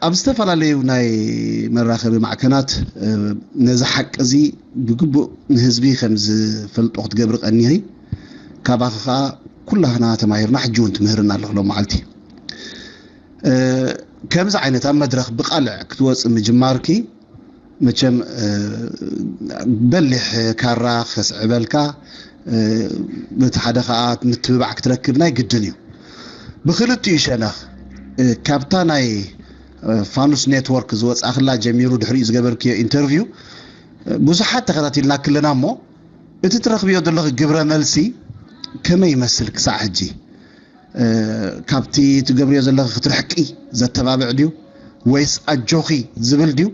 ኣብ ዝተፈላለዩ ናይ መራኸቢ ማዕከናት ነዚ ሓቂ እዚ ብግቡእ ንህዝቢ ከም ዝፈልጦ ክትገብሪ ቀኒኺ። ካባኺ ከዓ ኩላህና ተማሂርና፣ ሕጂ እውን ትምህርና ኣለኽ ሎም መዓልቲ። ከምዚ ዓይነት ኣብ መድረኽ ብቃልዕ ክትወፂ ምጅማርኪ መቸም በሊሕ ካራ ከስዕበልካ፣ በቲ ሓደ ከዓ ምትብባዕ ክትረክብ ናይ ግድን እዩ። ብክልቲኡ ሸነኽ ካብታ ናይ ፋኑስ ኔትወርክ ዝወፃእክላ ጀሚሩ ድሕሪኡ ዝገበርክዮ ኢንተርቪው ብዙሓት ተኸታቲልና ክለና እሞ፣ እቲ ትረኽብዮ ዘለኺ ግብረ መልሲ ከመይ ይመስል ክሳዕ ሕጂ? ካብቲ ትገብርዮ ዘለኺ ክትርሕቂ ዘተባብዕ ድዩ? ወይስ ኣጆኺ ዝብል ድዩ?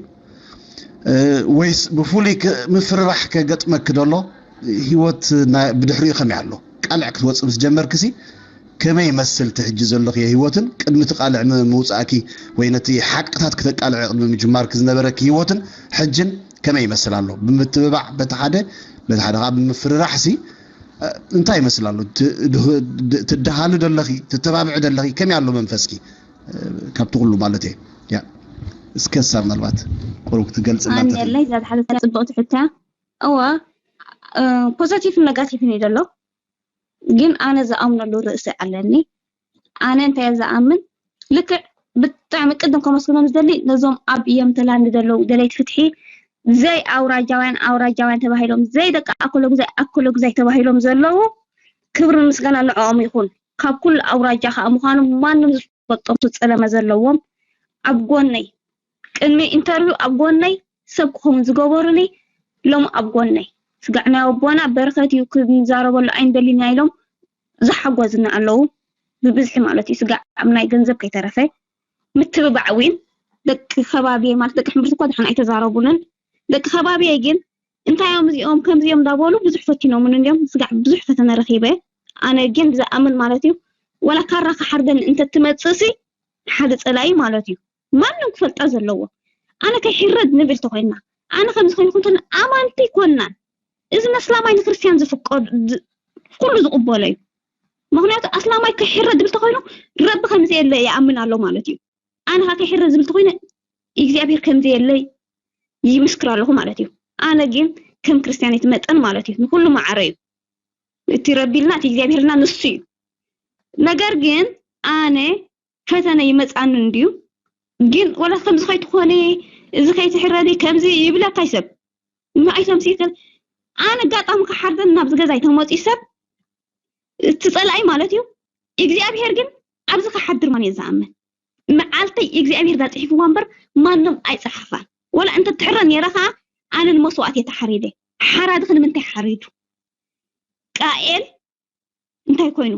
ወይስ ብፍሉይ ምፍርራሕ ከገጥመኪ ደሎ? ህይወት ብድሕሪኡ ከመይ ኣሎ? ቃልዕ ክትወፅእ ምስ ጀመርክሲ ከመይ ይመስል እቲ ሕጂ ዘለኽዮ ህይወትን ቅድሚ እቲ ቃልዕ ምውፃእኪ ወይ ነቲ ሓቅታት ክተቃልዕ ቅድሚ ምጅማርኪ ዝነበረኪ ህይወትን ሕጅን ከመይ ይመስል ኣሎ? ብምትብባዕ በቲ ሓደ፣ በቲ ሓደ ከዓ ብምፍርራሕ ሲ እንታይ ይመስል ኣሎ? ትደሃሉ ደለኺ፣ ትተባብዒ ደለኺ፣ ከመይ ኣሎ መንፈስኪ? ካብቲ ኩሉ ማለት እየ። ያ እስከ ሳ ምናልባት ቁሩብ ክትገልጽ እናተኽእሊ። ኣንየለይ እዛ ዝሓዘት ጽብቕቲ ሕቶ እያ። እወ፣ ፖዘቲቭን ነጋቲቭን እዩ ዘሎ። ግን ኣነ ዝኣምነሉ ርእሲ ኣለኒ። ኣነ እንታይ እየ ዝኣምን? ልክዕ ብጣዕሚ ቅድም ከመስግኖም ዝደሊ ነዞም ኣብ የምተላንድ ዘለዉ ደለይቲ ፍትሒ፣ ዘይ ኣውራጃውያን ኣውራጃውያን ተባሂሎም፣ ዘይ ደቂ ኣኮሎጉዛይ ኣኮሎጉዛይ ተባሂሎም ዘለዉ፣ ክብርን ምስጋና ንዕኦም ይኹን። ካብ ኩሉ ኣውራጃ ከዓ ምዃኖም ማንም ዝፈልጦም ዝጸለመ ዘለዎም ኣብ ጎነይ፣ ቅድሚ ኢንተርቪው ኣብ ጎነይ ሰብ ክኸውን ዝገበሩኒ ሎም ኣብ ጎነይ። ስጋዕ ናይ ኣቦና በረኸት እዩ ክንዛረበሉ ኣይንደልን ኢና ኢሎም ዝሓጎዝና ኣለዉ። ብብዝሒ ማለት እዩ። ስጋዕ ኣብ ናይ ገንዘብ ከይተረፈ ምትብባዕ እውን ደቂ ከባቢየ ማለት ደቂ ሕምብርቲ እኳ ደሓን ኣይተዛረቡንን። ደቂ ከባቢየ ግን እንታይ እዮም እዚኦም ከምዚኦም እንዳበሉ ብዙሕ ፈቲኖምን እንዲዮም። ስጋዕ ብዙሕ ፈተነ ረኺበ። ኣነ ግን ዝኣምን ማለት እዩ ወላ ካራ ክሓርደኒ እንተትመጽእሲ ሓደ ጸላኢ ማለት እዩ ማንም ክፈልጣ ዘለዎ። ኣነ ከይሕረድ ንብል ተኮይና ኣነ ከምዚ ኮይኑ ኩንትን ኣማንቲ ኮናን እዚ ነስላማይ ንክርስትያን ዝፍቀድ ኩሉ ዝቕበሎ እዩ። ምክንያቱ ኣስላማይ ከይሕረድ ዝብል ተኮይኑ ረቢ ከምዚ የለ ይኣምን ኣሎ ማለት እዩ። ኣነ ካ ከይሕረድ ዝብል ተኮይነ እግዚኣብሔር ከምዚ የለ ይምስክር ኣለኹ ማለት እዩ። ኣነ ግን ከም ክርስትያኒት መጠን ማለት እዩ ንኩሉ ማዕረ እዩ። እቲ ረቢልና እቲ እግዚኣብሔርና ንሱ እዩ። ነገር ግን ኣነ ፈተነ ይመፃኒ እንድዩ ግን ወላ ከምዚ ከይትኾኒ እዚ ከይትሕረዲ ከምዚ ይብለካ ይሰብ ንኣይቶም ሲክል ኣነ ኣጋጣሚ ክሓርደን ናብዚ ገዛ ይተመፂ ሰብ እቲ ፀላኢ ማለት እዩ። እግዚኣብሔር ግን ኣብዚ ክሓድር ማን እየ ዝኣምን መዓልተይ እግዚኣብሔር ዳፅሒፍዋ እምበር ማንም ኣይፀሓፋን። ወላ እንተ ትሕረ ነይረ ከዓ ኣነ ንመስዋእት እየ ተሓሪደ። ሓራዲ ክንምንታይ ሓሪዱ ቃኤል እንታይ ኮይኑ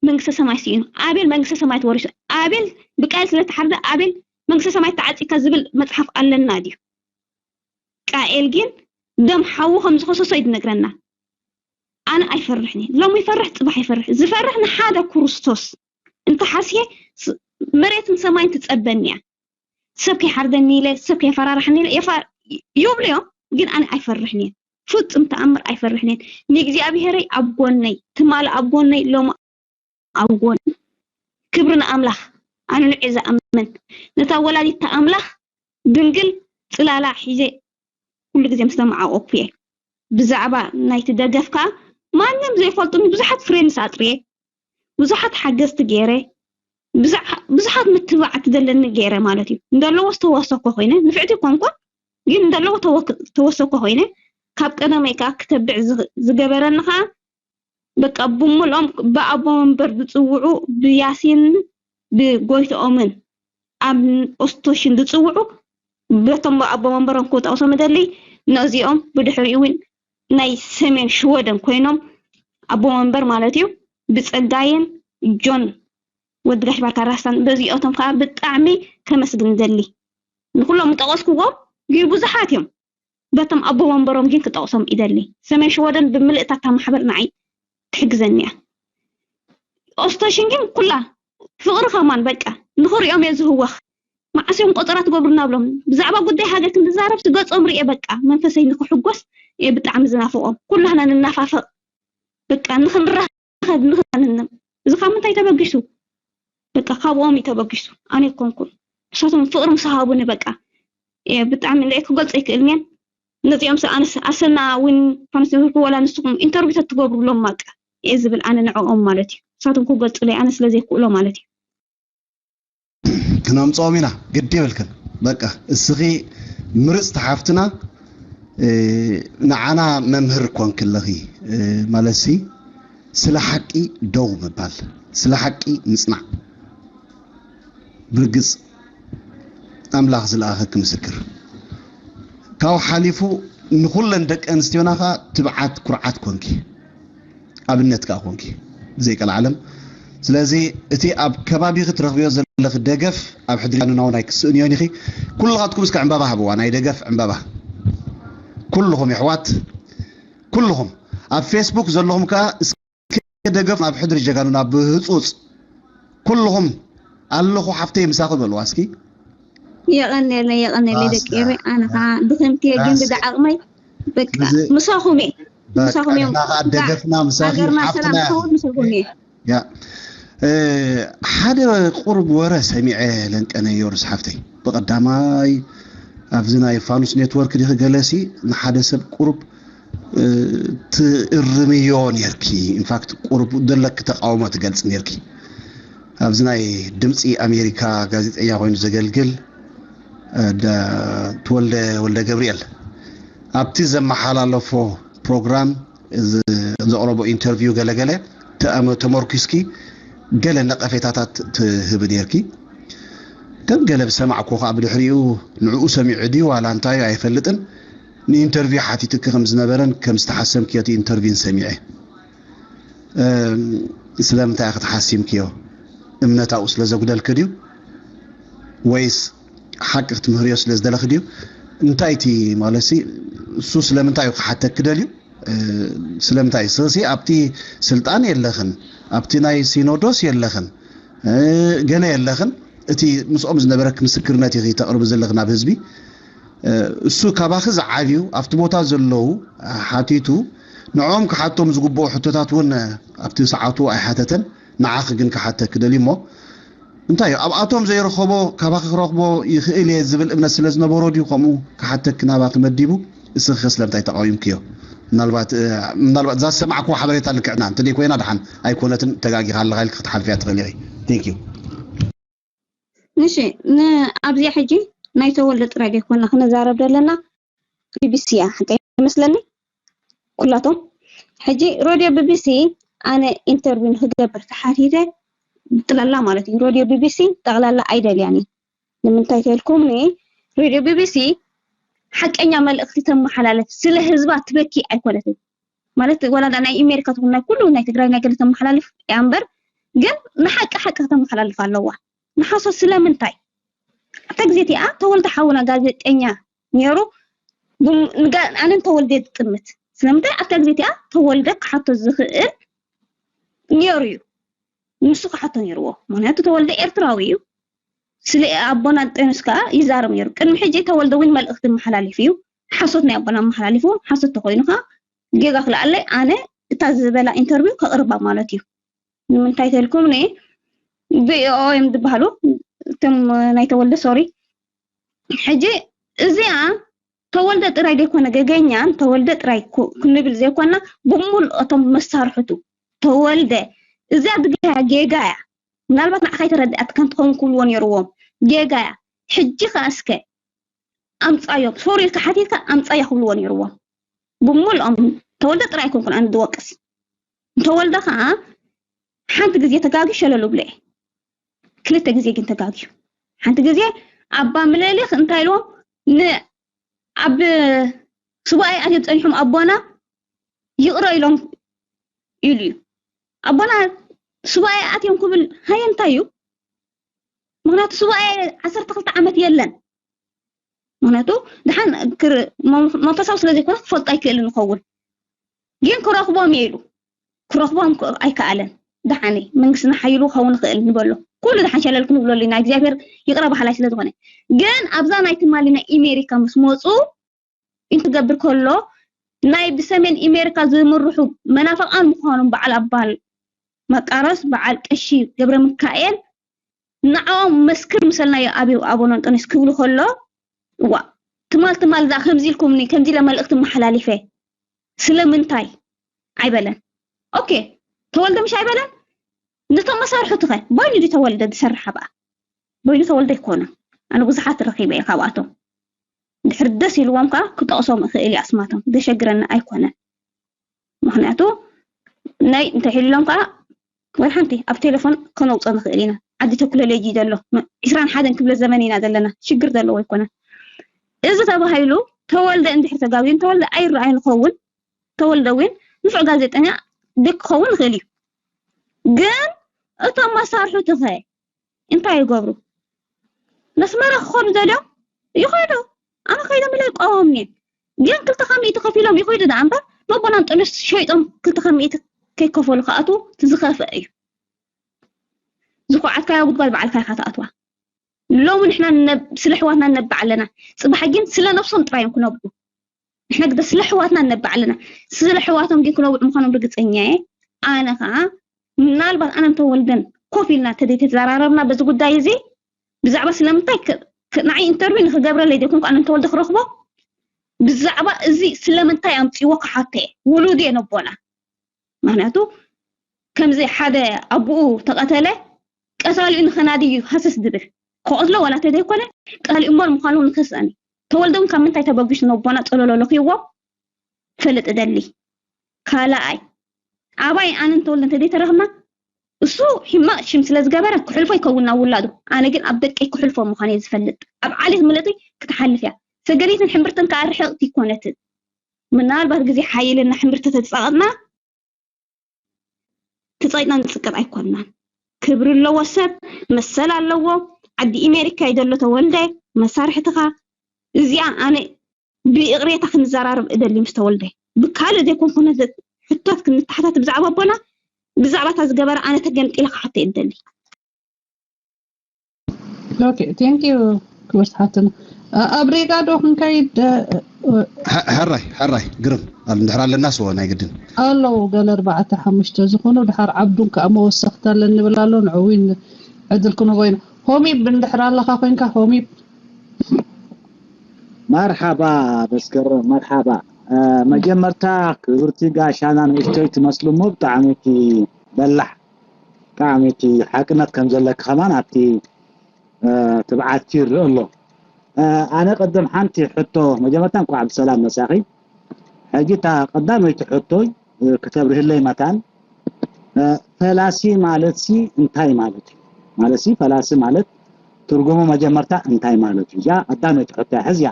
መንግስተ ሰማይ ስኢኑ ኣቤል መንግስተ ሰማይ ተወሪሱ ኣቤል ብቃኤል ስለተሓርደ ኣቤል መንግስተ ሰማይ ተዓፂካ ዝብል መፅሓፍ ኣለና ድዩ? ቃኤል ግን ደም ሓዉ ከም ዝኸሰሶ እዩ ዝነግረና። ኣነ ኣይፈርሕን እየ ሎም ይፈርሕ ፅባሕ ይፈርሕ ዝፈርሕ ንሓደ ክርስቶስ እንተሓስየ መሬትን ሰማይን ትፀበኒ እያ። ሰብ ከይሓርደኒ ኢለ ሰብ ከየፈራርሐኒ ኢለ ይብሉ እዮም ግን ኣነ ኣይፈርሕን እየ። ፍጹም ተኣምር ኣይፈርሕን እየ። ንእግዚኣብሔረይ ኣብ ጎነይ ትማሊ ኣብ ጎነይ ሎም ኣብ ጎን ክብሪ ንኣምላኽ ኣነ ንዑ ዝኣምን ነታ ወላዲት ኣምላኽ ድንግል ፅላላ ሒዘ ኩሉ ግዜ ምስ ተመዓቆኩ እየ። ብዛዕባ ናይቲ ደገፍ ከዓ ማንም ዘይፈልጡኒ ብዙሓት ፍሬንድስ ኣጥርየ ብዙሓት ሓገዝቲ ገይረ ብዙሓት ምትባዕ ትደለኒ ገይረ ማለት እዩ። እንደለዎ ዝተወሰኮ ኮይነ ንፍዕቲ ኮንኮ ግን እንደለዎ ተወሰኮ ኮይነ ካብ ቀደመይ ከዓ ክተብዕ ዝገበረኒ ከዓ በቃ ብምልኦም ብኣቦ መንበር ዝፅውዑ ብያሲን ብጎይትኦምን ኣብ ኦስቶሽን ዝፅውዑ በቶም ኣቦ መንበሮም ክጠቕሶም እደሊ ነዚኦም ብድሕሪኡ እውን ናይ ሰሜን ሽወደን ኮይኖም ኣቦ መንበር ማለት እዩ ብፀጋይን ጆን ወዲ ጋሽ ባርካ ራስታን በዚኦቶም ከዓ ብጣዕሚ ከመስግን እደሊ ንኩሎም ዝጠቐስክዎም ግን ብዙሓት እዮም በቶም ኣቦ መንበሮም ግን ክጠቕሶም ይደሊ ሰሜን ሽወደን ብምልእታ እታ ማሕበር ንዓይ ትሕግዘኒ እያ ኦስቶሽን ግን ኩላ ፍቕሪ ከማን በቃ ንኽሪኦም እየ ዝህወኽ መዓስ እዮም ቆፀራ ትገብሩ እናብሎም ብዛዕባ ጉዳይ ሃገር ክንዛረብ ስገፆም ርኤ በቃ መንፈሰይ ንክሕጎስ እየ ብጣዕሚ ዝናፍቖም ኩላህና ንናፋፈቕ በቃ ንክንራኸብ ንክንንም እዚ ካብ ምንታይ ተበጊሱ በቃ ካብኦም እዩ ተበጊሱ ኣነ ኣይኮንኩን ንሳቶም ፍቕሪ ምስ ሃቡኒ በቃ ብጣዕሚ ንርኢ ክገልጾ ኣይክእልን እየ። ነዚኦም ኣነስ ኣሰና እውን ኮንስ ወላ ንስኹም ኢንተርቪው ተትገብሩሎም በቃ እየ ዝብል ኣነ ንዕኦም ማለት እዩ። ንሳቶም ክገልጹለይ ኣነ ስለ ዘይክእሎ ማለት እዩ። ክነምፅኦም ኢና ግዲ የብልክን። በቃ እስኺ ምርፅቲ ሓፍትና ንዓና መምህር ኮንኪ ኣለኺ። ማለትሲ ስለ ሓቂ ደው ምባል፣ ስለ ሓቂ ምፅናዕ። ብርግፅ ኣምላኽ ዝለኣኸኪ ምስክር ካብኡ ሓሊፉ ንኹለን ደቂ ኣንስትዮና ኸዓ ትብዓት ኩርዓት ኮንኪ። ኣብነት ከዓ ኮንኪ ዘይቀልዓለም። ስለዚ እቲ ኣብ ከባቢኺ ትረኽብዮ ዘለኺ ደገፍ ኣብ ሕድሪ ጃኑና እውን ኣይክስእንዮን ኢኺ። ኩልኻትኩም እስከ ዕምባባ ሃብዋ፣ ናይ ደገፍ ዕምባባ። ኩልኹም የሕዋት፣ ኩልኹም ኣብ ፌስቡክ ዘለኹም ከዓ እስከ ደገፍ ኣብ ሕድሪ ጀጋኑና ብህፁፅ ኩልኹም ኣለኹ ሓፍተይ ምሳኺ በልዋ እስኪ። የቐንየለይ የቐንየለይ ደቂ ኤረይ። ኣነ ከዓ ድኽምቲ እየ ግን ብዳዓቕመይ በቃ ምሳኹም እየ። ምሳኹም እዮም። ደገፍና ምሳኺ ሓፍትና ምሳኹም እየ። ያ ሓደ ቁሩብ ወረ ሰሚዐ ለንቀነዮ ርስ ሓፍተይ ብቐዳማይ ኣብዚ ናይ ፋኑስ ኔትወርክ ዲኺ ገለሲ ንሓደ ሰብ ቁሩብ ትእርምዮ ኔርኪ። ኢንፋክት ቁሩብ ዘለኪ ተቃውሞ ትገልፂ ኔርኪ። ኣብዚ ናይ ድምፂ ኣሜሪካ ጋዜጠኛ ኮይኑ ዘገልግል ተወልደ ወልደ ገብርኤል ኣብቲ ዘመሓላለፎ ፕሮግራም ዘቕረቦ ኢንተርቪው ገለገለ ተመርኪስኪ ገለ ነቐፌታታት ትህቢ ኔርኪ። ከም ገለ ዝሰማዕኩ ከዓ ብድሕሪኡ ንዕኡ ሰሚዑ ድዩ ዋላ እንታይ ኣይፈልጥን ንኢንተርቪው ሓቲትኪ ከም ዝነበረን ከም ዝተሓሰምክዮ እቲ ኢንተርቪውን ሰሚዐ። ስለምንታይ ኢኺ ተሓሲምክዮ? እምነት ኣብኡ ስለ ዘጉደልኪ ድዩ ወይስ ሓቂ ክትምህርዮ ስለ ዝደለኺ ድዩ? እንታይ እቲ ማለትሲ እሱ ስለምንታይ እዩ ክሓተኪ ደልዩ? ስለምንታይ ስኺ ኣብቲ ስልጣን የለኽን፣ ኣብቲ ናይ ሲኖዶስ የለኽን፣ ገለ የለኽን። እቲ ምስኦም ዝነበረኪ ምስክርነት ኢኺ ተቕርቢ ዘለኺ ናብ ህዝቢ። እሱ ካባኺ ዝዓብዩ ኣብቲ ቦታ ዘለዉ ሓቲቱ ንዕኦም ክሓቶም ዝግብኦ ሕቶታት እውን ኣብቲ ሰዓቱ ኣይሓተተን። ንዓኺ ግን ክሓተኪ ደልዩ እሞ እንታይ እዩ ኣብኣቶም ዘይረኸቦ ካባኺ ክረኽቦ ይኽእል እየ ዝብል እምነት ስለ ዝነበሮ ድዩ ከምኡ ክሓተኪ ናባኺ መዲቡ? እስኺ ከ ስለምንታይ ተቓዊምክዮ? ምናልባት ምናልባት እዛ ዝሰማዕክዎ ሓበሬታ ልክዕና እንተደይ ኮይና ደሓን ኣይኮነትን ተጋጊኻ ኣለኻ ኢልኪ ክትሓልፍያ ትኽእል ኢኺ። Thank you። እሺ ኣብዚኣ ሕጂ ናይ ተወልደ ጥራይ ደይኮና ክነዛረብ ዘለና ቢቢሲ እያ ሓቀይ ይመስለኒ ኩላቶም ሕጂ ሮድዮ ቢቢሲ ኣነ ኢንተርቪው ንክገብር ተሓቲተ ጥላላ ማለት እዩ ሮድዮ ቢቢሲ ጠቕላላ ኣይደልያን እዩ ንምንታይ ተልኩም ሬድዮ ቢቢሲ ሓቀኛ መልእክቲ ተመሓላለፍ ስለ ህዝባ ትበኪ ኣይኮነትን ማለት ወላ ናይ ኣሜሪካ ትኹን ናይ ኩሉ ናይ ትግራይ ናይ ገለ ተመሓላልፍ እያ እምበር ግን ንሓቂ ሓቂ ከተመሓላልፍ ኣለዋ ንሓሶት ስለምንታይ ኣብታ ግዜ እቲኣ ተወልደ ሓውና ጋዜጠኛ ነይሩ ኣነን ተወልደ ዝጥምት ስለምንታይ ኣብታ ግዜ እቲኣ ተወልደ ክሓቶ ዝኽእል ነይሩ እዩ ንሱ ክሓቶ ነይርዎ ምክንያቱ ተወልደ ኤርትራዊ እዩ ስለ ኣቦና ጤኑስ ከዓ ይዛረብ ነይሩ ቅድሚ ሕጂ ተወልደ እውን መልእክቲ መሓላሊፉ እዩ ሓሶት ናይ ኣቦና መሓላሊፉ ሓሶት ተኮይኑ ከዓ ጌጋ ክልኣለይ ኣነ እታ ዝበላ ኢንተርቪው ከቕርባ ማለት እዩ ንምንታይ ተልኩም ነ ቪኦኦ እዮም ዝበሃሉ እቶም ናይ ተወልደ ሶሪ ሕጂ እዚኣ ተወልደ ጥራይ ዘይኮነ ገገኛን ተወልደ ጥራይ ክንብል ዘይኮና ብምሉእ እቶም መሳርሕቱ ተወልደ እዚኣ ብጌጋ ጌጋ እያ ምናልባት ንዓኻ ይተረድኣት ከም ትኸውን ክብልዎ ነይርዎም ጌጋ እያ ሕጂ ከ እስከ ኣምፃዮም ሶሪ ኢልካ ሓቲትካ ኣምፃያ ክብልዎ ነይርዎም ብምልኦም ተወልደ ጥራይ ኣይኮንኩን ኣነ ዝወቅስ እንተወልደ ከዓ ሓንቲ ግዜ ተጋግዩ ሸለሉ ብለ ክልተ ግዜ ግን ተጋግዩ ሓንቲ ግዜ ኣባ ምልእልኽ እንታይ ኢልዎም ን ኣብ ሱባኤ ኣትዮም ፀኒሖም ኣቦና ይቕረ ኢሎም ኢሉ እዩ ኣቦና ሱባኤ ኣትዮም ክብል ሃየ እንታይ እዩ ምክንያቱ ሱባኤ ዓሰርተ ክልተ ዓመት የለን ምክንያቱ ድሓን መንፈሳዊ ስለ ዘይኮነ ክፈልጦ ኣይክእልን ይኸውን ግን ክረኽቦም እየ ኢሉ ክረኽቦም ኣይከኣለን ድሓነ መንግስትና ሓይሉ ክኸውን ይኽእል ንበሎ ኩሉ ድሓን ሸለል ክንብለሉ ኢና እግዚኣብሔር ይቕረ ባህላይ ስለ ዝኾነ ግን ኣብዛ ናይ ትማሊ ናይ ኢሜሪካ ምስ መፁ እንትገብር ከሎ ናይ ብሰሜን ኢሜሪካ ዝምርሑ መናፍቃን ምዃኖም በዓል ኣባል መቃረስ በዓል ቀሺ ገብረ ሚካኤል ንዓኦም መስክር ምሰልና እዩ ኣብ ኣቦና እንጦንዮስ ክብሉ ከሎ፣ ዋ ትማል ትማል እዛ ከምዚ ኢልኩምኒ ከምዚ ኢለ መልእኽቲ መሓላሊፈ ስለምንታይ ኣይበለን። ኦኬ ተወልደ ምሽ ኣይበለን። ነቶም መሳርሕቱ ከ በይኑ ድዩ ተወልደ ዝሰርሕ ኣብኣ? በይኑ ተወልደ ኣይኮነ። ኣነ ብዙሓት ረኺበ እየ ካብኣቶም። ድሕር ደስ ኢልዎም ከዓ ክጠቕሶም እኽእል እየ ኣስማቶም። ዘሸግረኒ ኣይኮነን። ምክንያቱ ናይ እንተሒልሎም ከዓ ወይ ሓንቲ ኣብ ቴሌፎን ከነውፅኦ ንኽእል ኢና። ዓዲ ቴክኖሎጂ ዘሎ ዕስራን ሓደን ክፍለ ዘመን ኢና ዘለና። ሽግር ዘለዎ ኣይኮነን። እዚ ተባሂሉ ተወልደ እንድሕር ተጋግዩ ተወልደ ኣይረኣይ ንኸውን። ተወልደ እውን ንፉዕ ጋዜጠኛ ደክ ክኸውን ይኽእል እዩ። ግን እቶም መሳርሕቱ ከ እንታይ ይገብሩ? ነስመራ ክኸዱ ደልዮም ይኸዱ። ኣነ ከይዶም ኢለ ይቃወምኒ። ግን ክልተ ካብ ሚእቲ ከፊሎም ይኸዱ ደኣ እምበር ነቦና እንጦንዮስ ሸይጦም ክልተ ካብ ሚእቲ ከይከፈሉ ክኣትዉ እቲ ዝኸፍአ እዩ። ዝኹዓትካዮ ጉድጓድ ባዕልካ ኢኻ ትኣትዋ። ሎሚ ንሕና ንነብ- ስለ ኣሕዋትና ንነብዕ ኣለና። ፅባሕ ግን ስለ ነብሶም ጥራይ እዮም ክነብዑ። ንሕና ግደ ስለ ኣሕዋትና ንነብዕ ኣለና። ስለ ኣሕዋቶም ግን ክነብዑ ምዃኖም ርግፀኛ እየ። ኣነ ከዓ ምናልባት ኣነን ተወልደን ኮፍ ኢልና ተዘይተዘራረብና በዚ ጉዳይ እዚ ብዛዕባ ስለምንታይ ክ- ክ- ንዓይ ኢንተርቪው ንክገብረለይ ዘይኮንኩ ኣነን ተወልደ ክረኽቦ ብዛዕባ እዚ ስለምንታይ ኣምፅዎ ክሓቶ እየ። ውሉድ እየ ነቦና። ምክንያቱ ከምዚ ሓደ ኣቦኡ ተቐተለ ቀታሊኡ ንኸናዲ እዩ ሃሰስ ዝብል። ክቐትሎ ዋላ ተዘይኮነ ቀታሊኡ እሞ ምዃኑ ንክስእን እዩ። ተወልደ እውን ካብ ምንታይ ተበጊሱ ነቦና ጸለሎ ለኽይዎ ፈልጥ እደሊ። ካልኣይ ኣባይ ኣነን ተወልደ እንተዘይተረኽብና እሱ ሕማቕ ሽም ስለ ዝገበረ ክሕልፎ ይከውን ናብ ውላዱ። ኣነ ግን ኣብ ደቀይ ክሕልፎ ምዃን እየ ዝፈልጥ። ኣብ ዓሌት ምለተይ ክትሓልፍ እያ። ሰገነይትን ሕምብርትን ከዓ ርሕቕቲ ይኮነትን። ምናልባት ግዜ ሓይልና ሕምብርቲ ተተጻቐጥና ትጻይጥና ንጽቀጥ ኣይኮንናን። ክብሪ ኣለዎ ሰብ መሰል ኣለዎ። ዓዲ ኣሜሪካ እዩ ዘሎ ተወልደ መሳርሕትኻ። እዚኣ ኣነ ብይቕሬታ ክንዘራረብ እደሊ ምስ ተወልደ ብካልእ ዘይኮንኩነ ሕቶት ክንተሓታት ብዛዕባ ኣቦና ብዛዕባ እታ ዝገበረ ኣነ ተገምጢለ ክሓቶ እየ እደሊ። ኦኬ ቴንክ ዩ ክብርቲ ሓፍትና። ኣብ ሪጋ ዶ ክንከይድ? ሕራይ ሕራይ ግርም ኣብ እንድሕር ኣለና ስዎ ናይ ግድን ኣለዉ ገለ ኣርባዕተ ሓሙሽተ ዝኾኑ ድሓር ዓብዱን ከዓ መወሰኽቲ ኣለኒ ንብል ኣሎ ንዕዊን ዕድል ክንቦ ኢና። ሆሚብ እንድሕር ኣለኻ ኮንካ ሆሚብ መርሓባ በስገረ መርሓባ። መጀመርታ ክብርቲ ጋሻና ንእሽቶይ ትመስሉ እሞ ብጣዕሚ እቲ በላሕ ብጣዕሚ እቲ ሓቅነት ከም ዘለካ ከማን ኣብቲ ትብዓትኪ ይርእ ኣሎ። ኣነ ቅድም ሓንቲ ሕቶ መጀመርታ እንኳዕ ብሰላም መጻኺ። ሕጂ እታ ቀዳመይቲ ሕቶይ ክተብርህለይ መታን ፈላሲ ማለት ሲ እንታይ ማለት እዩ? ማለት ሲ ፈላሲ ማለት ትርጉሙ መጀመርታ እንታይ ማለት እዩ? እዚኣ ቀዳመይቲ ሕቶ እያ። ሕዝያ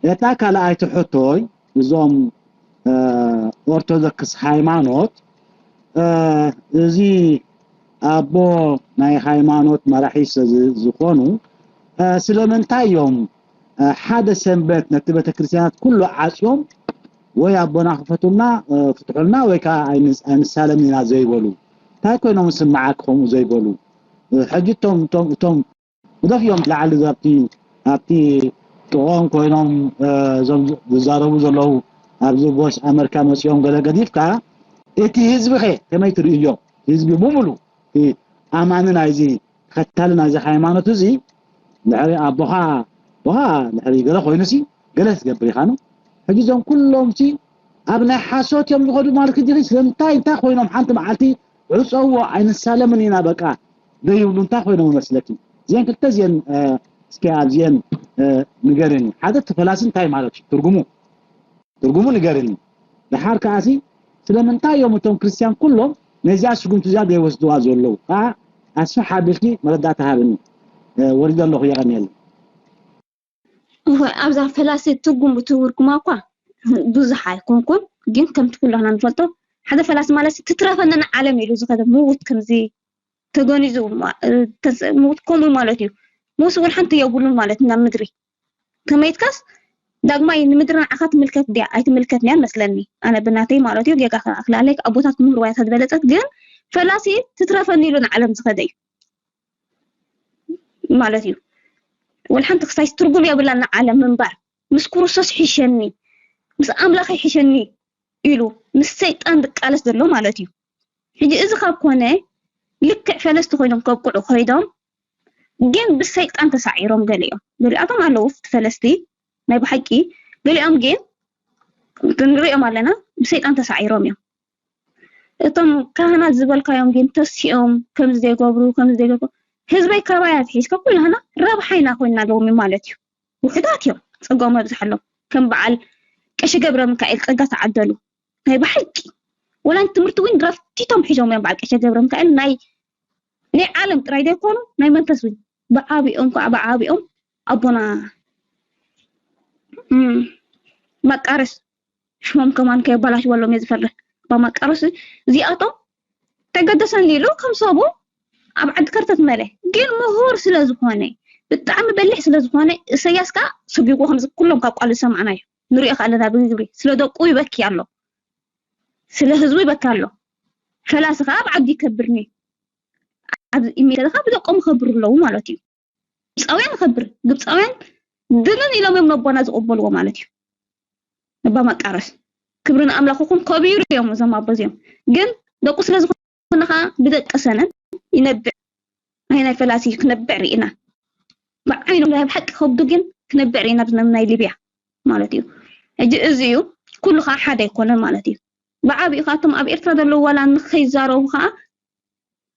እታ ካልኣይቲ ሕቶይ እዞም ኦርቶዶክስ ሃይማኖት እዚ ኣቦ ናይ ሃይማኖት መራሒ ዝኾኑ ስለምንታይ እዮም ሓደ ሰንበት ነቲ ቤተክርስትያናት ኩሉ ዓፅዮም ወይ ኣቦና ክፈቱልና ፍትሑልና ወይ ከዓ ኣይንሳለም ኢና ዘይበሉ እንታይ ኮይኖም ስማዓክ ከምኡ ዘይበሉ ሕጂ እቶም እቶም እቶም ግደፍዮም ላዕሊ ኣብቲ ኣብቲ ጥቕኦም ኮይኖም እዞም ዝዛረቡ ዘለዉ ኣብዚ ቦስ ኣመሪካ መፂኦም ገለ ገዲፍካ እቲ ህዝቢ ኸ ከመይ ትርእዮ ህዝቢ ብምሉ ኣማኒ ናይዚ ተኸታሊ ናይዚ ሃይማኖት እዚ ድሕሪ ኣቦኻ ኣቦኻ ድሕሪ ገለ ኮይኑሲ ገለ ትገብር ኢኻ ነው ሕጂ እዞም ኩሎም ሲ ኣብ ናይ ሓሶት እዮም ዝኸዱ ማለት ክዲ ስለምንታይ እንታይ ኮይኖም ሓንቲ መዓልቲ ዕፀዎ ኣይንሳለምን ኢና በቃ ዘይብሉ እንታይ ኮይኖም ይመስለኪ እዚአን ክልተ እዚአን እስኪ ኣብዚአን ንገርኒ ሓደ እቲ ፈላሲ እንታይ ማለት እዩ ትርጉሙ ትርጉሙ ንገርኒ ድሓር ከዓሲ ስለምንታይ እዮም እቶም ክርስትያን ኩሎም ነዚኣ ስጉምቲ እዚኣ ዘይወስድዋ ዘለዉ ከዓ ኣስፍሕ ኣቢልኪ መረዳእታ ሃብኒ ወሪደ ኣለኹ የቐንየለይ እወ ኣብዛ ፈላሲ ትርጉም ብትርጉማ እኳ ብዙሕ ኣይኮንኩን ግን ከምቲ ኩላና ንፈልጦ ሓደ ፈላሲ ማለት ትትረፈነና ዓለም ኢሉ ዝኸደ ምውት ከምዚ ተገኒዙ ምውት ከምኡ ማለት እዩ ምስ እውን ሓንቲ የብሉን ማለት ናብ ምድሪ ከመይትካስ ዳግማይ ንምድሪ ንዓኻ ትምልከት ድያ ኣይትምልከት ድያ መስለኒ ኣነ ብናተይ ማለት እዩ ጌጋ ክኣክላለይ ኣቦታት ክምህርዋ እያ ዝበለፀት ግን ፈላሲ ትትረፈኒ ኢሉ ንዓለም ዝኸደ እዩ ማለት እዩ ወላ ሓንቲ ክሳይስ ትርጉም የብላን ንዓለም ምንባር ምስ ክርስቶስ ይሕሸኒ ምስ ኣምላኽ ይሕሸኒ ኢሉ ምስ ሰይጣን ዝቃለስ ዘሎ ማለት እዩ ሕጂ እዚ ካብ ኮነ ልክዕ ፈለስቲ ኮይኖም ከብቅዑ ኮይዶም ግን ብሰይጣን ተሳዒሮም ገሊኦም ገሊኣቶም ኣለዉ እቲ ፈለስቲ ናይ ብሓቂ ገሊኦም ግን ክንሪኦም ኣለና ብሰይጣን ተሳዒሮም እዮም እቶም ካህናት ዝበልካዮም ግን ተሲኦም ከምዚ ዘይገብሩ ከምዚ ዘይገብሩ ህዝበይ ካባይ ኣትሒዝካ ኩላህና ረብሓ ኢና ኮይና ኣለዎም ማለት እዩ ውሕዳት እዮም ጸጋኦም ኣብዝሓሎም ከም በዓል ቀሺ ገብረ ሚካኤል ጸጋ ተዓደሉ ናይ ብሓቂ ወላ ትምህርቲ እውን ረፍቲቶም ሒዞም እዮም በዓል ቀሺ ገብረ ሚካኤል ናይ ናይ ዓለም ጥራይ ዘይኮኑ ናይ መንፈስ እውን ብዓቢኦም ከዓ ብዓቢኦም ኣቦና መቃርስ ሽሞም ከማን ከየባላሽወሎም እየ ዝፈርሕ ኣባ መቃርስ እዚኣቶም ተገደሰኒ ኢሉ ከም ሰቡ ኣብ ዓዲ ከርተት መለ ግን ምሁር ስለ ዝኾነ ብጣዕሚ በሊሕ ስለ ዝኾነ እሰያስ ከዓ ስጊጉ ከምዚ ኩሎም ካብ ቃሉ ዝሰማዕናዮ ንሪኦ ከለና ብግብሪ ስለ ደቁ ይበኪ ኣሎ ስለ ህዝቡ ይበኪ ኣሎ ፈላሲ ከዓ ኣብ ዓዲ ይከብርኒ ኣብዚ ኢሜል ከዓ ብደቆም ይኸብሩ ኣለዉ ማለት እዩ ግብፃውያን ይኸብር ግብፃውያን ድንን ኢሎም እዮም ነቦና ዝቕበልዎ ማለት እዩ ነባ መቃረስ ክብሪ ንኣምላኽ ይኹን ከቢሩ እዮም እዞም ኣቦ እዚኦም ግን ደቁ ስለ ዝኾነ ከዓ ብደቂ ሰነን ይነብዕ ናይ ናይ ፈላሲ ክነብዕ ርኢና ብዓይኖም ናይ ብሓቂ ከብዱ ግን ክነብዕ ርኢና ብዝነም ናይ ሊብያ ማለት እዩ ሕጂ እዚ እዩ ኩሉ ከዓ ሓደ ኣይኮነን ማለት እዩ ብዓብኡ ካብቶም ኣብ ኤርትራ ዘለዉ ዋላ ንኸይዛረቡ ከዓ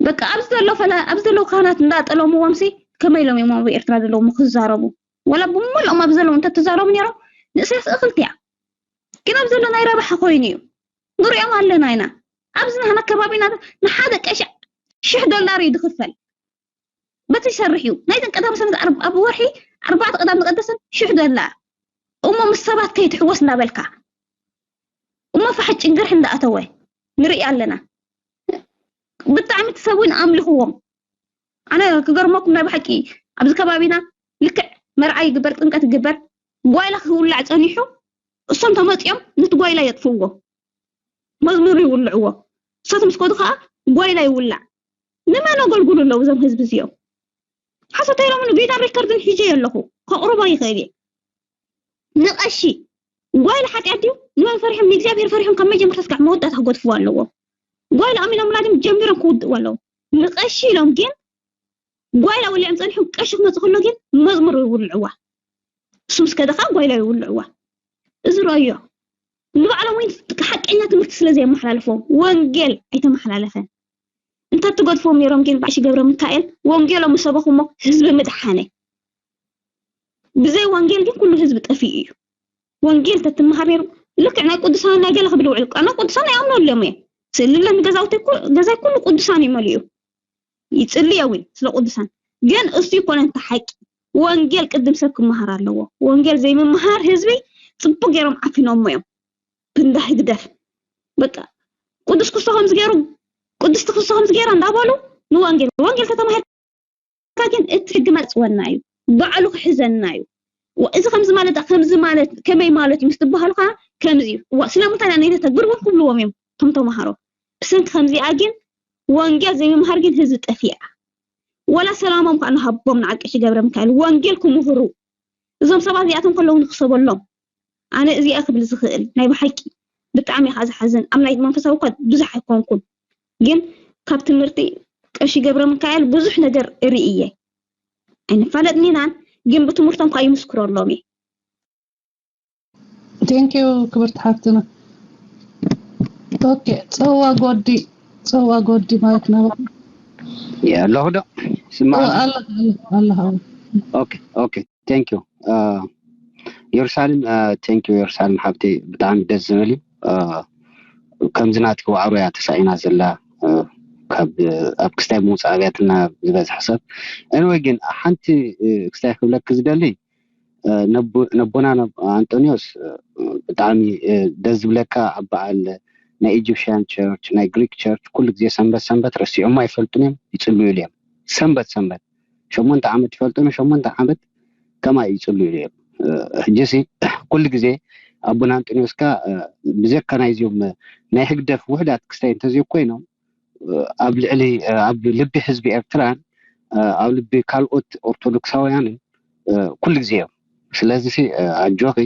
በቃ ኣብዚ ዘሎ ፈላ ኣብዚ ዘለዉ ካህናት እንዳጠለምዎም ሲ ከመይ ኢሎም እዮም ኣብ ኤርትራ ዘለዉ ክዛረቡ ወላ ብምልኦም ኣብ ዘለዉ እንተተዛረቡ ነይሮም ንእስያስ እኽልቲ እያ ግን ኣብ ዘሎ ናይ ረብሓ ኮይኑ እዩ ንሪኦም ኣለና ኢና ኣብዚ ናህና ከባቢና ንሓደ ቀሺ ሽሕ ዶላር እዩ ዝኽፈል በቲ ይሰርሕ እዩ ናይዘን ቀዳም ሰንበት ኣብ ወርሒ ኣርባዕተ ቀዳም ዝቀደሰን ሽሕ ዶላር እሞ ምስ ሰባት ከይትሕወስ እንዳበልካ እሞ ፋሕ ጭንግርሕ እንዳኣተወ ንርኢ ኣለና ብጣዕሚ እቲ ሰብ እውን ኣምልኽዎም ኣነ ክገርመኩም ናይ ብሓቂ ኣብዚ ከባቢና ልክዕ መርዓ ይግበር ጥምቀት ይግበር ጓይላ ክውላዕ ፀኒሑ እሶም ተመፂኦም ነቲ ጓይላ የጥፍእዎ መዝሙር ይውልዕዎ እሳት ምስ ከዱ ከዓ ጓይላ ይውላዕ ንመን ኣገልግሉ ኣለዉ እዞም ህዝቢ እዚኦም ሓሰተ ኢሎም ቪዳን ሪከርድን ሒጀ ኣለኹ ከቕርቦ ይኽእል እየ ንቐሺ ጓይላ ሓጢኣት ድዩ ንመን ፈሪሖም ንእግዚኣብሔር ፈሪሖም ካብ መጀመርታ ስካዕ መወዳእታ ክገድፍዎ ኣለዎም ጓይላ ኣሚኖም ላድም ጀሚሮም ክውድእዎ ኣለዎም ንቐሺ ኢሎም ግን ጓይላ ወሊዖም ጸኒሖም ቀሺ ክመጽእ ከሎ ግን መዝሙር ይውልዕዋ እሱ ምስ ከደ ከዓ ጓይላ ይውልዕዋ እዚ ረእዮ ንባዕሎም ወይ ሓቀኛ ትምህርቲ ስለ ዘየመሓላለፎም ወንጌል ኣይተመሓላለፈን እንተትገድፎም ነይሮም ግን ባዕሺ ገብረ ሚካኤል ወንጌሎም ምሰበኹሞ ህዝቢ ምድሓነ ብዘይ ወንጌል ግን ኩሉ ህዝቢ ጠፊኡ እዩ ወንጌል ተትመሃር ነይሩ ልክዕ ናይ ቅዱሳን ናይ ገለ ክብል ውዕል ቃና ቅዱሳን ኣይኣምነሎም እየ ስእልለን ገዛውቲ ገዛይ ኩሉ ቅዱሳን እዩ መሊኡ ይጽልይ እውን ስለ ቅዱሳን ግን እሱ ይኮነ እንተ ሓቂ ወንጌል ቅድም ሰብ ክመሃር ኣለዎ ወንጌል ዘይምምሃር ህዝቢ ጽቡቅ ገይሮም ዓፊኖሞ እዮም ክንዳ ህግደፍ በቃ ቅዱስ ክስቶ ከምዚ ገይሩ ቅድስቲ ክስቶ ከምዚ ገይራ እንዳበሉ ንወንጌል ወንጌል ተተማሂርካ ግን እቲ ሕጊ መጽወና እዩ ባዕሉ ክሕዘና እዩ እዚ ከምዚ ማለት ከምዚ ማለት ከመይ ማለት እዩ ምስ ትበሃሉ ከዓ ከምዚ እዩ ስለምንታይ ኢና ነተግብርዎም ክብልዎም እዮም እቶም ተምሃሮ ብሰንኪ ከምዚኣ ግን ወንጌል ዘይምምሃር ግን ህዝቢ ጠፊኣ ወላ ሰላሞም ከዓ ንሃቦም ንዓቀሽ ገብረ ሚካኤል ወንጌል ክምህሩ እዞም ሰባት እዚኣቶም ከለዉ ንክሰበሎም ኣነ እዚኣ ክብል ዝኽእል ናይ ብሓቂ ብጣዕሚ ኢኻ ዝሓዝን ኣብ ናይ መንፈሳዊ እኳ ብዙሕ ኣይኮንኩን ግን ካብ ትምህርቲ ቀሺ ገብረ ሚካኤል ብዙሕ ነገር እርኢ እየ ኣይንፋለጥን ኢናን ግን ብትምህርቶም ከዓ ይምስክረሎም እየ Thank you ክብርቲ ሓፍትና okay ፀዋ ጎዲ ፀዋ ጎዲ ማለት ነበረ ኣለኹ ዶ ስማዕ ኣለኻ ኣለኻ okay okay thank you ኢየሩሳሌም thank you ኢየሩሳሌም ሓብቲ ብጣዕሚ ደስ ዝብል እዩ ከምዚ ናትኪ ዋዕሮ እያ ተሳኢና ዘላ ካብ ኣብ ክስታይ ምውፃእ ኣብያትና ዝበዝሐ ሰብ anyway ግን ሓንቲ ክስታይ ክብለኪ ዝደሊ ነቦና ኣንጦኒዮስ ብጣዕሚ ደስ ዝብለካ ኣብ በዓል ናይ Egyptian church ናይ Greek church ኩሉ ግዜ ሰንበት ሰንበት ረሲዖሞ ኣይፈልጡን እዮም ይፅልዩሉ እዮም ሰንበት ሰንበት ሸሞንተ ዓመት ይፈልጡን ሸሞንተ ዓመት ከማይ ይፅልዩሉ እዮም ሕጂሲ ኩሉ ግዜ ኣቦና ኣንጦኒዮስካ ብዘካ ናይዚኦም ናይ ህግደፍ ውሕዳት ክስታይ እንተዘይኮይኖም ኣብ ልዕሊ ኣብ ልቢ ህዝቢ ኤርትራን ኣብ ልቢ ካልኦት ኦርቶዶክሳውያንን ኩሉ ግዜ እዮም ስለዚ ኣጆኺ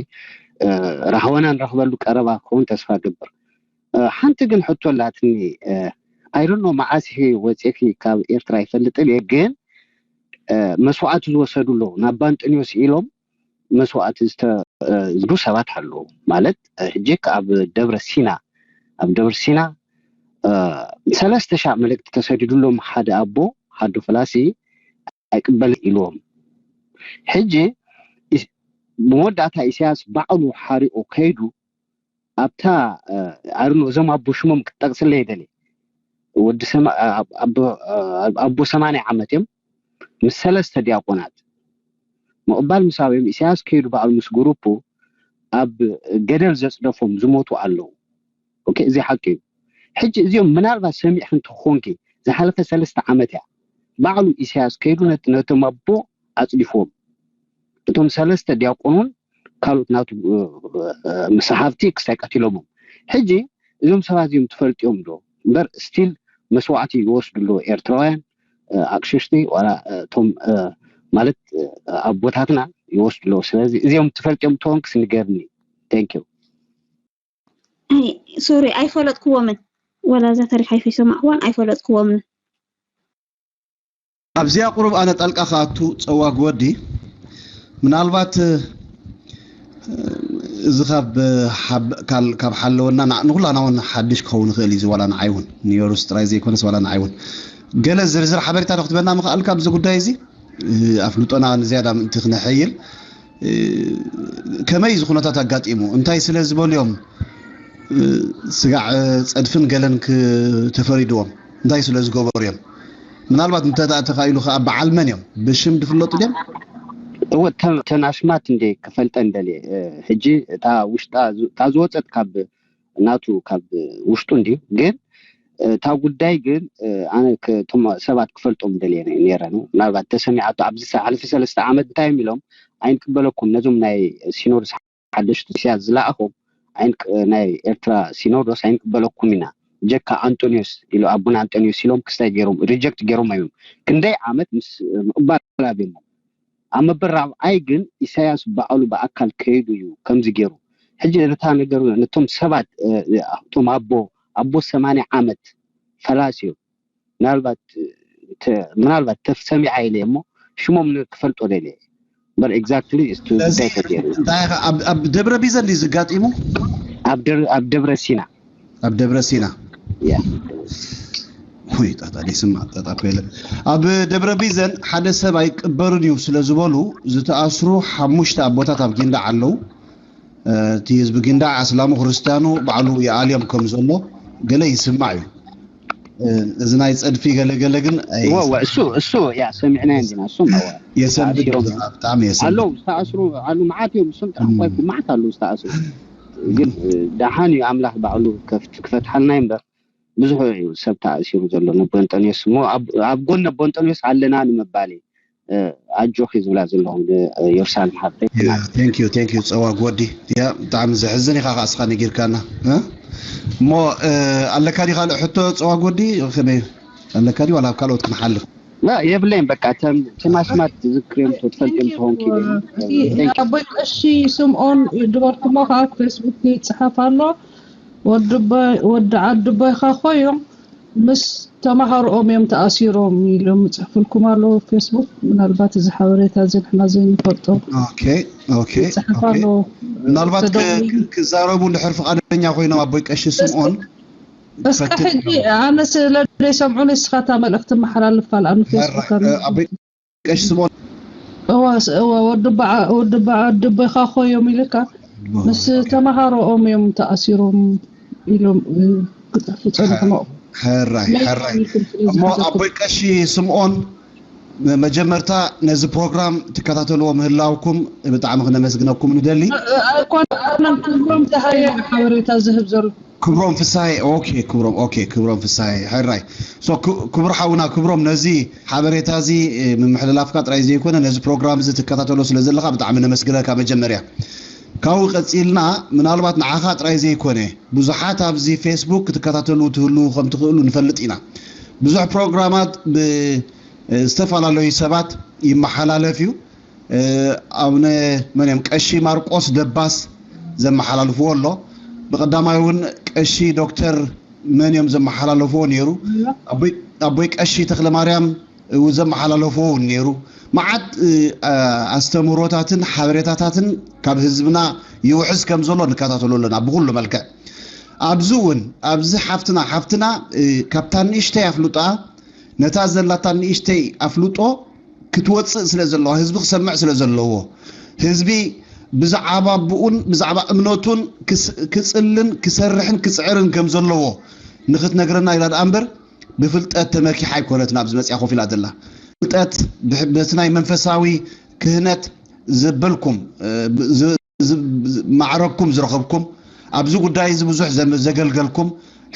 ራህዋና ንረኽበሉ ቀረባ ክኸውን ተስፋ ገብር ሓንቲ ግን ሕቶ ኣላትኒ I don't know መዓስ ኢኺ ወፂእኺ ካብ ኤርትራ ኣይፈልጥን እየ፣ ግን መስዋዕቲ ዝወሰዱ ኣለዉ። ናብ ባንጠኒዮስ ኢሎም መስዋዕቲ ዝተዝዱ ሰባት ኣለዉ። ማለት ሕጂ ኣብ ደብረ ሲና ኣብ ደብረ ሲና ሰለስተ ሻዕ መልእክቲ ተሰዲዱሎም ሓደ ኣቦ ሓዶ ፈላሲ ኣይቅበል ኢልዎም። ሕጂ ብመወዳእታ ኢሳያስ ባዕሉ ሓሪቑ ከይዱ ኣብታ ኣርኖ እዞም ኣቦ ሽሞም ክጠቅስለ ይደሊ ወዲ ኣቦ ሰማንያ ዓመት እዮም ምስ ሰለስተ ዲያቆናት ምቕባል ምሳብዮም ኢሳያስ ከይዱ ባዕሉ ምስ ግሩፑ ኣብ ገደል ዘፅደፎም ዝሞቱ ኣለዉ። ኦኬ፣ እዚ ሓቂ እዩ። ሕጂ እዚኦም ምናልባት ሰሚዕኪ እንትኾንኪ ዝሓለፈ ሰለስተ ዓመት እያ ባዕሉ ኢሳያስ ከይዱ ነቶም ኣቦ ኣፅዲፍዎም እቶም ሰለስተ ዲያቆኑን ካልኦት ናቱ መሳሓፍቲ ክሳይ ቀቲሎሞም። ሕጂ እዞም ሰባት እዚኦም ትፈልጥዮም ዶ? እምበር ስቲል መስዋዕቲ ይወስዱ ኣለዉ ኤርትራውያን ኣቅሽሽቲ ዋላ እቶም ማለት ኣቦታትና ይወስዱ ኣለዉ። ስለዚ እዚኦም ትፈልጥዮም ትኾንክስ ንገርኒ። Thank you። ሶሪ ኣይፈለጥክዎምን ወላ እዛ ታሪክ ኣይፈሰማዕክዋን ኣይፈለጥክዎምን። ኣብዚኣ ቁሩብ ኣነ ጣልቃ ክኣቱ ጸዋግ ወዲ ምናልባት እዚ ካብ ካብ ሓለወና ንኩላና እውን ሓድሽ ክኸውን ይኽእል እዩ። ዋላ ንዓይ እውን ንዮሩስ ጥራይ ዘይኮነስ ዋላ ንዓይ እውን ገለ ዝርዝር ሓበሬታ ዶ ክትበና ምኽኣልካ ኣብዚ ጉዳይ እዚ ኣፍልጦና ንዝያዳ ምእንቲ ክነሐይል ከመይ እዚ ኩነታት ኣጋጢሙ እንታይ ስለ ዝበሉ እዮም ስጋዕ ፀድፍን ገለን ተፈሪድዎም እንታይ ስለ ዝገበሩ እዮም ምናልባት እንተ ተኻኢሉ ከዓ በዓል መን እዮም ብሽም ድፍለጡ ድዮም እወ ተን ኣሽማት እንደ ክፈልጠን ደልየ ሕጂ እታ ውሽጣ እታ ዝወፀት ካብ ናቱ ካብ ውሽጡ እንድዩ ግን እታ ጉዳይ ግን ኣነ እቶም ሰባት ክፈልጦም ደልየ ነረ ነው ምናልባት ተሰሚዓቶ ኣብዚ ሓለፊ ሰለስተ ዓመት እንታይ እዮም ኢሎም ኣይንቅበለኩም ነዞም ናይ ሲኖዶስ ሓደሽቲ ኢሳያስ ዝለኣኾም ናይ ኤርትራ ሲኖዶስ ኣይንቅበለኩም ኢና ጀካ ኣንጦኒዮስ ኢሉ ኣቡነ ኣንጦኒዮስ ኢሎም ክስታይ ገይሮም ሪጀክት ገይሮም እዮም ክንደይ ዓመት ምስ ምቕባል ኣብዮሞ ኣብ መበል ራብዓይ ግን ኢሳያስ ባዕሉ ብኣካል ከይዱ እዩ ከምዚ ገይሩ ሕጂ ነታ ነገር ነቶም ሰባት እቶም ኣቦ ኣቦ ሰማንያ ዓመት ፈላሲ እዮም ምናልባት ምናልባት ተሰሚዓ ኢለ እሞ ሽሞም ክፈልጦ ደለ በር exactly እቲ ጉዳይ ተገይሩ ኣብ ደብረ ቢዘን ድዩ ዝጋጢሙ ኣብ ደብረ ሲና ኣብ ደብረ ሲና ያ ወይ ጣጣ ይስማ ጣጣ ኮለ ኣብ ደብረ ቢዘን ሓደ ሰብ ኣይቅበሉን እዩ ስለ ዝበሉ ዝተኣስሩ ሓሙሽተ ኣቦታት ኣብ ጊንዳዕ ኣለዉ እቲ ህዝቢ ጊንዳዕ ኣስላሙ ክርስቲያኑ ባዕሉ ይኣልዮም ከም ዘሎ ገለ ይስማዕ እዩ እዚ ናይ ፀድፊ ገለገለ ግን እሱ እሱ ያ ሰሚዕና እንዲና እሱም የሰንብድ ብጣዕሚ የሰንብድ ኣለዉ ዝተኣስሩ ኣሉ መዓት እዮም እሱም ጥራሕ ቆይ መዓት ኣለዉ ዝተኣስሩ ግን ደሓን እዩ ኣምላኽ ባዕሉ ክፈትሓልና እምበር ብዙሕ እዩ ሰብ ተኣሲሩ ዘሎ ነቦንጠንዮስ እሞ ኣብ ጎን ነቦንጠንዮስ ኣለና ንምባል እዩ ኣጆኺ ዝብላ ዘለኹ የሩሳሌም ሃብተይ ቴንኪዩ ቴንኪዩ ፀዋግ ወዲ ያ ብጣዕሚ ዘሕዝን ኢኻ ከዓ ስኻ ነጊርካና እሞ ኣለካ ዲ ካልእ ሕቶ ፀዋግ ወዲ ከመይ ኣለካ ዲ ዋላ ኣብ ካልኦት ክንሓልፍ የብለይን በቃ ተማስማት ዝክርዮም ትፈልጥም ትኾንኪ ኣቦይ ቀሺ ስምኦን ድበልኩሞ ከዓ ፌስቡክ ይፅሓፍ ኣሎ ወዲ ዓዲ ቦይካ ኮይም ምስ ተማሃሮኦም እዮም ተኣሲሮም ኢሎም ይፅሕፍልኩም ኣለዉ ፌስቡክ ምናልባት እዚ ሓበሬታ እዚ ንሕና ዘይንፈልጦ ይፅሕፍ ኣሎ ምናልባት ክዛረቡ እንድሕር ፍቃደኛ ኮይኖም ኣቦይ ቀሺ ስምኦን እስከ ሕጂ ኣነ ስለ ዘይሰምዑ ንስኻ እታ መልእኽቲ መሓላልፍ ካልኣ ንፌስቡክ ቀሺ ስምኦን እወ ወዲ በዓል ድቦይካ ኮዮም ኢልካ ምስ ተመሃሮኦም እዮም ተኣሲሮም ኢሎም ክፅሕፉ ፀኒሖም ሕራይ ሕራይ እሞ ኣቦይ ቀሺ ስምኦን መጀመርታ ነዚ ፕሮግራም ትከታተልዎ ምህላውኩም ብጣዕሚ ክነመስግነኩም ንደሊ ኣይኮነን ክብሮም ተሃየ ሓበሬታ ዝህብ ዘሎ ክብሮም ፍሳሐ ኦኬ ክብሮም ኦኬ ክብሮም ፍሳሐ ሕራይ so ክቡር ሓውና ክብሮም ነዚ ሓበሬታ እዚ ምምሕልላፍካ ጥራይ ዘይኮነ ነዚ ፕሮግራም እዚ ትከታተሎ ስለ ዘለካ ብጣዕሚ ነመስግነካ መጀመርያ ካብኡ ቀፂልና ምናልባት ንዓኻ ጥራይ ዘይኮነ ብዙሓት ኣብዚ ፌስቡክ ክትከታተሉ ትህልዉ ከም ትኽእሉ ንፈልጥ ኢና ብዙሕ ፕሮግራማት ብዝተፈላለዩ ሰባት ይመሓላለፍ እዩ ኣቡነ መን እዮም ቀሺ ማርቆስ ደባስ ዘመሓላልፍዎ ኣሎ ብቀዳማይ እውን ቀሺ ዶክተር መን እዮም ዘመሓላለፍዎ ነይሩ? ኣቦይ ቀሺ ተክለ ማርያም እውን ዘመሓላለፍዎ እውን ነይሩ። መዓት ኣስተምህሮታትን ሓበሬታታትን ካብ ህዝብና ይውሕዝ ከም ዘሎ ንከታተሎ ኣለና ብኩሉ መልክዕ። ኣብዚ እውን ኣብዚ ሓፍትና ሓፍትና ካብታ ንእሽተይ ኣፍልጣ ነታ ዘላታ ንእሽተይ ኣፍልጦ ክትወፅእ ስለ ዘለዋ ህዝቢ ክሰምዕ ስለ ዘለዎ ህዝቢ ብዛዕባ ብኡን ብዛዕባ እምነቱን ክፅልን ክሰርሕን ክፅዕርን ከም ዘለዎ ንክትነግረና ኢላ ደኣ እምበር ብፍልጠት ተመኪሓ ኣይኮነትን ኣብዚ መፅያ ኮፍ ኢላ ዘላ። ፍልጠት በቲ ናይ መንፈሳዊ ክህነት ዘበልኩም ማዕረግኩም ዝረኸብኩም ኣብዚ ጉዳይ እዚ ብዙሕ ዘገልገልኩም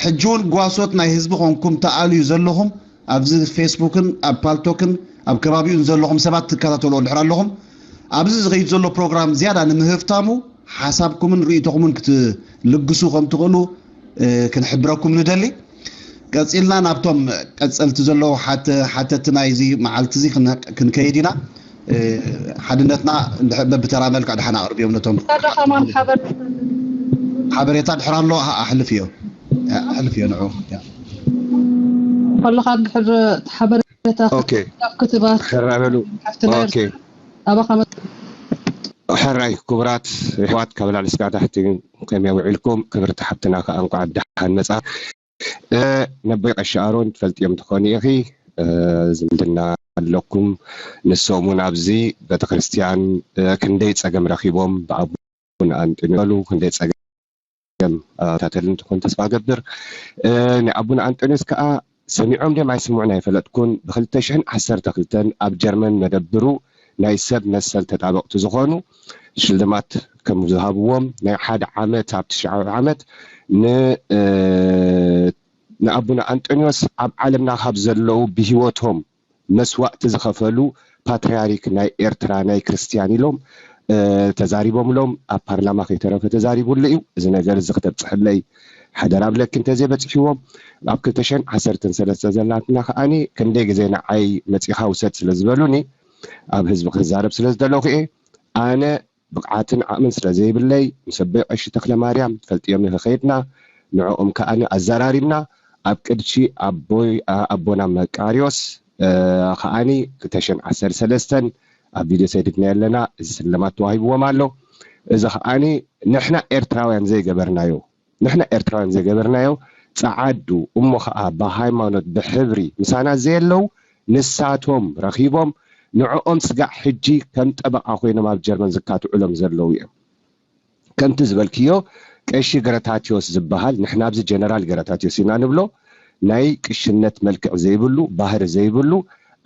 ሕጂ እውን ጓሶት ናይ ህዝቢ ኮንኩም ተኣልዩ ዘለኹም ኣብዚ ፌስቡክን ኣብ ፓልቶክን ኣብ ከባቢኡን ዘለኹም ሰባት ትከታተልዎ እንድሕር ኣለኹም ኣብዚ ዝኸይድ ዘሎ ፕሮግራም ዝያዳ ንምህፍታሙ ሓሳብኩምን ርእይቶኹምን ክትልግሱ ከም ትኽእሉ ክንሕብረኩም ንደሊ። ቀፂልና ናብቶም ቀፀልቲ ዘለዉ ሓተቲ ናይዚ መዓልቲ እዚ ክንከይድ ኢና። ሓድነትና በብተራ መልክዕ ድሓን ኣቕርብዮም ነቶም ሓበሬታ ድሕር ኣሎ ኣሕልፍ እዮ ኣሕልፍ እዮ ንዑ ከለኻ ድሕር ሓበሬታ ክትባት ሕራበሉ ኣባኻ ሕራይ ክቡራት ኣሕዋት ካብ ላዕሊ ስጋዕ ታሕቲ ከመይ ውዒልኩም? ክብርቲ ሓብትና ከዓ እንኳዕ ደሓን መፃ። ነቦይ ቀሺ ኣሮን ትፈልጥዮም ትኾኑ ኢኺ። ዝምድና ኣለኩም። ንሶም እውን ኣብዚ ቤተክርስትያን ክንደይ ፀገም ረኺቦም ብኣቡነ ኣንጠንዮስ ክንደይ ፀገም ተከታተሊ እንትኾን ተስፋ ገብር። ናይ ኣቡነ ኣንጠንዮስ ከዓ ሰሚዖም ድዮም ኣይሰምዑን ኣይፈለጥኩን። ብክልተ ሽሕን ዓሰርተ ክልተን ኣብ ጀርመን መደብሩ ናይ ሰብ መሰል ተጣበቕቲ ዝኾኑ ሽልማት ከም ዝሃብዎም ናይ ሓደ ዓመት ኣብ ትሽዓዊ ዓመት ን ንኣቡነ ኣንጠንዮስ ኣብ ዓለምና ካብ ዘለዉ ብህይወቶም መስዋእቲ ዝኸፈሉ ፓትርያርክ ናይ ኤርትራ ናይ ክርስትያን ኢሎም ተዛሪቦምሎም ኣብ ፓርላማ ከይተረፈ ተዛሪቡሉ እዩ። እዚ ነገር እዚ ክተብፅሕለይ ሓደራ ብለኪ እንተዘይበፂሕዎም ኣብ ክልተ ሽሕን ዓሰርተን ሰለስተ ዘላትና ከዓኒ ክንደይ ግዜ ንዓይ መፂኻ ውሰድ ስለ ዝበሉኒ ኣብ ህዝቢ ክዛረብ ስለ ዝደለኹ እየ። ኣነ ብቕዓትን ዓቕምን ስለ ዘይብለይ ምስ ኣቦይ ቀሺ ተክለ ማርያም ትፈልጥዮም ኢኺ ከይድና ንዕኦም ከኣ ኣዘራሪብና ኣብ ቅድሺ ኣቦይ ኣቦና መቃርዮስ ከኣኒ ክልተ ሽሕን ዓሰርተ ሰለስተን ኣብ ቪድዮ ሰዲድና ኣለና። እዚ ስልማት ተዋሂብዎም ኣሎ። እዚ ከኣኒ ንሕና ኤርትራውያን ዘይገበርናዮ ንሕና ኤርትራውያን ዘይገበርናዮ ጸዓዱ እሞ ከኣ ብሃይማኖት ብሕብሪ ምሳና ዘየለዉ ንሳቶም ረኺቦም ንዕኦም ስጋዕ ሕጂ ከም ጠበቓ ኮይኖም ኣብ ጀርመን ዝካትዑሎም ዘለዉ እዮም። ከምቲ ዝበልክዮ ቀሺ ገረታትዮስ ዝበሃል ንሕና ኣብዚ ጀነራል ገረታትዮስ ኢና ንብሎ ናይ ቅሽነት መልክዕ ዘይብሉ ባህሪ ዘይብሉ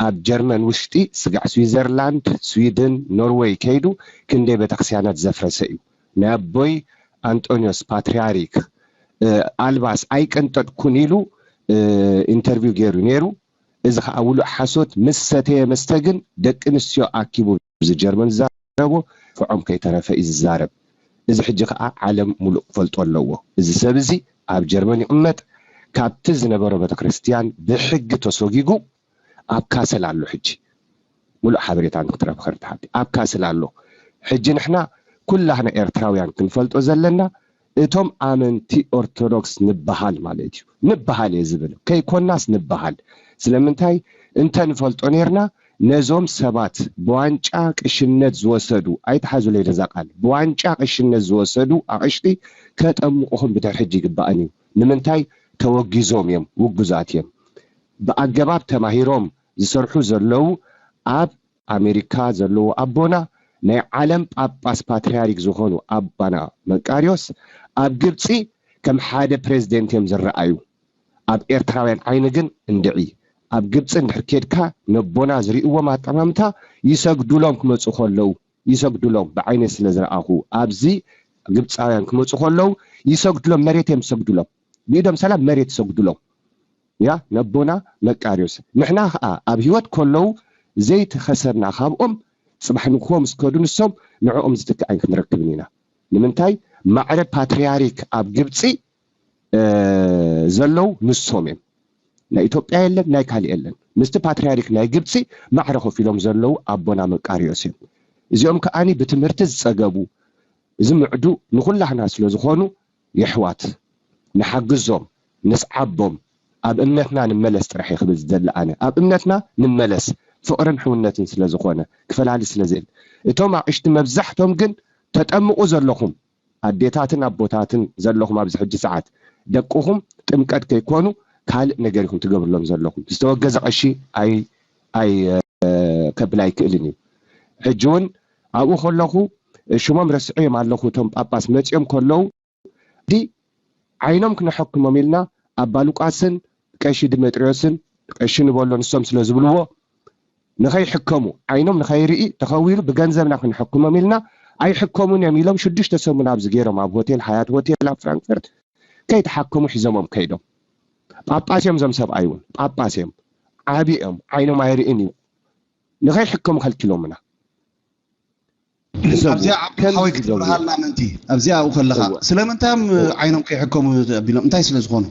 ኣብ ጀርመን ውሽጢ ስጋዕ ስዊዘርላንድ ስዊድን ኖርወይ ከይዱ ክንደይ ቤተክርስቲያናት ዘፍረሰ እዩ ናይ ኣቦይ ኣንጦንዮስ ፓትርያርክ ኣልባስ ኣይቀንጠጥኩን ኢሉ ኢንተርቪው ገይሩ ነይሩ። እዚ ከዓ ውሉእ ሓሶት ምስ ሰተየ መስተ ግን ደቂ ኣንስትዮ ኣኪቡ እዚ ጀርመን ዝዛረቦ ፍዖም ከይተረፈ እዩ ዝዛረብ። እዚ ሕጂ ከዓ ዓለም ሙሉእ ክፈልጦ ኣለዎ። እዚ ሰብ እዚ ኣብ ጀርመን ይቕመጥ። ካብቲ ዝነበሮ ቤተክርስትያን ብሕጊ ተሰጊጉ ኣብ ካስል ኣሎ ሕጂ። ሙሉእ ሓበሬታ ንክትረክብ ክብርቲ ሓብቲ ኣብ ካስል ኣሎ። ሕጂ ንሕና ኩላህና ኤርትራውያን ክንፈልጦ ዘለና እቶም ኣመንቲ ኦርቶዶክስ ንበሃል ማለት እዩ። ንበሃል እየ ዝብል ከይኮናስ ንበሃል። ስለምንታይ እንተ ንፈልጦ ነርና ነዞም ሰባት ብዋንጫ ቅሽነት ዝወሰዱ ኣይትሓዙለይ ነዛ ቃል ብዋንጫ ቅሽነት ዝወሰዱ ኣቕሽቲ ከጠምቑኹም ብድሕር ሕጂ ይግባእን እዩ። ንምንታይ ተወጊዞም እዮም ውጉዛት እዮም። ብኣገባብ ተማሂሮም ዝሰርሑ ዘለዉ ኣብ ኣሜሪካ ዘለዉ ኣቦና ናይ ዓለም ጳጳስ ፓትርያርክ ዝኾኑ ኣባና መቃርዮስ ኣብ ግብፂ ከም ሓደ ፕሬዝደንት እዮም ዝረኣዩ። ኣብ ኤርትራውያን ዓይኒ ግን እንድዒ ኣብ ግብፂ እንድሕር ኬድካ ነቦና ዝርእዎም ኣጠማምታ ይሰግዱሎም ክመፁ ከለዉ ይሰግዱሎም ብዓይነ ስለ ዝረኣኹ ኣብዚ ግብፃውያን ክመፁ ከለዉ ይሰግዱሎም መሬት እዮም ዝሰግዱሎም ብኢዶም ሰላም መሬት ይሰግዱሎም ያ ነቦና መቃርዮስ ንሕና ኸዓ ኣብ ህይወት ከለዉ ዘይተኸሰብና ካብኦም ፅባሕ ንግሆ ምስ ከዱ ንሶም ንዕኦም ዝትክእ ኣይክንረክብን ኢና ንምንታይ ማዕረ ፓትርያሪክ ኣብ ግብፂ ዘለዉ ንሶም እዮም ናይ ኢትዮጵያ የለን ናይ ካልእ የለን ምስቲ ፓትርያሪክ ናይ ግብፂ ማዕረ ኮፍ ኢሎም ዘለዉ ኣቦና መቃርዮስ እዮም እዚኦም ከዓኒ ብትምህርቲ ዝፀገቡ እዚ ምዕዱ ንኩላህና ስለ ዝኾኑ የሕዋት ንሓግዞም ንስዓቦም፣ ኣብ እምነትና ንመለስ ጥራሕ እየ ክብል ዝደሊ ኣነ። ኣብ እምነትና ንመለስ፣ ፍቕርን ሕውነትን ስለ ዝኾነ፣ ክፈላሊ ስለ ዝእል። እቶም ኣቕሽቲ መብዛሕቶም ግን ተጠምቑ ዘለኹም ኣዴታትን ኣቦታትን ዘለኹም ኣብዚ ሕጂ ሰዓት ደቅኹም ጥምቀት ከይኮኑ ካልእ ነገር ኢኹም ትገብርሎም ዘለኹም። ዝተወገዘ ቀሺ ኣይ ኣይ ከብል ኣይክእልን እዩ። ሕጂ እውን ኣብኡ ከለኹ ሽሞም ረስዐዮም ኣለኹ። እቶም ጳጳስ መፂኦም ከለዉ ዲ ዓይኖም ክነሐክሞም ኢልና ኣባ ሉቃስን ቀሺ ድሜጥሪዮስን ቀሺ ንበሎ ንሶም ስለ ዝብልዎ ንኸይሕከሙ ዓይኖም ንኸይርኢ ተኸዊሉ ብገንዘብና ክንሕክሞም ኢልና ኣይሕከሙን እዮም ኢሎም ሽዱሽተ ሰሙን ኣብዚ ገይሮም ኣብ ሆቴል ሓያት ሆቴል ኣብ ፍራንክፈርት ከይተሓከሙ ሒዞሞም ከይዶም። ጳጳስ እዮም እዞም ሰብኣይ እውን ጳጳስ እዮም ዓቢ እዮም ዓይኖም ኣይርእን እዩ ንኸይሕከሙ ከልኪሎምና። ኣብዚኣ ሓወይ ክትብርሃልና ምእንቲ ኣብዚኣ ኣብኡ ከለኻ ስለምንታይ እዮም ዓይኖም ከይሕከሙ ኣቢሎም እንታይ ስለ ዝኾኑ?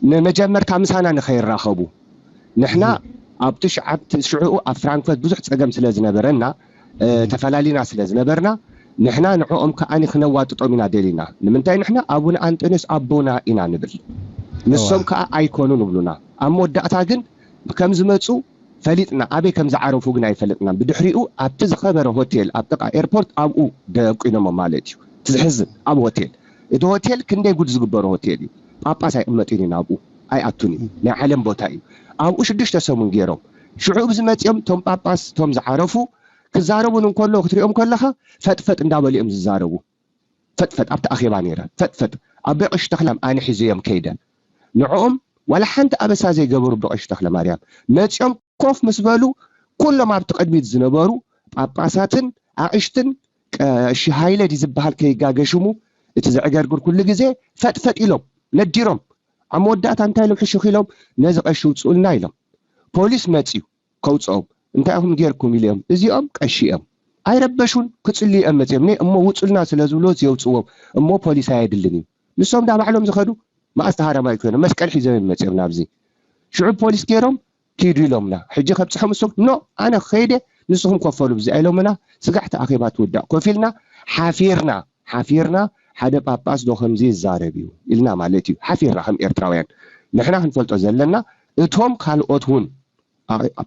ንመጀመርታ ምሳና ንኸይራኸቡ ንሕና ኣብቲ ሽዓብ ሽዑኡ ኣብ ፍራንክፈርት ብዙሕ ፀገም ስለ ዝነበረና ተፈላሊና ስለ ዝነበርና ንሕና ንዕኦም ከዓኒ ክነዋጥጦም ኢና ደሊና። ንምንታይ ንሕና ኣቡነ ኣንጠንዮስ ኣቦና ኢና ንብል፣ ንሶም ከዓ ኣይኮኑን ይብሉና። ኣብ መወዳእታ ግን ከም ዝመፁ ፈሊጥና፣ ኣበይ ከም ዝዓረፉ ግን ኣይፈለጥናን። ብድሕሪኡ ኣብቲ ዝኸበረ ሆቴል ኣብ ጥቓ ኤርፖርት ኣብኡ ደቂኖሞም ማለት እዩ። እቲ ዝሕዝን ኣብ ሆቴል፣ እቲ ሆቴል ክንደይ ጉድ ዝግበሮ ሆቴል እዩ። ጳጳስ ኣይቕመጥን እዩ ናብኡ ኣይኣቱን እዩ። ናይ ዓለም ቦታ እዩ። ኣብኡ ሽዱሽተ ሰሙን ገይሮም ሽዑ ብዝመፅኦም እቶም ጳጳስ እቶም ዝዓረፉ ክዛረቡን እንከሎ ክትሪኦም ከለኻ ፈጥፈጥ እንዳበሉ እዮም ዝዛረቡ። ፈጥፈጥ ኣብቲ ኣኼባ ነይረ ፈጥፈጥ ኣቦይ ቀሺ ተኽለ ኣነ ሒዘዮም ከይደ ንዕኦም ዋላ ሓንቲ ኣበሳ ዘይገበሩ ኣቦይ ቀሺ ተኽለ ማርያም መፅኦም ኮፍ ምስ በሉ ኩሎም ኣብቲ ቅድሚት ዝነበሩ ጳጳሳትን ኣቕሽትን ቀሺ ሃይለ ድዩ ዝበሃል ከይጋገሽሙ እቲ ዘዕገርግር ኩሉ ግዜ ፈጥፈጥ ኢሎም ነዲሮም ኣብ መወዳእታ እንታይ ኢሎም ሕሹኽ ኢሎም ነዚ ቀሺ ውፅኡልና ኢሎም ፖሊስ መፅዩ ከውፅኦም እንታይ ኢኹም ጌርኩም ኢሎም እዚኦም ቀሺ እዮም ኣይረበሹን ክፅልዩ እዮም መፅዮም እሞ ውፁልና ስለ ዝብልዎ የውፅዎም እሞ ፖሊስ ኣየድልን እዩ ንሶም ዳ ባዕሎም ዝኸዱ መኣስ ተሃረማይ ኮይኖም መስቀል ሒዞም እዮም መፅዮም ናብዚ ሽዑ ፖሊስ ገይሮም ኪዱ ኢሎምና ሕጂ ከብፅሖም እሶም ኖ ኣነ ከይደ ንስኹም ከፈሉ ብዚኣ ኢሎምና ስጋዕ ተኣኺባ ትውዳእ ኮፍ ኢልና ሓፊርና ሓፊርና ሓደ ጳጳስ ዶ ከምዚ ይዛረብ እዩ ኢልና ማለት እዩ ሓፊርና ከም ኤርትራውያን ንሕና ክንፈልጦ ዘለና እቶም ካልኦት እውን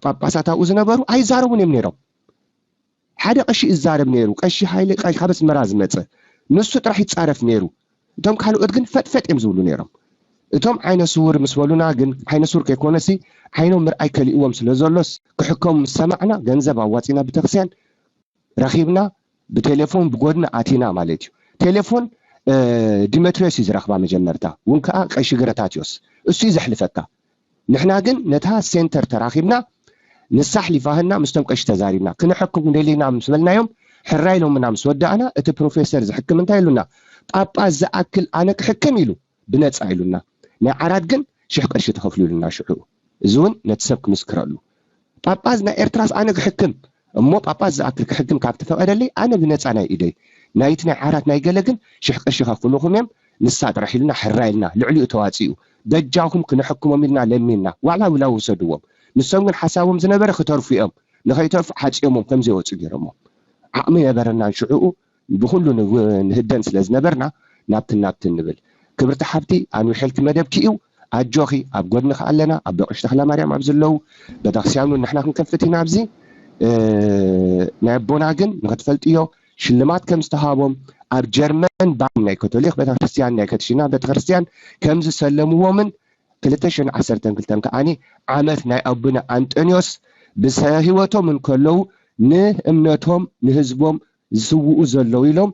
ጳጳሳት ኣብኡ ዝነበሩ ኣይዛረቡን እዮም ነይሮም ሓደ ቀሺ ይዛረብ ነይሩ ቀሺ ሃይለ ካብ ኣስመራ ዝመፀ ንሱ ጥራሕ ይፃረፍ ነይሩ እቶም ካልኦት ግን ፈጥፈጥ እዮም ዝብሉ ነይሮም እቶም ዓይነ ስውር ምስ በሉና ግን ዓይነ ስውር ከይኮነሲ ዓይኖም ምርኣይ ከሊእዎም ስለ ዘሎስ ክሕከሙ ምስ ሰማዕና ገንዘብ ኣዋፂና ቤተክርስትያን ረኺብና ብቴሌፎን ብጎድኒ ኣቲና ማለት እዩ ቴሌፎን ዲሜትሪዮስ እዩ ዝረኽባ መጀመርታ እውን ከዓ ቀሺ ገረታትዮስ እሱ እዩ ዘሕልፈካ ንሕና ግን ነታ ሴንተር ተራኺብና ንሳ ኣሕሊፋህና ምስቶም ቀሺ ተዛሪብና ክነሐኩም ደሊና ምስ በልናዮም ሕራይ ኢሎምና ምስ ወዳእና እቲ ፕሮፌሰር ዝሕክም እንታይ ኢሉና ጳጳስ ዝኣክል ኣነ ክሕክም ኢሉ ብነፃ ኢሉና ናይ ዓራት ግን ሽሕ ቅርሺ ተኸፍሉ ኢሉና ሽዑ እዚ እውን ነቲ ሰብ ክምስክረሉ ጳጳስ ናይ ኤርትራስ ኣነ ክሕክም እሞ ጳጳስ ዝኣክል ክሕክም ካብ ተፈቐደለይ ኣነ ብነፃ ናይ ኢደይ ናይቲ ናይ ዓራት ናይ ገለ ግን ሽሕ ቅርሺ ከፍልኹም እዮም ንሳ ጥራሕ ኢልና ሕራ ኢልና ልዕሊኡ ተዋፂኡ በጃኹም ክነሐክሞም ኢልና ለሚንና ዋዕላ ውላ ውሰድዎም ንሶም ግን ሓሳቦም ዝነበረ ክተርፉ እዮም ንኸይተርፉ ዓፅዮሞም ከም ዘይወፁ ገይሮሞም ዓቕሚ ነበረናን ሽዕኡ ብኹሉ ንህደን ስለ ዝነበርና ናብትን ናብትን ንብል ክብርቲ ሓብቲ ኣንዊሐልኪ መደብኪ እዩ ኣጆኺ ኣብ ጎድንኺ ኣለና ኣቦ ቀሺ ተኽለማርያም ኣብ ዘለዉ ቤተክርስትያኑ ንሕና ክንከፍት ኢና ኣብዚ ናይ ኣቦና ግን ንክትፈልጥዮ ሽልማት ከም ዝተሃቦም ኣብ ጀርመን ባም ናይ ካቶሊክ ቤተክርስትያን ናይ ከትሽና ቤተክርስትያን ከም ዝሰለምዎምን ክልተ ሽሕን ዓሰርተን ክልተን ከዓኒ ዓመት ናይ ኣቡነ ኣንጠንዮስ ብሰ ህይወቶም እንከለዉ ንእምነቶም ንህዝቦም ዝስውኡ ዘለዉ ኢሎም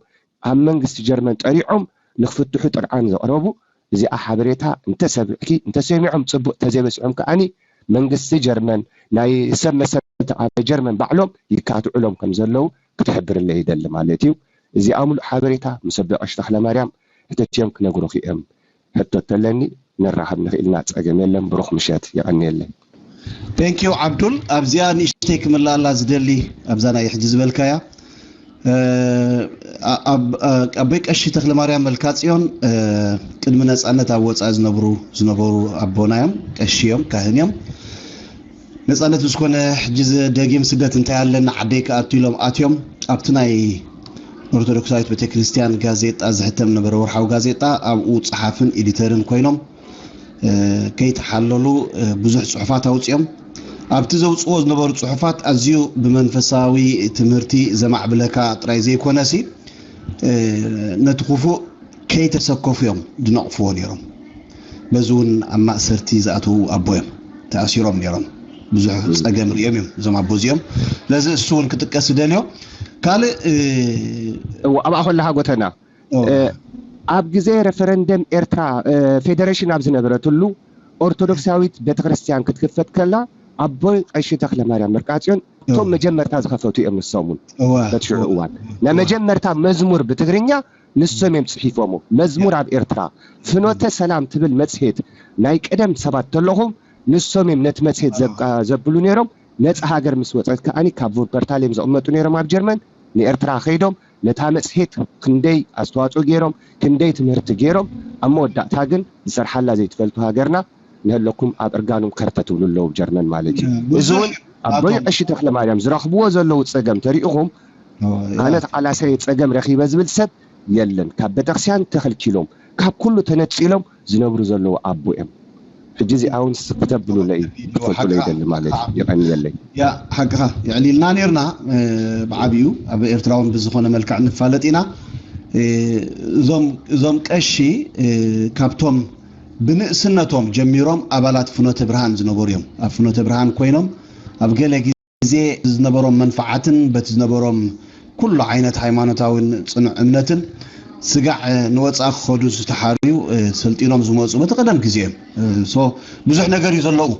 ኣብ መንግስቲ ጀርመን ጠሪዖም ንክፍትሑ ጥርዓን ዘቕረቡ እዚኣ ሓበሬታ እንተሰሚዕኪ እንተሰሚዖም ፅቡቅ ተዘይበሲዖም ከዓኒ መንግስቲ ጀርመን ናይ ሰብ መሰልቲ ኣብ ጀርመን ባዕሎም ይካትዑሎም ከም ዘለዉ ክትሕብርለይ ይደሊ ማለት እዩ። እዚኣ ሙሉእ ሓበሬታ ምስ ኣቦ ቀሺ ተኽለማርያም ሕተትዮም ክነግሩኺ እዮም። ሕቶ ተለኒ ንራኸብ ንኽእልና ጸገም የለን። ብሩኽ ምሸት። የቐንየለይ። Thank you ዓብዱል። ኣብዚኣ ንእሽተይ ክምልኣላ ዝደሊ ኣብዛ ናይ ሕጂ ዝበልካያ ኣቦይ ቀሺ ተኽለማርያም መልካጽዮን ቅድሚ ነጻነት ኣብ ወጻኢ ዝነብሩ ዝነበሩ ኣቦና እዮም። ቀሺ እዮም፣ ካህን እዮም። ነፃነት ምስ ኮነ ሕጂ ደጊም ስደት እንታይ ኣለና ዓደይ ክኣቱ ኢሎም ኣትዮም ኣብቲ ናይ ኦርቶዶክሳዊት ቤተክርስትያን ጋዜጣ ዝሕተም ነበረ ወርሓዊ ጋዜጣ ኣብኡ ፀሓፍን ኤዲተርን ኮይኖም ከይተሓለሉ ብዙሕ ፅሑፋት ኣውፅኦም። ኣብቲ ዘውፅዎ ዝነበሩ ፅሑፋት ኣዝዩ ብመንፈሳዊ ትምህርቲ ዘማዕብለካ ጥራይ ዘይኮነሲ ነቲ ክፉእ ከይተሰከፉ እዮም ዝነቕፍዎ ነይሮም። በዚ እውን ኣብ ማእሰርቲ ዝኣተዉ ኣቦ እዮም፣ ተኣሲሮም ነይሮም። ብዙሕ ፀገም ርእዮም እዮም እዞም ኣቦ እዚኦም። ስለዚ እሱ እውን ክጥቀስ ዝደልዮ ካልእ እዎ ኣብኣ ከለካ ጎተና ኣብ ግዜ ሬፈረንደም ኤርትራ ፌደሬሽን ኣብ ዝነበረትሉ ኦርቶዶክሳዊት ቤተክርስትያን ክትክፈት ከላ ኣቦይ ቀሺ ተክለ ማርያም መርቃጽዮን እቶም መጀመርታ ዝኸፈቱ እዮም። ንሶም እውን በቲ ሽዑ እዋን ናይ መጀመርታ መዝሙር ብትግርኛ ንሶም እዮም ጽሒፎሞ። መዝሙር ኣብ ኤርትራ ፍኖተ ሰላም ትብል መጽሔት ናይ ቀደም ሰባት ተለኹም ንሶም እዮም ነቲ መጽሔት ዘብሉ ነይሮም። ነጻ ሃገር ምስ ወጸት ከኣኒ ካብ ቮልፐርታል እዮም ዘቕመጡ ነይሮም ኣብ ጀርመን ንኤርትራ ከይዶም ነታ መጽሔት ክንደይ ኣስተዋጽኦ ገይሮም ክንደይ ትምህርቲ ገይሮም ኣብ መወዳእታ ግን ዝሰርሓላ ዘይትፈልጡ ሃገርና ንህለኩም ኣብ እርጋኖም ከርተ ትብሉ ኣለዉ ጀርመን ማለት እዩ። እዚ እውን ኣቦይ ቀሺ ተክለ ማርያም ዝረኽብዎ ዘለዉ ጸገም ተሪእኹም ኣነ ተቓላሳይ ጸገም ረኺበ ዝብል ሰብ የለን። ካብ ቤተክርስትያን ተኸልኪሎም ካብ ኩሉ ተነጺሎም ዝነብሩ ዘለዉ ኣቦ እዮም። ሕጂ እዚኣ እውን ክተብሉለይ ክትፈልጡለይ ይደሊ ማለት እዩ። የቐንየለይ። ያ ሓቅኻ የዕሊልና ነርና ብዓብዩ ኣብ ኤርትራ እውን ብዝኾነ መልክዕ ንፋለጥ ኢና። እዞም ቀሺ ካብቶም ብንእስነቶም ጀሚሮም ኣባላት ፍኖተ ብርሃን ዝነበሩ እዮም። ኣብ ፍኖተ ብርሃን ኮይኖም ኣብ ገለ ግዜ ዝነበሮም መንፍዓትን በቲ ዝነበሮም ኩሉ ዓይነት ሃይማኖታዊን ጽኑዕ እምነትን ስጋዕ ንወጻኢ ክኸዱ ዝተሓርዩ ሰልጢኖም ዝመፁ በቲ ቀደም ግዜ እዮም። ብዙሕ ነገር እዩ ዘለዉ።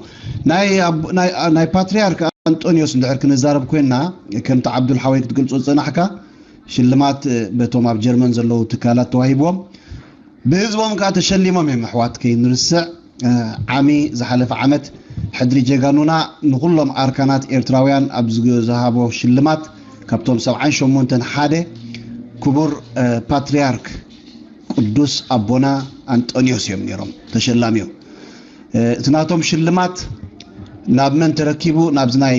ናይ ፓትሪያርክ ኣንጦኒዮስ እንድሕር ክንዛረብ ኮይንና ከምቲ ዓብዱል ሓወይ ክትገልፆ ዝፀናሕካ ሽልማት በቶም ኣብ ጀርመን ዘለዉ ትካላት ተዋሂብዎም ብህዝቦም ከዓ ተሸሊሞም እዮም። ኣሕዋት ከይንርስዕ ዓሚ ዝሓለፈ ዓመት ሕድሪ ጀጋኑና ንኩሎም ኣርካናት ኤርትራውያን ኣብ ዝሃቦ ሽልማት ካብቶም ሰብዓን ሸሞንተን ሓደ ክቡር ፓትርያርክ ቅዱስ ኣቦና ኣንጠንዮስ እዮም ነይሮም ተሸላሚዮም። እቲ ናቶም ሽልማት ናብ መን ተረኪቡ? ናብዚ ናይ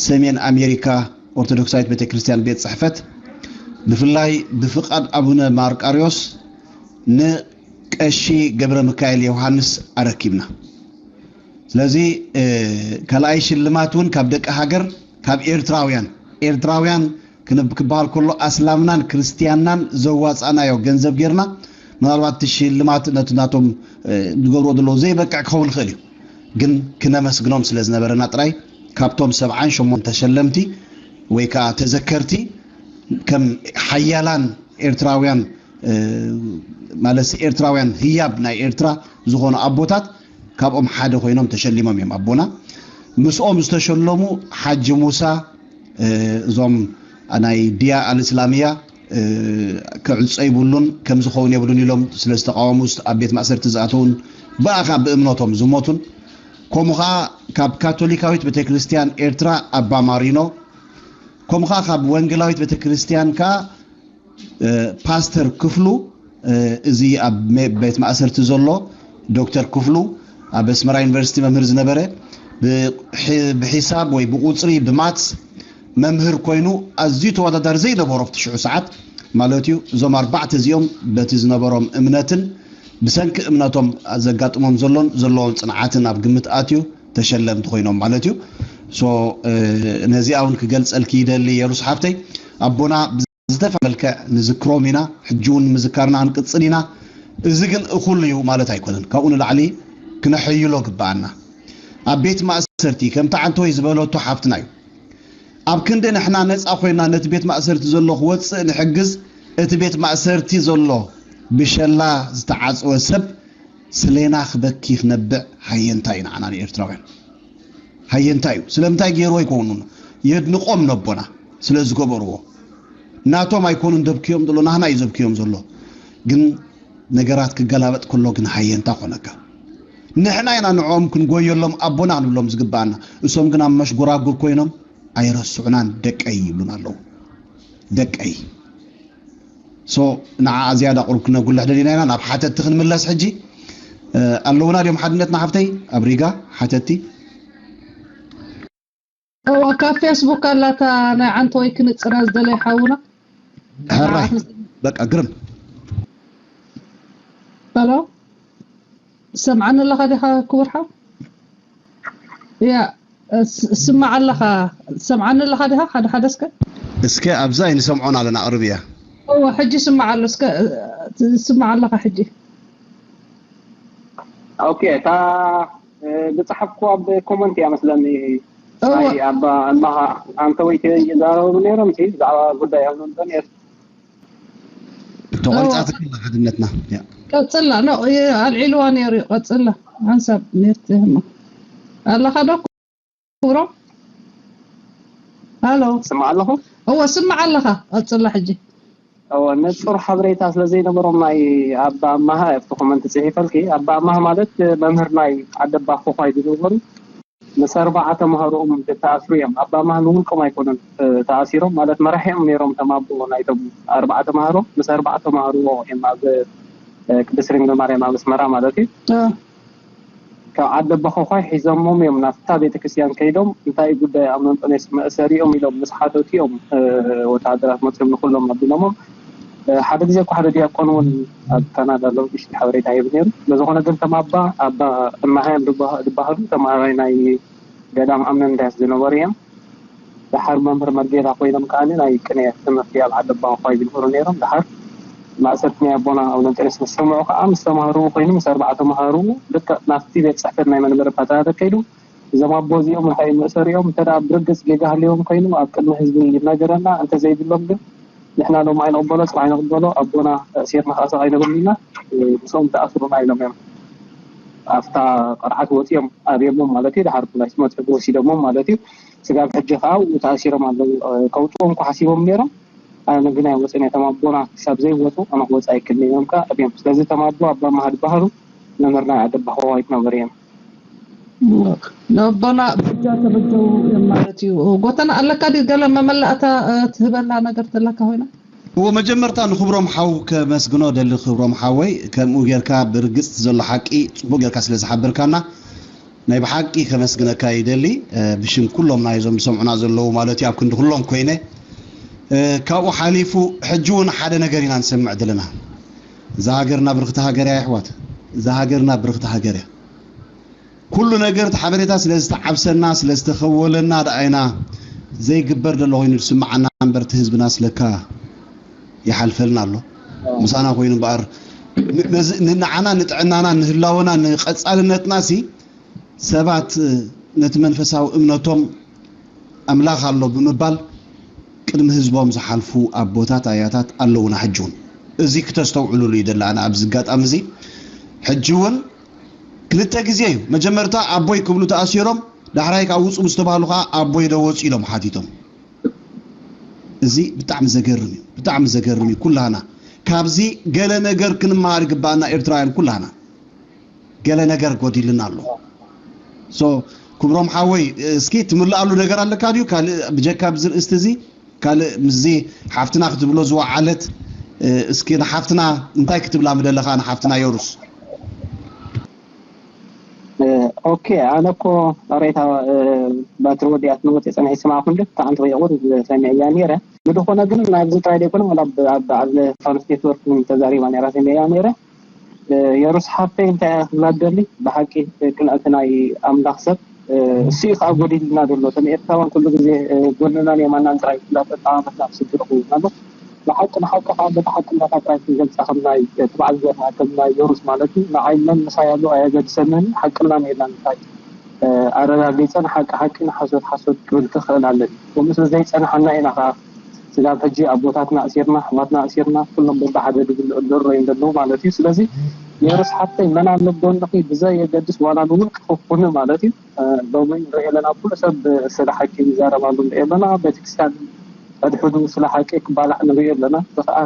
ሰሜን ኣሜሪካ ኦርቶዶክሳዊት ቤተክርስትያን ቤት ፅሕፈት ብፍላይ ብፍቃድ ኣቡነ ማርቃሪዎስ ን ቀሺ ገብረ ሚካኤል ዮሃንስ ኣረኪብና። ስለዚ ካልኣይ ሽልማት እውን ካብ ደቂ ሃገር ካብ ኤርትራውያን ኤርትራውያን ክበሃል ከሎ ኣስላምናን ክርስትያንናን ዘዋፃእናዮ ገንዘብ ጌርና ምናልባት እቲ ሽልማት ነቲ ናቶም ዝገብርዎ ዘለዉ ዘይበቅዕ ክኸውን ይኽእል እዩ ግን ክነመስግኖም ስለ ዝነበረና ጥራይ ካብቶም ሰብዓን ሸሞንተ ተሸለምቲ ወይ ከዓ ተዘከርቲ ከም ሓያላን ኤርትራውያን ማለት ኤርትራውያን ህያብ ናይ ኤርትራ ዝኾኑ ኣቦታት ካብኦም ሓደ ኮይኖም ተሸሊሞም እዮም ኣቦና ምስኦም ዝተሸለሙ ሓጂ ሙሳ እዞም ናይ ዲያ ኣልእስላምያ ክዕፀ ይብሉን ከም ዝኸውን የብሉን ኢሎም ስለ ዝተቃወሙ ኣብ ቤት ማእሰርቲ ዝኣተውን ብኣኻ ብእምነቶም ዝሞቱን ከምኡ ከዓ ካብ ካቶሊካዊት ቤተክርስትያን ኤርትራ ኣባ ማሪኖ ከምኡ ከዓ ካብ ወንጌላዊት ቤተክርስትያን ከዓ ፓስተር ክፍሉ እዚ ኣብ ቤት ማእሰርቲ ዘሎ ዶክተር ክፍሉ ኣብ ኣስመራ ዩኒቨርሲቲ መምህር ዝነበረ ብሒሳብ ወይ ብቁፅሪ ብማትስ መምህር ኮይኑ ኣዝዩ ተወዳዳሪ ዘይነበሮ ኣብቲ ሽዑ ሰዓት ማለት እዩ። እዞም ኣርባዕተ እዚኦም በቲ ዝነበሮም እምነትን ብሰንኪ እምነቶም ዘጋጥሞም ዘሎን ዘለዎም ፅንዓትን ኣብ ግምት ኣትዩ ተሸለምቲ ኮይኖም ማለት እዩ። ነዚኣ እውን ክገልፀልኪ ይደሊ የሩስ ሓፍተይ ኣቦና ዝተፈ መልክዕ ንዝክሮም ኢና። ሕጂ እውን ንምዝካርና ክንቅፅል ኢና። እዚ ግን እኹል እዩ ማለት ኣይኮነን። ካብኡ ንላዕሊ ክነሐይሎ ግብኣና። ኣብ ቤት ማእሰርቲ ከምቲ ዓንተወይ ዝበለቶ ሓፍትና እዩ። ኣብ ክንዲ ንሕና ነፃ ኮይና ነቲ ቤት ማእሰርቲ ዘሎ ክወፅእ ንሕግዝ እቲ ቤት ማእሰርቲ ዘሎ ብሸላ ዝተዓፅወ ሰብ ስሌና ክበኪ ክነብዕ ሃየንታ እዩ ንዓና ንኤርትራውያን። ሃየንታ እዩ። ስለምንታይ ገይርዎ ይከውኑና? የድንቆም ነቦና ስለ ዝገበርዎ። ናቶም ኣይኮኑን ደብክዮም ዘሎ ናህና እዩ ዘብክዮም ዘሎ። ግን ነገራት ክገላበጥ ከሎ ግን ሃየንታ ኮነካ። ንሕና ኢና ንዕኦም ክንጎየሎም ኣቦና ክንብሎም ዝግባኣና። እሶም ግን ኣብ መሽጎራጉር ኮይኖም ኣይረስዑናን ደቀይ ይብሉና ኣለዉ። ደቀይ so ንዓ ዝያዳ ቁሩብ ክነጉልሕ ደሊና ኢና ናብ ሓተትቲ ክንምለስ ሕጂ ኣለውና ድዮም ሓድነትና ሓፍተይ ኣብ ሪጋ ሓተትቲ እዋ ካብ ፌስቡክ ኣላታ ናይ ዓንተወይ ክንፅና ዝደለይ ሓውና ሕራይ በቃ ግርም ሎ ሰምዓኒ ኣለኻ ዲኻ ክቡር ሓው? ያ፣ ስ-፣ ስማዕ ኣለኻ፣ ሰምዓኒ ኣለኻ ዲኻ? ሓደ ሓደ እስከ። እስከ ኣብዛ ኣይንሰምዖን ኣለና፣ ቅርብ እያ። እወ፣ ሕጂ ስማዕ ኣሎ፣ እስከ፣ ስማዕ ኣለኻ ሕጂ። ኦኬ፣ እታ፣ እ፣ ዝጸሓፍኩ ኣብ ኮመንት እያ መስለኒ። እወ። ናይ ኣባ እማኻ ኣንተ ወይተ ይዛረቡ ነይሮም፣ እቲ ብዛዕባ ጉዳይ ሃይማኖት ነይሩ። ተቆሪጻትካ ኣላ ሓድነትና። ያ። ቀጽላ፣ ኖ፣ የ-፣ ኣልዒልዋ ነይሩ እዩ፣ ቀጽላ። ሓንሳብ ኔት ህማ። ኣለኻ ዶ ክብሮም? ሃሎ። ስማዕ ኣለኹ። እወ፣ ስማዕ ኣለኻ። ቀጽላ ሕጂ። እወ፣ ንጹር ሓበሬታ ስለ ዘይነበሮም ናይ ኣባ ኣማሃ ኣብቲ ኮመንት ጽሒፈልኪ። ኣባ ኣማሃ ማለት መምህር ናይ ዓደባ ኮዃይ ዝነበሩ፣ ምስ ኣርባዓ ተማሃሮኦም ዝተኣስሩ እዮም። ኣባ ኣማሃ ንውልቆም ኣይኮኑን፣ እ፣ ተኣሲሮም፣ ማለት መራሒኦም ነይሮም እቶም ኣቦ ናይቶም ኣርባዓ ተማሃሮ፣ ምስ ኣርባዓ ተማሃሮ እዮም ኣብ፣ እ፣ ቅድስት ድንግል ማርያም ኣብ ኣስመራ ማለት እዩ። እ። ካብ ዓዲ ኣቦ ኮዃይ ሒዞሞም እዮም ናብታ ቤተክርስትያን ከይዶም፣ "እንታይ ጉዳይ ኣብ መንጠኔስ መእሰሪ እዮም?" ኢሎም ምስ ሓተቱ እዮም፣ እ፣ ወተሃደራት መፅዮም ንኩሎም ኣቢሎሞም። እ፣ ሓደ ግዜ እኮ ሓደ ዲያቆን እውን ኣብ ካናዳ ኣሎ፣ ንእሽተይ ሓበሬታ ሂቡ ነይሩ። ስለዝኾነ ግን እቶም ኣባ፣ ኣባ እማሃ እዮም ዝበሃ-፣ ዝበሃሉ፣ ተምሃራይ ናይ ገዳም ኣመንዳያስ ዝነበሩ እዮም። ደሓር መምህር መርጌታ ኮይኖም ከኣ ናይ ቅኔ ትምህርቲ ኣብ ዓዲ ኣባ ኮዃይ ዝምህሩ ነይሮም። ደሓር ማእሰርቲ ናይ ኣቦና ኣቡነ እንጦንዮስ ምስ ሰምዑ ከኣ ምስ ተማሃርኡ ኮይኑ ምስ ኣርባዕተ ተማሃርኡ ልክዕ ናብቲ ቤት ጽሕፈት ናይ መንበሪ ፓትርያርክ ከይዱ፣ "እዞም ኣቦ እዚኦም እንታይ መእሰሪኦም እንተ ደኣ ብርግጽ ጌጋ ሃልዮም ኮይኑ ኣብ ቅድሚ ህዝቢ ይነገረና፣ እንተ ዘይብሎም ግን ንሕና ሎም ኣይንቕበሎ፣ ጽባሕ ኣይንቕበሎ፣ ኣቦና ተእሲርና ከኣ ስቕ ኣይንብልን ኢና፣ ምስኦም ተኣስሩና" ኢሎም እዮም። ኣብታ ቅርዓት ወጺኦም ኣብዮሞም ማለት እዩ። ደሓር ፖሊስ መጺኦም ወሲዶሞም ማለት እዩ። ስጋብ ሕጂ ከኣ ኣብኡ ተኣሲሮም ኣለዉ። እ፣ ከውጽኦም እኮ ሓሲቦም ነይሮም። ኣነ ግን ኣይወጽኡን እየ። እቶም ኣቦና ክሳብ ዘይወጹ ኣነ ክወጽእ ኣይክእልን እየ ኢሎም ከኣ ኣብዮም። ስለዚ እቶም ኣቦ ኣባ መሃ ዝበሃሉ መምህር ናይ ዓዲ ኣባ ኮዃይ ዝነበሩ እዮም። ንኣቦና በጃ ተበጀው እዮም ማለት እዩ። ጎተና ኣለካ ድዩ? ገለ መመላእታ፣ እ፣ ትህበና ነገር ተለካ ኮይና? እዎ፣ መጀመርታ ንክብሮም ሓው ከመስግኖ ደሊ። ክብሮም ሓወይ፣ ከምኡ ጌርካ ብርግጽ ዘሎ ሓቂ ጽቡቅ ጌርካ ስለ ዝሓበርካና ናይ ብሓቂ ከመስግነካ ይደሊ፣ እ፣ ብሽም ኩሎም ናይዞም ዝሰምዑና ዘለዉ ማለት እዩ፣ ኣብ ክንዲ ኩሎም ኮይነ። እ፣ ካብኡ ሓሊፉ ሕጂ እውን ሓደ ነገር ኢና ንሰምዕ ዘለና። እዛ ሃገርና ብርኽቲ ሃገር እያ፣ ኣሕዋት። እዛ ሃገርና ብርኽቲ ሃገር እያ። ኩሉ ነገር እቲ ሓበሬታ ስለ ዝተዓብሰና፣ ስለ ዝተኸወለና ደኣ ኢና ዘይግበር ዘሎ ኮይኑ ዝስምዓና እምበር፣ እቲ ህዝብና ስለካ ይሓልፈልና ኣሎ። ምሳና ኮይኑ እምበኣር፣ ን-፣ ነዚ-፣ ን-፣ ንዓና፣ ንጥዕናና፣ ንህላወና፣ ንቐጻልነትና ሲ ሰባት ነቲ መንፈሳዊ እምነቶም ኣምላኽ ኣሎ ብምባል ቅድሚ ህዝቦም ዝሓልፉ ኣቦታት፣ ኣያታት ኣለዉና። ሕጂ እውን እዚ ክተስተውዕሉሉ ይደሊ ኣነ ኣብዚ ኣጋጣሚ እዚ። ሕጂ እውን ክልተ ግዜ እዩ። መጀመርታ ኣቦይ ክብሉ ተኣሲሮም፣ ዳሕራይ ከዓ ውፁ ምስ ተባህሉ ከዓ ኣቦይ ዶ ወፁ ኢሎም ሓቲቶም። እዚ ብጣዕሚ ዘገርም እዩ፣ ብጣዕሚ ዘገርም እዩ። ኩላህና ካብዚ ገለ ነገር ክንመሃር ይግባኣና ኤርትራውያን ኩላህና። ገለ ነገር ጎዲልና ኣሎ። ሶ ክብሮም ሓወይ፣ እስኪ ትምልኣሉ ነገር ኣለካ ድዩ? ካልእ ብጀካ ኣብዚ ርእስቲ እዚ ካልእ ምስዚ ሓፍትና ክትብሎ ዝወዓለት፣ እ፣ እስኪ ንሓፍትና እንታይ ክትብላ ምደለኻ ንሓፍትና ዮሩስ? እ፣ ኦኬ፣ ኣነ እኮ ሬታ፣ እ፣ ባትሪ ወዲኣትኒ ወፂአ ፀኒሐ ይስማዕኩ እንዲ ብጣዕሚ ተበይቑ ሰሚዐያ ነይረ። ብዝኾነ ግን ናብዚ ጥራይ ዘይኮነ ዋላ ኣብ ኣብ በዓል ፋኑስ ኔትወርክ እውን ተዛሪባ ነይራ ሰሚዐያ ነይረ። እ፣ የሩስ ሓፍተይ እንታይ እያ ክብላ ትደሊ? ብሓቂ ቅንዕቲ ናይ ኣምላኽ ሰብ፣ እ፣ እሱ እዩ ከዓ ጎዲልና ዘሎ። እቶም ኤርትራውያን ኩሉ ግዜ፣ እ፣ ጎንናን የማናን ጥራይ እንዳተጠማመትና ክስግር ክውን ኣሎ። ብሓቂ ንሓቂ ከዓ በቲ ሓቅነታ ጥራይ ክንገልፃ ከም ናይ፣ እ፣ ትብዓት ገርና ከም ናይ የሩስ ማለት እዩ። ንዓይ መን ምሳይ ኣሎ ኣየገድሰንን፣ ሓቅና ኔርና እንታይ፣ እ፣ ኣረጋጊፀን ሓቂ ሓቂ ንሓሶት ሓሶት ክብል ክኽእል ኣለኒ። ከምኡ ስለ ዘይፀንሓና ኢና ከዓ ስጋብ ሕጂ ኣቦታትና ኣሲርና፣ ኣሕዋትና ኣሲርና፣ ኩሎም በብሓደ ድብልዑ ዝረኣዩ ዘለዉ ማለት እዩ። ስለዚ የሩስ ሓፍተይ መን ኣሎ ጎንኺ ብዘየገድስ ዋላ ንውልቅኺ ኩኒ ማለት እዩ። እ፣ ሎሚ ንሪኦ ኣለና ኩሉ ሰብ ስለ ሓቂ ይዛረብ ኣሎ ንሪኦ ኣለና። ቤተክርስትያን ሕድሕዱ ስለ ሓቂ ክባላዕ ንሪኦ ኣለና። እዚ ከዓ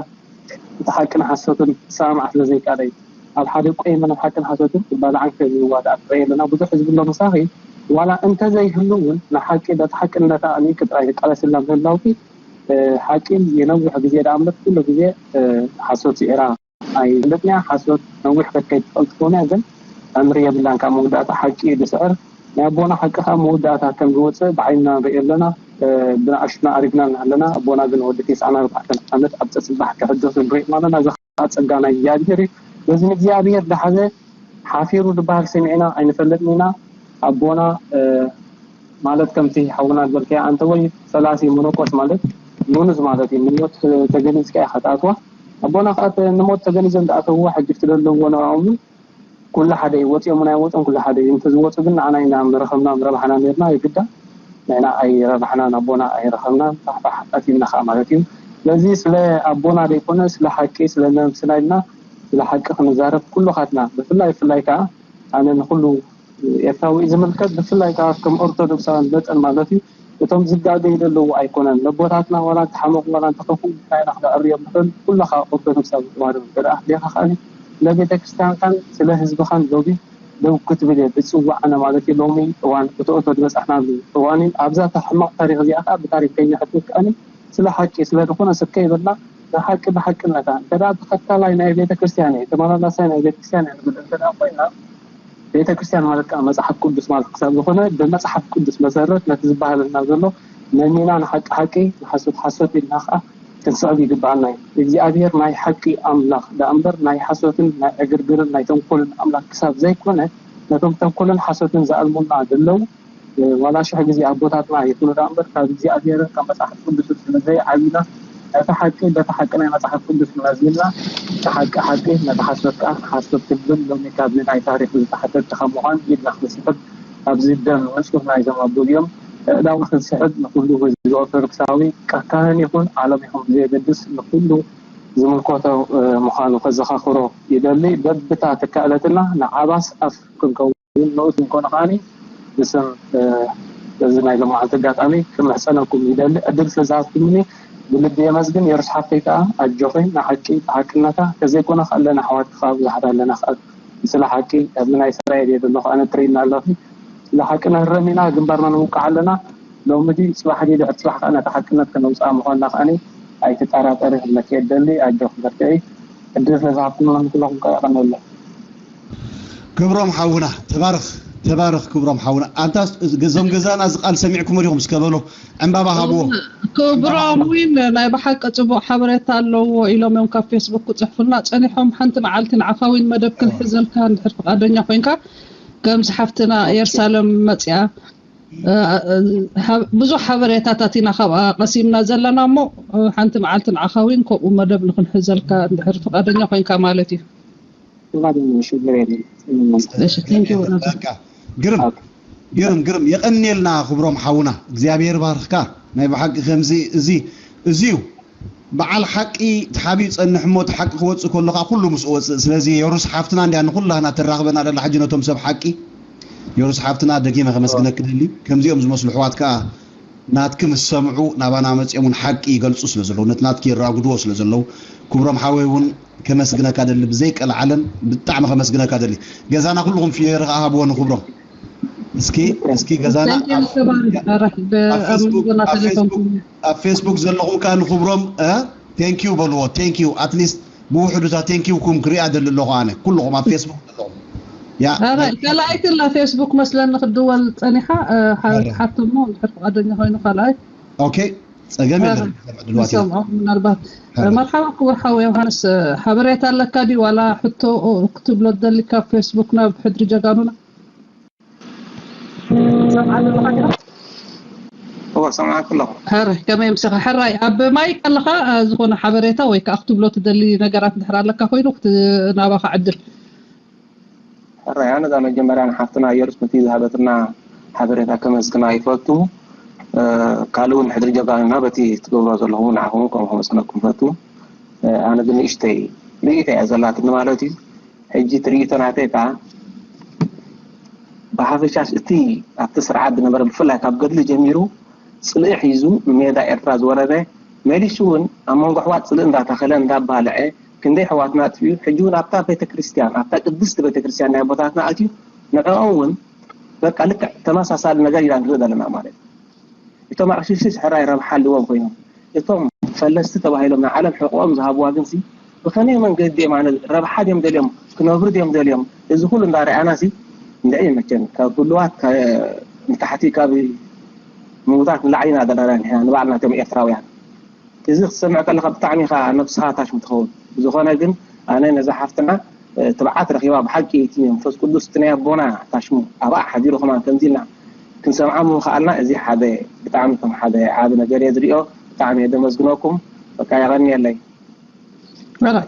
እቲ ሓቅን ሓሶትን ክሰማማዕ ስለ ዘይከኣለ እዩ። ኣብ ሓደ ቆይመ ናብ ሓቅን ሓሶትን ክባላዕን ክዋዳእ ንርኢ ኣለና። ብዙሕ ህዝቢ ኣሎ ምሳኺ ዋላ እንተዘይህሉ እውን ንሓቂ በቲ ሓቅነታ ኣሚንኪ ጥራይ ክቃለስላ ምህላውኪ፣ እ፣ ሓቂ የነውሕ ግዜ ደኣ እምበር ኩሉ ግዜ፣ እ፣ ሓሶት ስዒራ ኣይትፈልጥን እያ። ሓሶት ነዊሕ ክትከይድ ትኽእል ትኸውን እያ፣ ግን ዕምሪ የብላን። ካብ መወዳእታ ሓቂ እዩ ዝስዕር። ናይ ኣቦና ሓቂ ካብ መወዳእታ ከም ዝወፅእ ብዓይንና ንሪኦ ኣለና። እ፣ ብንኣሽቱና ኣሪግና እናሃለና ኣቦና ግን ወዲ ተስዓን ኣርባዕተን ዓመት ኣብ ፀፅባሕ ክሕደሱ ንሪኦም ኣለና። እዚ ከዓ ፀጋ ናይ እግዚኣብሄር እዩ። በዚ ንእግዚኣብሄር ዝሓዘ ሓፊሩ ዝበሃል ሰሚዕና ኣይንፈልጥን ኢና። ኣቦና ማለት ከምቲ ሓውና ዝበልካዮ ኣንተ ወይ ፈላሲ መነኮስ ማለት ምኑዝ ማለት እዩ። ንሞት ተገሊጽካ ኢኻ ትኣትዋ። ኣቦና ከዓ ንሞት ተገሊጾም ዝኣተውዎ ሕጂ እቲ ዘለውዎ ንዕኦም ኩሉ ሓደ እዩ። ወፂኦም እውን ኣይወፁን ኩሉ ሓደ እዩ። እንተዝወፁ ግን ንዓና ኢና ምረኸብና ምረባሕና ነርና። የግዳ ንዕና ኣይረባሕናን ኣቦና ኣይረኸብናን። ፋሕፋሕ ኣቲና ከዓ ማለት እዩ። ስለዚ ስለ ኣቦና ዘይኮነ ስለ ሓቂ ስለ ነብስና ኢልና ስለ ሓቂ ክንዛረብ ኩሉኻትና ብፍላይ ብፍላይ ከዓ ኣነ ንኩሉ ኤርትራዊ እዩ ዝምልከት። ብፍላይ ከዓ ከም ኦርቶዶክሳውያን መጠን ማለት እዩ። እቶም ዝጋገዩ ዘለዉ ኣይኮነን። ነቦታትና ዋላ እንተሓመቑ ዋላ እንተኸፉ ንሕና ኢና ክነዕርዮም ንኽእል። ኩልኻ ኦርቶዶክሳዊ ተዋህዶ እንተ ደኣ ኣኽሊኻ ከኣ ስለ ቤተ ክርስቲያንካን ስለ ህዝብኻን ሎሚ ደው ክትብል እየ ዝጽውዕ ኣነ ማለት እዩ። ሎሚ እዋን እቲ ኦርቶዶክስ ዝበጻሕናሉ እዋን እዩ። ኣብዛ እታ ሕማቕ ታሪኽ እዚኣ ከኣ ብታሪኸኛ ክትምክኣኒ ስለ ሓቂ ስለ ዝኾነ ሰብ ከይበላ ንሓቂ ብሓቅነታ እንተ ደኣ ተኸታላይ ናይ ቤተ ክርስቲያን እየ ተመላላሳይ ናይ ቤተ ክርስቲያን እየ ንብል እንተ ደኣ ኮይና ቤተ ክርስቲያን ማለት ከዓ መፅሓፍ ቅዱስ ማለት ክሳብ ዝኾነ ብመፅሓፍ ቅዱስ መሰረት ነቲ ዝበሃለልና ዘሎ መሚና ንሓቂ ሓቂ ንሓሶት ሓሶት ኢልና ከዓ ክንስዕብ ይግበኣና እዩ። እግዚኣብሔር ናይ ሓቂ ኣምላኽ ደኣ እምበር ናይ ሓሶትን ናይ ዕግርግርን ናይ ተንኮልን ኣምላኽ ክሳብ ዘይኮነ ነቶም ተንኮልን ሓሶትን ዝኣልሙልና ዘለዉ ዋላ ሽሕ ግዜ ኣቦታትና ይኹኑ ደኣ እምበር ካብ እግዚኣብሔርን ካብ መፅሓፍ ቅዱስን ስለ ዘይዓቢና ነቲ ሓቂ በቲ ሓቂ ናይ መፅሓፍ ቅዱስ መዚንና እቲ ሓቂ ሓቂ ነቲ ሓሶት ከዓ ሓሶት ትብል ሎሚ ካብዚ ናይ ታሪክ ዝተሓተትካ ምኳን ኢድና ክንስሕብ ኣብዚ ደም ንፁህ ናይዞም ኣቦ እዚኦም ኣእዳው ክንስሕብ ንኩሉ ህዝቢ ኦርቶዶክሳዊ ካህን ይኹን ዓለም ይኹን ብዘየገድስ ንኩሉ ዝምልከቶ ምኳኑ ከዘኻኽሮ ይደሊ። በብታ ተካእለትና ንዓባስ ኣፍ ክንከውን ንኡስ እንኮነ ከዓኒ ብስም በዚ ናይ ሎማዓንቲ ኣጋጣሚ ክምሕፀነኩም ይደሊ። ዕድል ስለዝሃብኩምኒ ብልቢ የመስግን። የሩስ ሓፍተይ ከዓ ኣጆኺ ንሓቂ ብሓቅነታ ተዘይኮነ ከለና ኣሕዋት ከዓ ብዙሓት ኣለና ከዓ ስለ ሓቂ ኣብዚ ናይ እስራኤል እየ ዘለኹ ኣነ ትርእይና ኣለኺ። ስለ ሓቂ ነህረም ኢና ግንባርና ንውቃዕ ኣለና። ሎሚ ድዩ ፅባሕ ድዩ ድሕሪ ፅባሕ ከዓ ነታ ሓቅነት ከነውፅኣ ምኳንና ከዓኒ ኣይትጠራጠሪ ክብለኪ እየ ደሊ። ኣጆኺ በርትዒ። ዕድል ስለዝሃብኩምና ንኩለኹም ከዓ የቐንየለይ። ክብሮም ሓውና ተባረኽ ተባረኽ ክብሮም ሓውና ኣንታ እዞም ገዛና እዚ ቃል ሰሚዕኩሞ ዲኹም እስከ በሎ ዕምባባ ሃብዎ ክብሮም ዊን ናይ ብሓቂ ፅቡቅ ሓበሬታ ኣለዎ ኢሎም እዮም ካብ ፌስቡክ ክፅሕፉልና ፀኒሖም ሓንቲ መዓልቲ ንዓኻ ዊን መደብ ክንሕዘልካ እንድሕር ፍቃደኛ ኮይንካ ከምዚ ሓፍትና የርሳለም መፅያ ብዙሕ ሓበሬታታት ኢና ካብኣ ቀሲምና ዘለና እሞ ሓንቲ መዓልቲ ንዓኻ ዊን ከምኡ መደብ ንክንሕዘልካ እንድሕር ፍቃደኛ ኮይንካ ማለት እዩ ግርም ግርም ግርም የቀንየልና ክብሮም ሓውና እግዚኣብሔር ባርክካ ናይ ብሓቂ ከምዚ እዚ እዚ እዩ በዓል ሓቂ ተሓቢኡ ይፀንሕ እሞ እቲ ሓቂ ክወፅእ ከሎ ከዓ ኩሉ ምስኡ ወፅእ ስለዚ የሩስ ሓፍትና እንዲያ ንኩላህና ተራኽበና ደላ ሕጂ ነቶም ሰብ ሓቂ የሩስ ሓፍትና ደጊመ ከመስግነክ ደሊ ከምዚኦም ዝመስሉ ኣሕዋት ከዓ ናትኪ ምስ ሰምዑ ናባና መፅኦም እውን ሓቂ ይገልፁ ስለ ዘለዉ ነቲ ናትኪ የራጉድዎ ስለ ዘለዉ ክብሮም ሓወይ እውን ከመስግነካ ደሊ ብዘይ ቀልዓለም ብጣዕሚ ከመስግነካ ደሊ ገዛና ኩልኹም ፍየሪ ከዓ ሃብዎ ንክብሮም እስኪ እስኪ ገዛና ኣብ ፌስቡክ ዘለኹም ከዓ ንክብሮም thank you በልዎ thank you at least ብውሕዱ እታ thank you ኩም ክሪኣ ደሊ ኣለኹ ኣነ ኩልኹም ኣብ ፌስቡክ ዘለኹም ያ ካልኣይቲ ላ ፌስቡክ መስለኒ ክድወል ፀኒሓ ሓትሞ እንድሕር ፍቃደኛ ኮይኑ ካልኣይ okay ፀገም የለን ድልዋት ምናልባት መርሓባ ክቡር ሓው ዮሃንስ ሓበሬታ ኣለካ ድዩ ዋላ ሕቶ ክትብሎ ደሊ ካብ ፌስቡክ ናብ ሕድሪ ጀጋኑና እወ ሰማዕኩ ኣለኹ ሕራይ ከመይ ምሳኻ ሕራይ ኣብ ማይክ ኣለኻ ዝኾነ ሓበሬታ ወይ ከዓ ክትብሎ ትደሊ ነገራት እንድሕር ኣለካ ኮይኑ ናባኻ ዕድል ሕራይ ኣነ እዛ መጀመርያ ንሓፍትና የሩስ ነቲ ዝሃበትና ሓበሬታ ከመስግና ይፈቱ ካልእ እውን ሕድሪ ጀጋኑና በቲ ትገብሮ ዘለኹም ንዓኹም ከምኡ ከመስግነኩም ፈቱ ኣነ ግን ንእሽተይ ርእይታ እያ ዘላትኒ ማለት እዩ ሕጂ ትርኢቶ ናተይ ከዓ ብሓፈሻስ እቲ ኣብቲ ስርዓት ዝነበረ ብፍላይ ካብ ገድሊ ጀሚሩ ፅልኢ ሒዙ ንሜዳ ኤርትራ ዝወረደ መሊሱ እውን ኣብ መንጎ ኣሕዋት ፅልኢ እንዳተኸለ እንዳባልዐ ክንደይ ኣሕዋትና ኣጥፊኡ ሕጂ እውን ኣብታ ቤተክርስትያን ኣብታ ቅድስቲ ቤተክርስትያን ናይ ኣቦታትና ኣትዩ ንዕኦም እውን በቃ ልክዕ ተመሳሳሊ ነገር ኢና ንርኢ ዘለና ማለት እዩ እቶም ኣቕሽሽሽ ሕራይ ረብሓ ኣለዎም ኮይኖም እቶም ፈለስቲ ተባሂሎም ንዓለም ሕቆኦም ዝሃብዋ ግንሲ ብኸመይ መንገዲ እዮም ኣነ ረብሓ ድዮም ደልዮም ክነብሩ ድዮም ደልዮም እዚ ኩሉ እንዳረኣና ሲ እንድዒ መቸም ካብ ህሉዋት ንታሕቲ ካብ ምውታት ንላዕሊ ኢና ዘለና ንሕና ንባዕልና እቶም ኤርትራውያን እዚ ክትሰምዕ ከለካ ብጣዕሚ ኢካ ነብስካ ታሽም ትኸውን ብዝኮነ ግን ኣነ ነዛ ሓፍትና ትብዓት ረኺባ። ብሓቂ እቲ መንፈስ ቅዱስ እቲ ናይ ኣቦና ታሽሙ ኣብኣ ሓዲሩ ከማን ከምዚ ኢልና ክንሰምዓ ምኽኣልና፣ እዚ ሓደ ብጣዕሚ ከም ሓደ ዓቢ ነገር እየ ዝሪኦ። ብጣዕሚ እየ ደመስግነኩም። በቃ የቐንየለይ።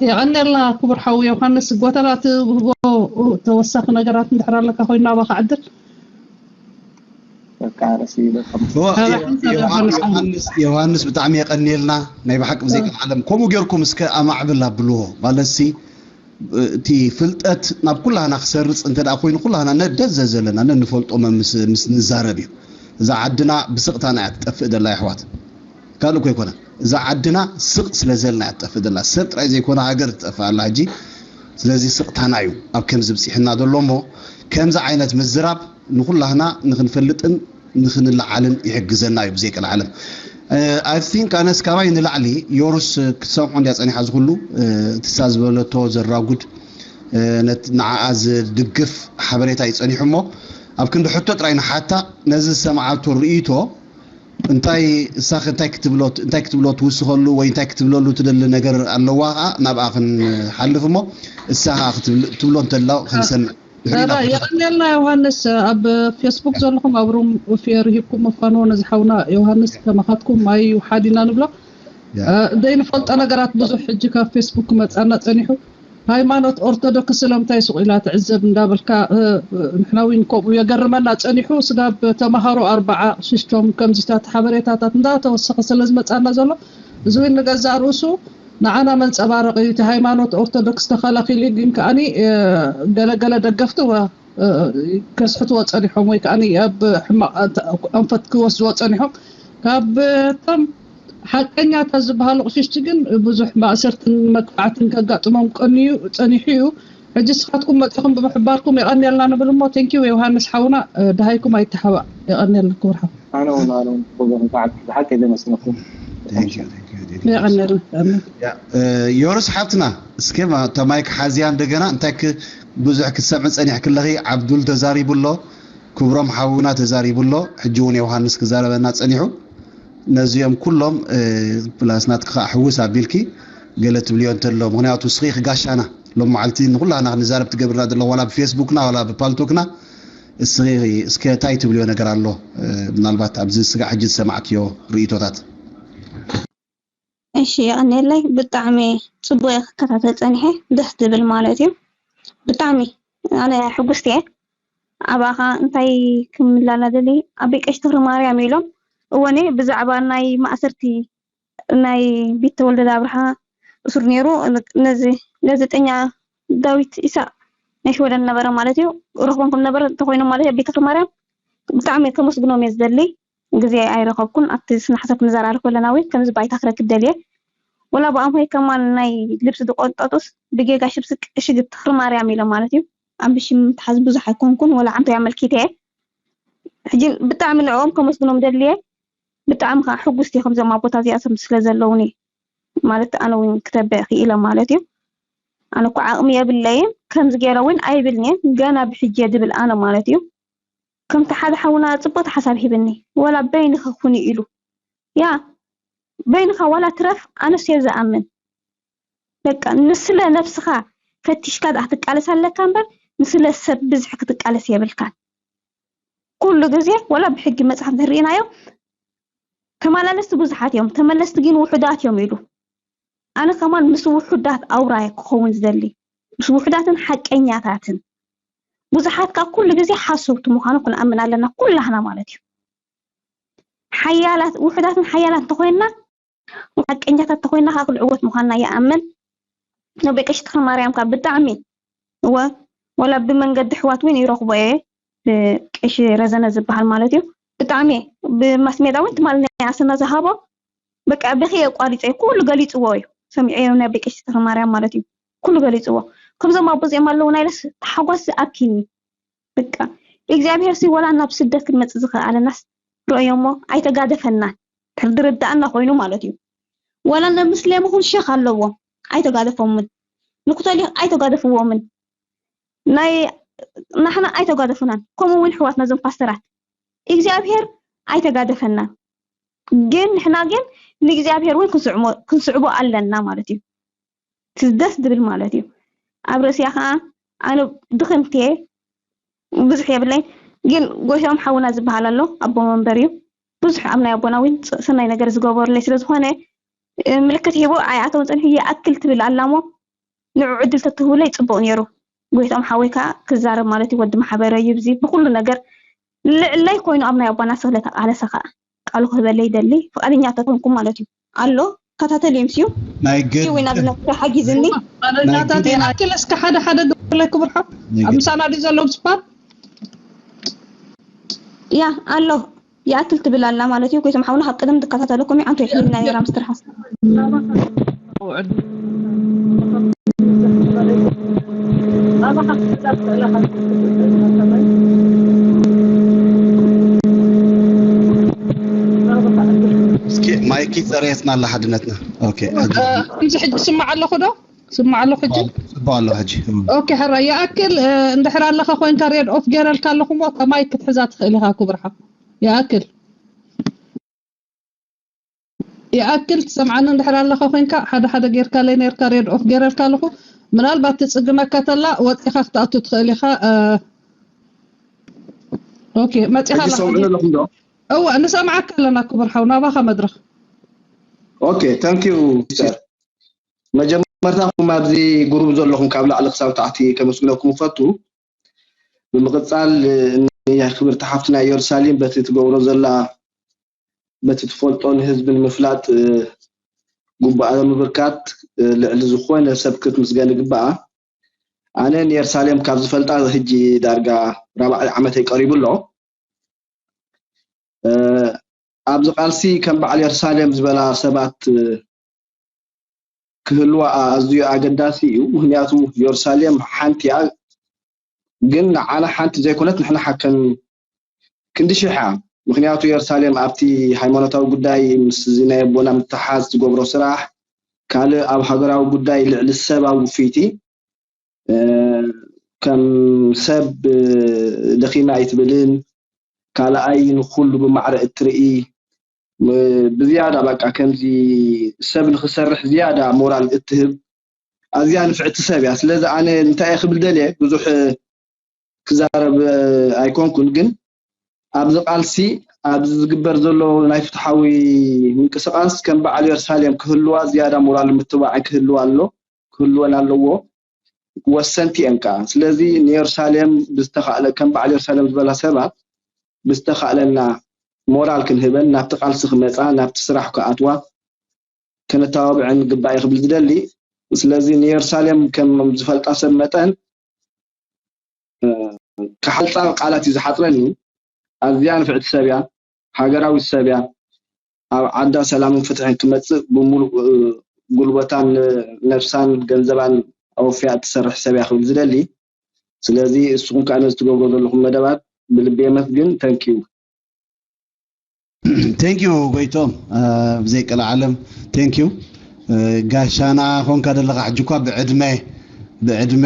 የቐንየልና ክቡር ሓው ዮሃንስ። ጎተና ትህቦ ተወሳኺ ነገራት እንድሕር ኣለካ ኮይኑ ናባኻ ዕድል። በቃ ረሲ በቃ ዮሃንስ ብጣዕሚ የቀንየልና። ናይ ብሓቂ ብዘይ ቀልዓለም ከምኡ ጌርኩም እስከ ኣማዕብል ኣብልዎ። ማለትሲ እቲ ፍልጠት ናብ ኩላህና ክሰርፅ እንተ ደኣ ኮይኑ ኩላህና ነደዘ ዘለና ነንፈልጦ ምስ ንዛረብ እዩ። እዛ ዓድና ብስቕታና እያ ትጠፍእ ደላ ይሕዋት። ካልእ እኮ ኣይኮነ። እዛ ዓድና ስቕ ስለ ዘልና እያ ትጠፍእ ደላ። ሰብ ጥራይ ዘይኮነ ሃገር ትጠፍእ ኣላ ሕጂ። ስለዚ ስቕታና እዩ ኣብ ከምዚ ብፂሕና ዘሎ እሞ ከምዚ ዓይነት ምዝራብ ንኩላህና ንክንፈልጥን ንክንለዓልን ይሕግዘና እዩ ብዘይ ቀልዓለም። I think ኣነስ ካባይ ንላዕሊ ዮሩስ ክትሰምዖ እንድያ ፀኒሓ ዝኩሉ እትሳ ዝበለቶ ዘራጉድ ንዓኣ ዝድግፍ ሓበሬታ እዩ ፀኒሑ እሞ ኣብ ክንዲ ሕቶ ጥራይ ንሓታ ነዚ ዝሰማዓቶ ርእይቶ እንታይ እሳኸ እንታይ ክትብሎ እንታይ ክትብሎ ትውስኸሉ ወይ እንታይ ክትብለሉ ትደሊ ነገር ኣለዋ ከዓ ናብኣ ክንሓልፍ እሞ እሳ ከዓ ክትብሎ እንተላ ክንሰምዕ የቐንየልና ዮሃንስ። ኣብ ፌስቡክ ዘለኹም ኣብ ሩም ፌር ሂብኩም መፋንዎ ነዚ ሓውና ዮሃንስ ከማኻትኩም ማይ ውሓድ ኢና ንብሎ። ዘይንፈልጦ ነገራት ብዙሕ ሕጂ ካብ ፌስቡክ ክመፃና ፀኒሑ። ሃይማኖት ኦርቶዶክስ ስለምንታይ ሱቕ ኢላ ትዕዘብ እንዳበልካ ንሕና እውን ከምኡ የገርመና ፀኒሑ። ስጋብ ተምሃሮ ኣርባዓ ሽሽቶም ከምዚታት ሓበሬታታት እንዳተወሰኸ ስለዝመፃና ዘሎ እዚ እውን ንገዛእ ርእሱ ንዓና መንፀባረቂ እዩ። እቲ ሃይማኖት ኦርቶዶክስ ተኸላኺሉ ግን ከዓኒ ገለገለ ደገፍቲ ወ ከስሕትዎ ፀኒሖም ወይ ከዓ ኣብ ሕማቕ ኣንፈት ክወስድዎ ፀኒሖም። ካብ እቶም ሓቀኛታት ዝበሃሉ ቅሽሽቲ ግን ብዙሕ ማእሰርትን መግፋዕትን ከጋጥሞም ቀንዩ ፀኒሑ እዩ። ሕጂ ስኻትኩም መፂኹም ብምሕባርኩም የቐንየልና ንብል እሞ ቴንኪው ዮሃንስ ሓውና ደሃይኩም ኣይተሓባእ የቐንየልና ክቡር ሓው። ኣነ እውን ኣነ እውን ክቡር በዓል ብሓቂ የመስግነኩም። የቐንየልና። ዮርስ ሓፍትና እስከ ተማይክ ሓዝያ እንደገና እንታይ ብዙሕ ክትሰምዒ ጸኒሕኪ ኣለኺ። ዓብዱል ተዛሪቡ ኣሎ፣ ክብሮም ሓውና ተዛሪቡ ኣሎ፣ ሕጂ እውን ዮሃንስ ክዛረበና ጸኒሑ። ነዚኦም ኩሎም ፕላስ ናትኪ ከዓ ሕውስ ኣቢልኪ ገለ ትብልዮ እንተሎ፣ ምክንያቱ እስኺ ክጋሻና ሎም መዓልቲ ንኩላና ክንዛረብ ትገብርና ዘሎ ዋላ ብፌስቡክና ዋላ ብፓልቶክና እስኺ እስከ እንታይ ትብልዮ ነገር ኣሎ? ምናልባት ኣብዚ ስጋዕ ሕጂ ዝሰማዕክዮ ርእይቶታት። እሺ የቐንየለይ። ብጣዕሚ ጽቡቕ እየ ክከታተል ጸኒሐ። ደስ ዝብል ማለት እዩ። ብጣዕሚ ኣነ ሕጉስቲ እየ። ኣባኻ እንታይ ክምላላ ደሊ ኣቤ ቀሽ ተኽለ ማርያም ኢሎም እወኔ ብዛዕባ ናይ ማእሰርቲ ናይ ቤት ተወልደ ኣብርሃ እሱር ነይሩ ነዚ ጋዜጠኛ ዳዊት ኢሳቅ ናይ ሽወደን ነበረ ማለት እዩ ረኽቦም ከም ነበረ እንተኮይኖም ማለት ቤት ተኽለ ማርያም ብጣዕሚ ከመስግኖም እየ ዝደሊ ግዜ ኣይረኸብኩን ኣብቲ ስነ ሓሳብ ክንዘራረብ ከለና ወይ ከምዚ ባይታ ክረክብ ደልየ ወላ ብኣምሆይ ከማን ናይ ልብሲ ዝቆንጠጡስ ብጌጋ ሽብሲ ቅሽግ ትኽሪ ማርያም ኢለ ማለት እዩ ኣብ ብሽም ምትሓዝ ብዙሕ ኣይኮንኩን ወላ ዓንቶ ኣመልኪተ እየ ሕጂ ብጣዕሚ ንዕኦም ከመስግኖም ደልየ ብጣዕሚ ከዓ ሕጉስቲ እየ ከምዞም ኣቦታት እዚኣቶም ስለ ዘለውኒ ማለት ኣነ እውን ክተብዕ ክኢለ ማለት እዩ ኣነ እኮ ዓቕሚ የብለይን ከምዚ ገይረ እውን ኣይብልንየ ገና ብሕጂ እየ ድብል ኣነ ማለት እዩ ከምቲ ሓደ ሓውና ፅቡቅ ሓሳብ ሂብኒ ወላ በይንኺ ኩኒ ኢሉ ያ በይንኻ ዋላ ትረፍ ኣነስ እየ ዝኣምን በቃ ንስለ ነብስኻ ፈቲሽካ ደኣ ክትቃለስ ኣለካ እምበር ንስለ ሰብ ብዝሒ ክትቃለስ የብልካን ኩሉ ግዜ ወላ ብሕጊ መፅሓፍ እንተሪእናዮ ተመላለስቲ ብዙሓት እዮም ተመለስቲ ግን ውሑዳት እዮም ኢሉ ኣነ ከማን ምስ ውሑዳት ኣውራ እየ ክኸውን ዝደሊ ምስ ውሑዳትን ሓቀኛታትን ብዙሓት ካብ ኩሉ ግዜ ሓሰውቲ ምዃኑ ክንኣምን ኣለና ኩላህና ማለት እዩ ሓያላት ውሑዳትን ሓያላት እንተኮይንና ሓቀኛታት እንተኮይንና ከዓ ክንዕወት ምዃንና ይኣምን ነቢ ቀሺ ተክለ ማርያም ከዓ ብጣዕሚ እወ ወላ ብመንገዲ ኣሕዋት እውን ይረኽቦ እየ ቀሺ ረዘነ ዝበሃል ማለት እዩ ብጣዕሚ ብማስሜዳ እውን ትማል ናይ ኣሰና ዝሃቦ በቃ በኺ ኣቋሪፀ ኩሉ ገሊፅዎ እዩ ሰሚዐዮ ናይ ቀሺ ተክለ ማርያም ማለት እዩ ኩሉ ገሊፅዎ ከምዞም ኣቦ እዚኦም ኣለዉ ናይለስ ተሓጓስ ዝኣኪኒ በቃ እግዚኣብሔር ሲ ወላ ናብ ስደት ክንመፅእ ዝኽኣለናስ ረእዮ እሞ ኣይተጋደፈናን ድሕር ዝርዳእና ኮይኑ ማለት እዩ ወላ ነምስሌም ይኹን ሸኽ ኣለዎም ኣይተጋደፎምን ንኩተል ኣይተጋደፍዎምን ናይ ናሕና ኣይተጋደፉናን ከምኡ እውን ሕዋት ነዞም ፓስተራት እግዚኣብሔር ኣይተጋደፈናን ግን ንሕና ግን ንእግዚኣብሔር እውን ክንስዕቦ ኣለና ማለት እዩ ደስ ዝብል ማለት እዩ ኣብ ርእሲያ ከዓ ኣነ ድኽምቲ እየ፣ ብዙሕ የብለይ። ግን ጎይቶም ሓውና ዝበሃል ኣሎ፣ ኣቦ መንበር እዩ። ብዙሕ ኣብ ናይ ኣቦና እውን ሰናይ ነገር ዝገበሩለይ ስለ ዝኾነ ምልክት ሂቡ ኣይኣተውን ጸኒሑ። ይኣክል ትብል ኣላ እሞ ንዑ ዕድል ተትህቡለይ ጽቡቕ ነይሩ። ጎይቶም ሓወይ ከዓ ክዛረብ ማለት እዩ። ወዲ ማሕበረ እዩ ብዚ ብኩሉ ነገር ልዕለይ ኮይኑ ኣብ ናይ ኣቦና ስለ ተቃለሰ ከዓ ቃሉ ክህበለይ ይደሊ። ፍቃደኛ ተኮንኩም ማለት እዩ። ኣሎ ከታተል እዩ ምስዩ ናይ ግድ ወይ ናብ ነፍሲ ሓጊዝኒ። ናይ ግድ ይኣክል እስከ ሓደ ሓደ ደውለይ ክብርሖ ናይ ኣብ ግድ ምሳና ድዩ ዘሎ ስፓት? ያ ኣሎ ይኣክል ትብል ኣላ ማለት እዩ። ኮይቶም ሓውና ካብ ቀደም ትከታተለኩም እዩ። ዓንቶ ይሕልና ነራ ምስትር ሓስ እስኪ ማይክ ይፀረየትና ኣላ ሓድነትና። ኦኬ፣ ሕጂ ከምዚ ሕጂ ስማዕ ኣለኹ ዶ? ስማዕ ኣለኹ ሕጂ? ፅቡቅ ኣሎ ሕጂ። ኦኬ ሕራ ይኣክል እ፣ እንድሕር ኣለኻ ኮይንካ ሬድ ኦፍ ገይረልካ ኣለኹ እሞ እታ ማይክ ክትሕዛ ትኽእል ኢኻ ክብርሓ። ይኣክል ይኣክል ትሰምዓኒ እንድሕር ኣለኻ ኮይንካ ሓደ ሓደ ጌርካለይ ነርካ ሬድ ኦፍ ገይረልካ ኣለኹ። ምናልባት ትጽግመካ ተላ ወጺኻ ክትኣቱ ትኽእል ኢኻ። እ፣ ኦኬ መጺኻ ሕጂ ኣለኻ። ሰምዑ ኣለኹም ዶ? እወ ንሰምዓካ ኣለና ክቡር ሓው ናባኻ መድረኽ። ኦኬ ታንክ ዩ ሲስተር። መጀመርታ ኹም ኣብዚ ግሩፕ ዘለኹም ካብ ላዕሊ ክሳብ ታሕቲ ከመስግነኩም እፈቱ። ብምቕጻል ንያ ክብርቲ ሓፍትና ኢየሩሳሌም በቲ ትገብሮ ዘላ በቲ ትፈልጦ ንህዝቢ ንምፍላጥ እ፣ ግቡኣ ምብርካት እ፣ ልዕሊ ዝኾነ ሰብ ክትምስገን ይግባኣ። ኣነ ንየሩሳሌም ካብ ዝፈልጣ ህጂ ዳርጋ ራብዓይ ዓመተይ ቀሪቡ ኣሎ። እ፣ ኣብዚ ቃልሲ ከም በዓል የሩሳሌም ዝበላ ሰባት እ፣ ክህልዋ ኣዝዩ ኣገዳሲ እዩ። ምክንያቱ የሩሳሌም ሓንቲ እያ፣ ግን ንዓና ሓንቲ ዘይኮነት ንሕና ሓከን ክንዲ ሽሕ እያ። ምክንያቱ የሩሳሌም ኣብቲ ሃይማኖታዊ ጉዳይ ምስ እዚ ናይ ኣቦና ምትሓዝ ትገብሮ ስራሕ፣ ካልእ ኣብ ሃገራዊ ጉዳይ ልዕሊ ሰብ ኣብ ውፍይቲ እ፣ ከም ሰብ እ፣ ደኺመ ኣይትብልን፣ ካልኣይ ንኩሉ ብማዕረ እትርኢ እ፣ ብዝያዳ በቃ ከምዚ ሰብ ንክሰርሕ ዝያዳ ሞራል እትህብ ኣዝያ ንፍዕቲ ሰብ እያ። ስለዚ ኣነ እንታይ እየ ክብል ደልየ ብዙሕ ክዛረብ እ፣ ኣይኮንኩን፣ ግን ኣብዚ ቃልሲ ኣብዚ ዝግበር ዘሎ ናይ ፍትሓዊ ምንቅስቃስ ከም በዓል የሩሳሌም ክህልዋ ዝያዳ ሞራል ምትባዕ ክህልዋ ኣሎ ክህልወን ኣለዎ። ወሰንቲ እየን ከዓ። ስለዚ ንየሩሳሌም ብዝተኻእለ ከም በዓል የሩሳሌም ዝበላ ሰባት ብዝተኻእለና ሞራል ክንህበን ናብቲ ቃልሲ ክመፃ ናብቲ ስራሕ ክኣትዋ ከነተባብዐን ግባእ ክብል ዝደሊ። ስለዚ ንየሩሳሌም ከም ዝፈልጣ ሰብ መጠን ክሓልፃ ቃላት እዩ ዝሓፅረኒ። ኣዝያ ንፍዕቲ ሰብ እያ፣ ሃገራዊት ሰብ እያ። ኣብ ዓዳ ሰላምን ፍትሕን ክመፅእ ብምሉእ ጉልበታን ነብሳን ገንዘባን ኣወፍያ እትሰርሕ ሰብ እያ ክብል ዝደሊ። ስለዚ እስኹም ከዓ ነዚ ትገብሮ ዘለኹም መደባት ብልቢ የመስግን። ተንኪዩ። Thank you ጎይቶም ብዘይ ቀልዓለም thank you። ጋሻና ኾንካ ዘለኻ ሕጂ እኳ ብዕድመ ብዕድመ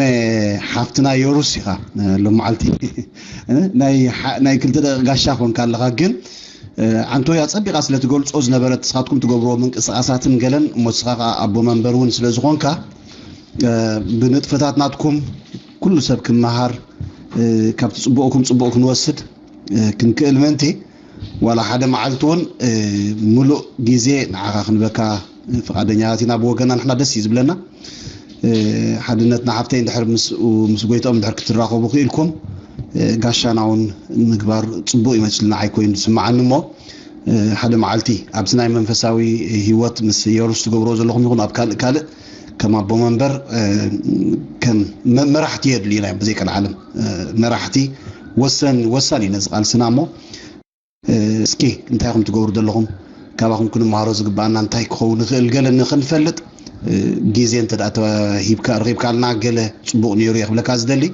ሓፍትና ዮሩስ ኢኻ ሎመዓልቲ ናይ ክልተ ደቂ ጋሻ ኾንካ ኣለኻ። ግን ዓንቶያ ጸቢቓ ስለ ትገልጾ ዝነበረት ንስኻትኩም ትገብርዎ ምንቅስቓሳትን ገለን እሞ ንስኻ ከዓ ኣቦ መንበር እውን ስለ ዝኾንካ ብንጥፈታት ናትኩም ኩሉ ሰብ ክመሃር ካብቲ ጽቡቕኩም ጽቡቕ ክንወስድ ክንክእል ምእንቲ ዋላ ሓደ መዓልቲ እውን ሙሉእ ግዜ ንዓኻ ክንበካ ፍቓደኛታት ኢና። ብወገና ንሕና ደስ እዩ ዝብለና። ሓድነትና ሓፍተይ እንድሕር ምስ ምስ ጎይትኦም እንድሕር ክትራኸቡ ክኢልኩም ጋሻና እውን ምግባር ጽቡቕ ይመስል ንዓይ ኮይኑ ዝስምዓኒ እሞ ሓደ መዓልቲ ኣብቲ ናይ መንፈሳዊ ህይወት ምስ የሩስ ትገብርዎ ዘለኹም ይኹን ኣብ ካልእ ካልእ ከም ኣቦ መንበር ከም መራሕቲ የድልዩና እዮም። ብዘይ ቀልዓለም መራሕቲ ወሰን ወሳኒ ነዚ ቃልስና እሞ እስኪ እንታይ ኢኹም ትገብሩ ዘለኹም ካባኹም ክንመሃሮ ዝግባኣና እንታይ ክኸውን ይኽእል ገለ ንኽንፈልጥ ግዜ እንተ ሂብካ ረኺብካልና ገለ ጽቡቕ ነይሩ እየ ክብለካ ዝደሊ።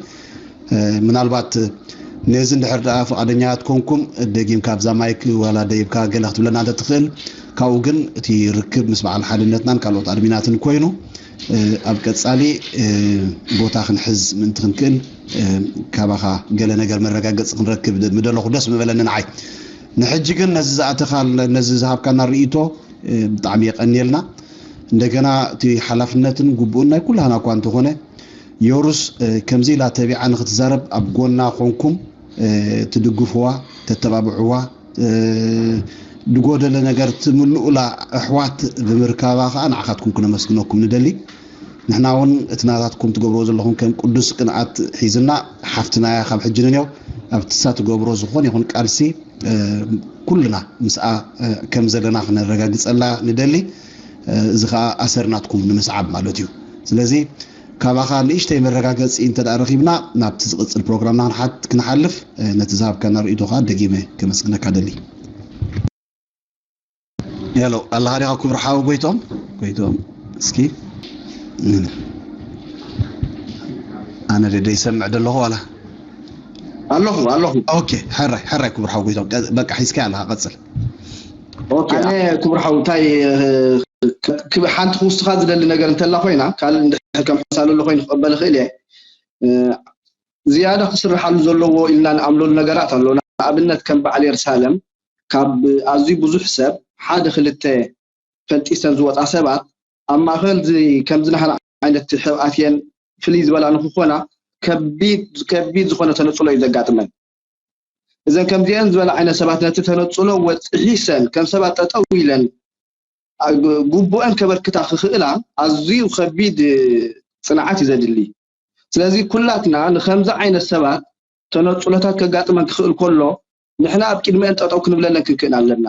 ምናልባት ነዚ እንድሕር ደኣ ፍቓደኛታት ኮንኩም ደጊምካ ኣብዛ ማይክ ዋላ ደይብካ ገለ ክትብለና እንተ ትኽእል ካብኡ ግን እቲ ርክብ ምስ በዓል ሓድነትናን ካልኦት ኣድሚናትን ኮይኑ ኣብ ቀጻሊ ቦታ ክንሕዝ ምእንቲ ክንክእል ካባኻ ገለ ነገር መረጋገፂ ክንረክብ ምደለኹ ደስ ምበለኒ ንዓይ። ንሕጂ ግን ነዚ ዝኣተኻ ነዚ ዝሃብካና ርእይቶ ብጣዕሚ የቐንየልና። እንደገና እቲ ሓላፍነትን ግቡእን ናይ ኩላህና እኳ እንተኾነ ዮሩስ ከምዚ ኢላ ተቢዓ ንክትዛረብ ኣብ ጎና ኮንኩም ትድግፍዋ፣ ተተባብዕዋ፣ ዝጎደለ ነገር ትምልኡላ ኣሕዋት ብምርካባ ከዓ ንዓኻትኩም ክነመስግነኩም ንደሊ። ንሕና እውን እቲ ናታትኩም ትገብርዎ ዘለኹም ከም ቅዱስ ቅንኣት ሒዝና፣ ሓፍትናያ ካብ ሕጂ ንንዮ ኣብቲ እሳ ትገብሮ ዝኾነ ይኹን ቃልሲ ኩልና ምስኣ ከም ዘለና ክነረጋግጸላ ንደሊ። እዚ ከዓ ኣሰር ናትኩም ንምስዓብ ማለት እዩ። ስለዚ ካባኻ ንእሽተይ መረጋገፂ እንተ ደኣ ረኺብና ናብቲ ዝቕፅል ፕሮግራምና ክንሓት- ክንሓልፍ ነቲ ዝሃብካና ርእይቶ ከዓ ደጊመ ከመስግነካ ደሊ። ሄሎ ኣለኻ ዲኻ ክቡር ሓው ጎይቶም? ጎይቶም እስኪ ኣነ ደደ ይሰምዕ ደለኹ ዋላ ኣለኹ ኣለኹ። ኦኬ ሕራይ ሕራይ ክቡር ሓው ጎይቶም በቃ ሒዝካ ኣለኻ ቀፅል። ኦኬ ኣነ ክቡር ሓው እንታይ ሓንቲ ክውስኻ ዝደሊ ነገር እንተላ ኮይና ካልእ እንድሕር ከም ሕሳሉ ኣሎ ኮይኑ ክቕበል ይኽእል እየ። ዝያዳ ክስርሓሉ ዘለዎ ኢልና ንኣምለሉ ነገራት ኣሎ። ንኣብነት ከም በዓል የርሳለም ካብ ኣዝዩ ብዙሕ ሰብ ሓደ ክልተ ፈንጢሰን ዝወፃ ሰባት ኣብ ማእኸል ከምዚ ናህና ዓይነት ሕብኣትየን ፍልይ ዝበላ ንክኾና ከቢድ ከቢድ ዝኾነ ተነፅሎ እዩ ዘጋጥመን። እዘን ከምዚአን ዝበላ ዓይነት ሰባት ነቲ ተነፅሎ ወፅሒሰን ከም ሰባት ጠጠው ኢለን ግቡአን ከበርክታ ክኽእላ ኣዝዩ ከቢድ ፅንዓት እዩ ዘድሊ። ስለዚ ኩላትና ንከምዚ ዓይነት ሰባት ተነፅሎታት ከጋጥመን ክኽእል ከሎ ንሕና ኣብ ቅድሚአን ጠጠው ክንብለለን ክንክእል ኣለና።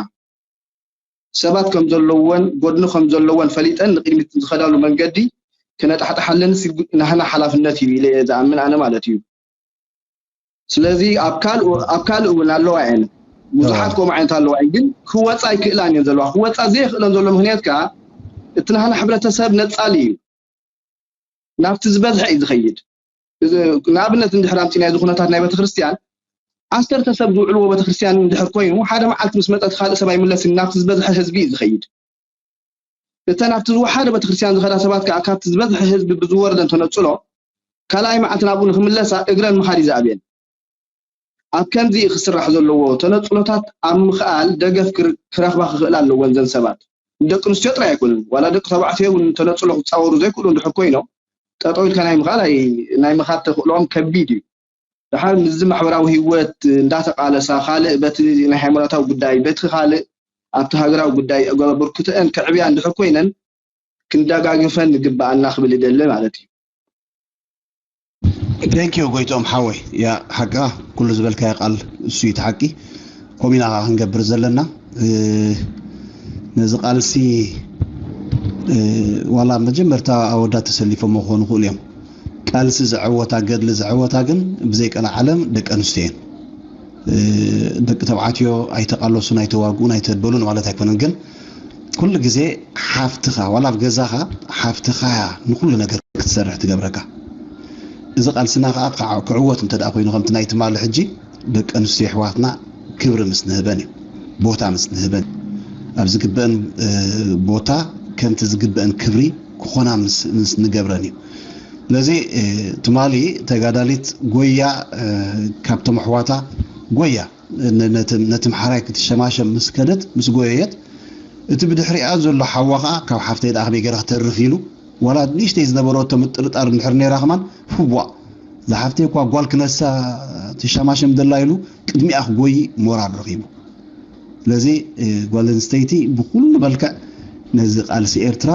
ሰባት ከም ዘለወን ጎድኒ ከም ዘለወን ፈሊጠን ንቅድሚት ዝኸዳሉ መንገዲ ክነጣሕጣሓለን ናህና ሓላፍነት እዩ ኢለ እየ ዝኣምን ኣነ ማለት እዩ። ስለዚ ኣብ ካልእ ኣብ ካልእ እውን ኣለዋ እየን ብዙሓት ከምኡ ዓይነት ኣለዋ እየን ግን ክወፃ ኣይክእላን እየን ዘለዋ ክወፃ ዘይኽእለን ዘሎ ምክንያት ከዓ እቲ ናህና ሕብረተሰብ ነፃሊ እዩ ናብቲ ዝበዝሐ እዩ ዝኸይድ ንኣብነት እንድሕር ኣምፂና እዚ ኩነታት ናይ ቤተክርስትያን ዓሰርተ ሰብ ዝውዕልዎ ቤተክርስትያን እንድሕር ኮይኑ ሓደ መዓልቲ ምስ መፀ እቲ ካልእ ሰብ ኣይምለስን ናብቲ ዝበዝሐ ህዝቢ እዩ ዝኸይድ እተን ኣብቲ ዝወሓደ ቤተክርስትያን ዝኸዳ ሰባት ከዓ ካብቲ ዝበዝሐ ህዝቢ ብዝወረደን ተነፅሎ ካልኣይ መዓልቲ ናብኡ ንክምለሳ እግረን ምኻድ እዩ ዝኣብየን ኣብ ከምዚ ክስራሕ ዘለዎ ተነፅሎታት ኣብ ምኽኣል ደገፍ ክረኽባ ክኽእላ ኣለወን ዘን ሰባት ንደቂ ኣንስትዮ ጥራይ ኣይኮኑን ዋላ ደቂ ተባዕትዮ እውን ተነፅሎ ክፃወሩ ዘይክእሉ እንድሕር ኮይኖም ጠጠው ኢልካ ናይ ምኽኣል ናይ ምኻድ ተኽእሎኦም ከቢድ እዩ ድሓር ምስዚ ማሕበራዊ ህይወት እንዳተቃለሳ ካልእ በቲ ናይ ሃይማኖታዊ ጉዳይ በቲ ካልእ ኣብቲ ሃገራዊ ጉዳይ ኣበርክተአን ከዕብያ እንድሕር ኮይነን ክንደጋግፈን ንግበኣና ክብል ይደሊ ማለት እዩ። Thank you ጎይቶም ሓወይ ያ ሓቃ ኩሉ ዝበልካዮ ቃል እሱ እዩ እቲ ሓቂ ከምኡ ኢና ከዓ ክንገብር ዘለና ነዚ ቃልሲ ዋላ መጀመርታ ኣወዳት ተሰሊፎሞ ክኾኑ ይኽእሉ እዮም ቃልሲ ዘዐወታ ገድሊ ዘዐወታ ግን ብዘይ ቀልዓለም ደቂ ኣንስትዮ እየን ደቂ ተባዕትዮ ኣይተቃለሱን ኣይተዋግኡን ኣይተበሉን ማለት ኣይኮነን ግን ኩሉ ግዜ ሓፍትኻ ዋላ ኣብ ገዛኻ ሓፍትኻ እያ ንኩሉ ነገር ክትሰርሕ ትገብረካ እዚ ቃልስና ከዓ ክዕወት እንተ ኮይኑ ከምቲ ናይ ትማሊ ሕጂ ደቂ ኣንስትዮ ኣሕዋትና ክብሪ ምስ ንህበን እዩ ቦታ ምስ ንህበን ኣብ ዝግበአን ቦታ ከምቲ ዝግበአን ክብሪ ክኾና ምስ ንገብረን እዩ ስለዚ ትማሊ ተጋዳሊት ጎያ ካብቶም ኣሕዋታ ጎያ ነቲ ምሓራይ ክትሸማሸም ምስ ከደት ምስ ጎየየት እቲ ብድሕሪኣ ዘሎ ሓዋ ከዓ ካብ ሓፍተይ ደኣ ከመይ ገይራ ክተርፍ ኢሉ ዋላ ንእሽተይ ዝነበረቶ ምጥርጣር እንድሕር ነይራ ከማን ህዋ ዝሓፍተይ እኳ ጓል ክነሳ ትሸማሸም ደላ ኢሉ ቅድሚኣ ክጎይ ሞራል ረኺቡ ስለዚ ጓል ኣንስተይቲ ብኩሉ መልክዕ ነዚ ቃልሲ ኤርትራ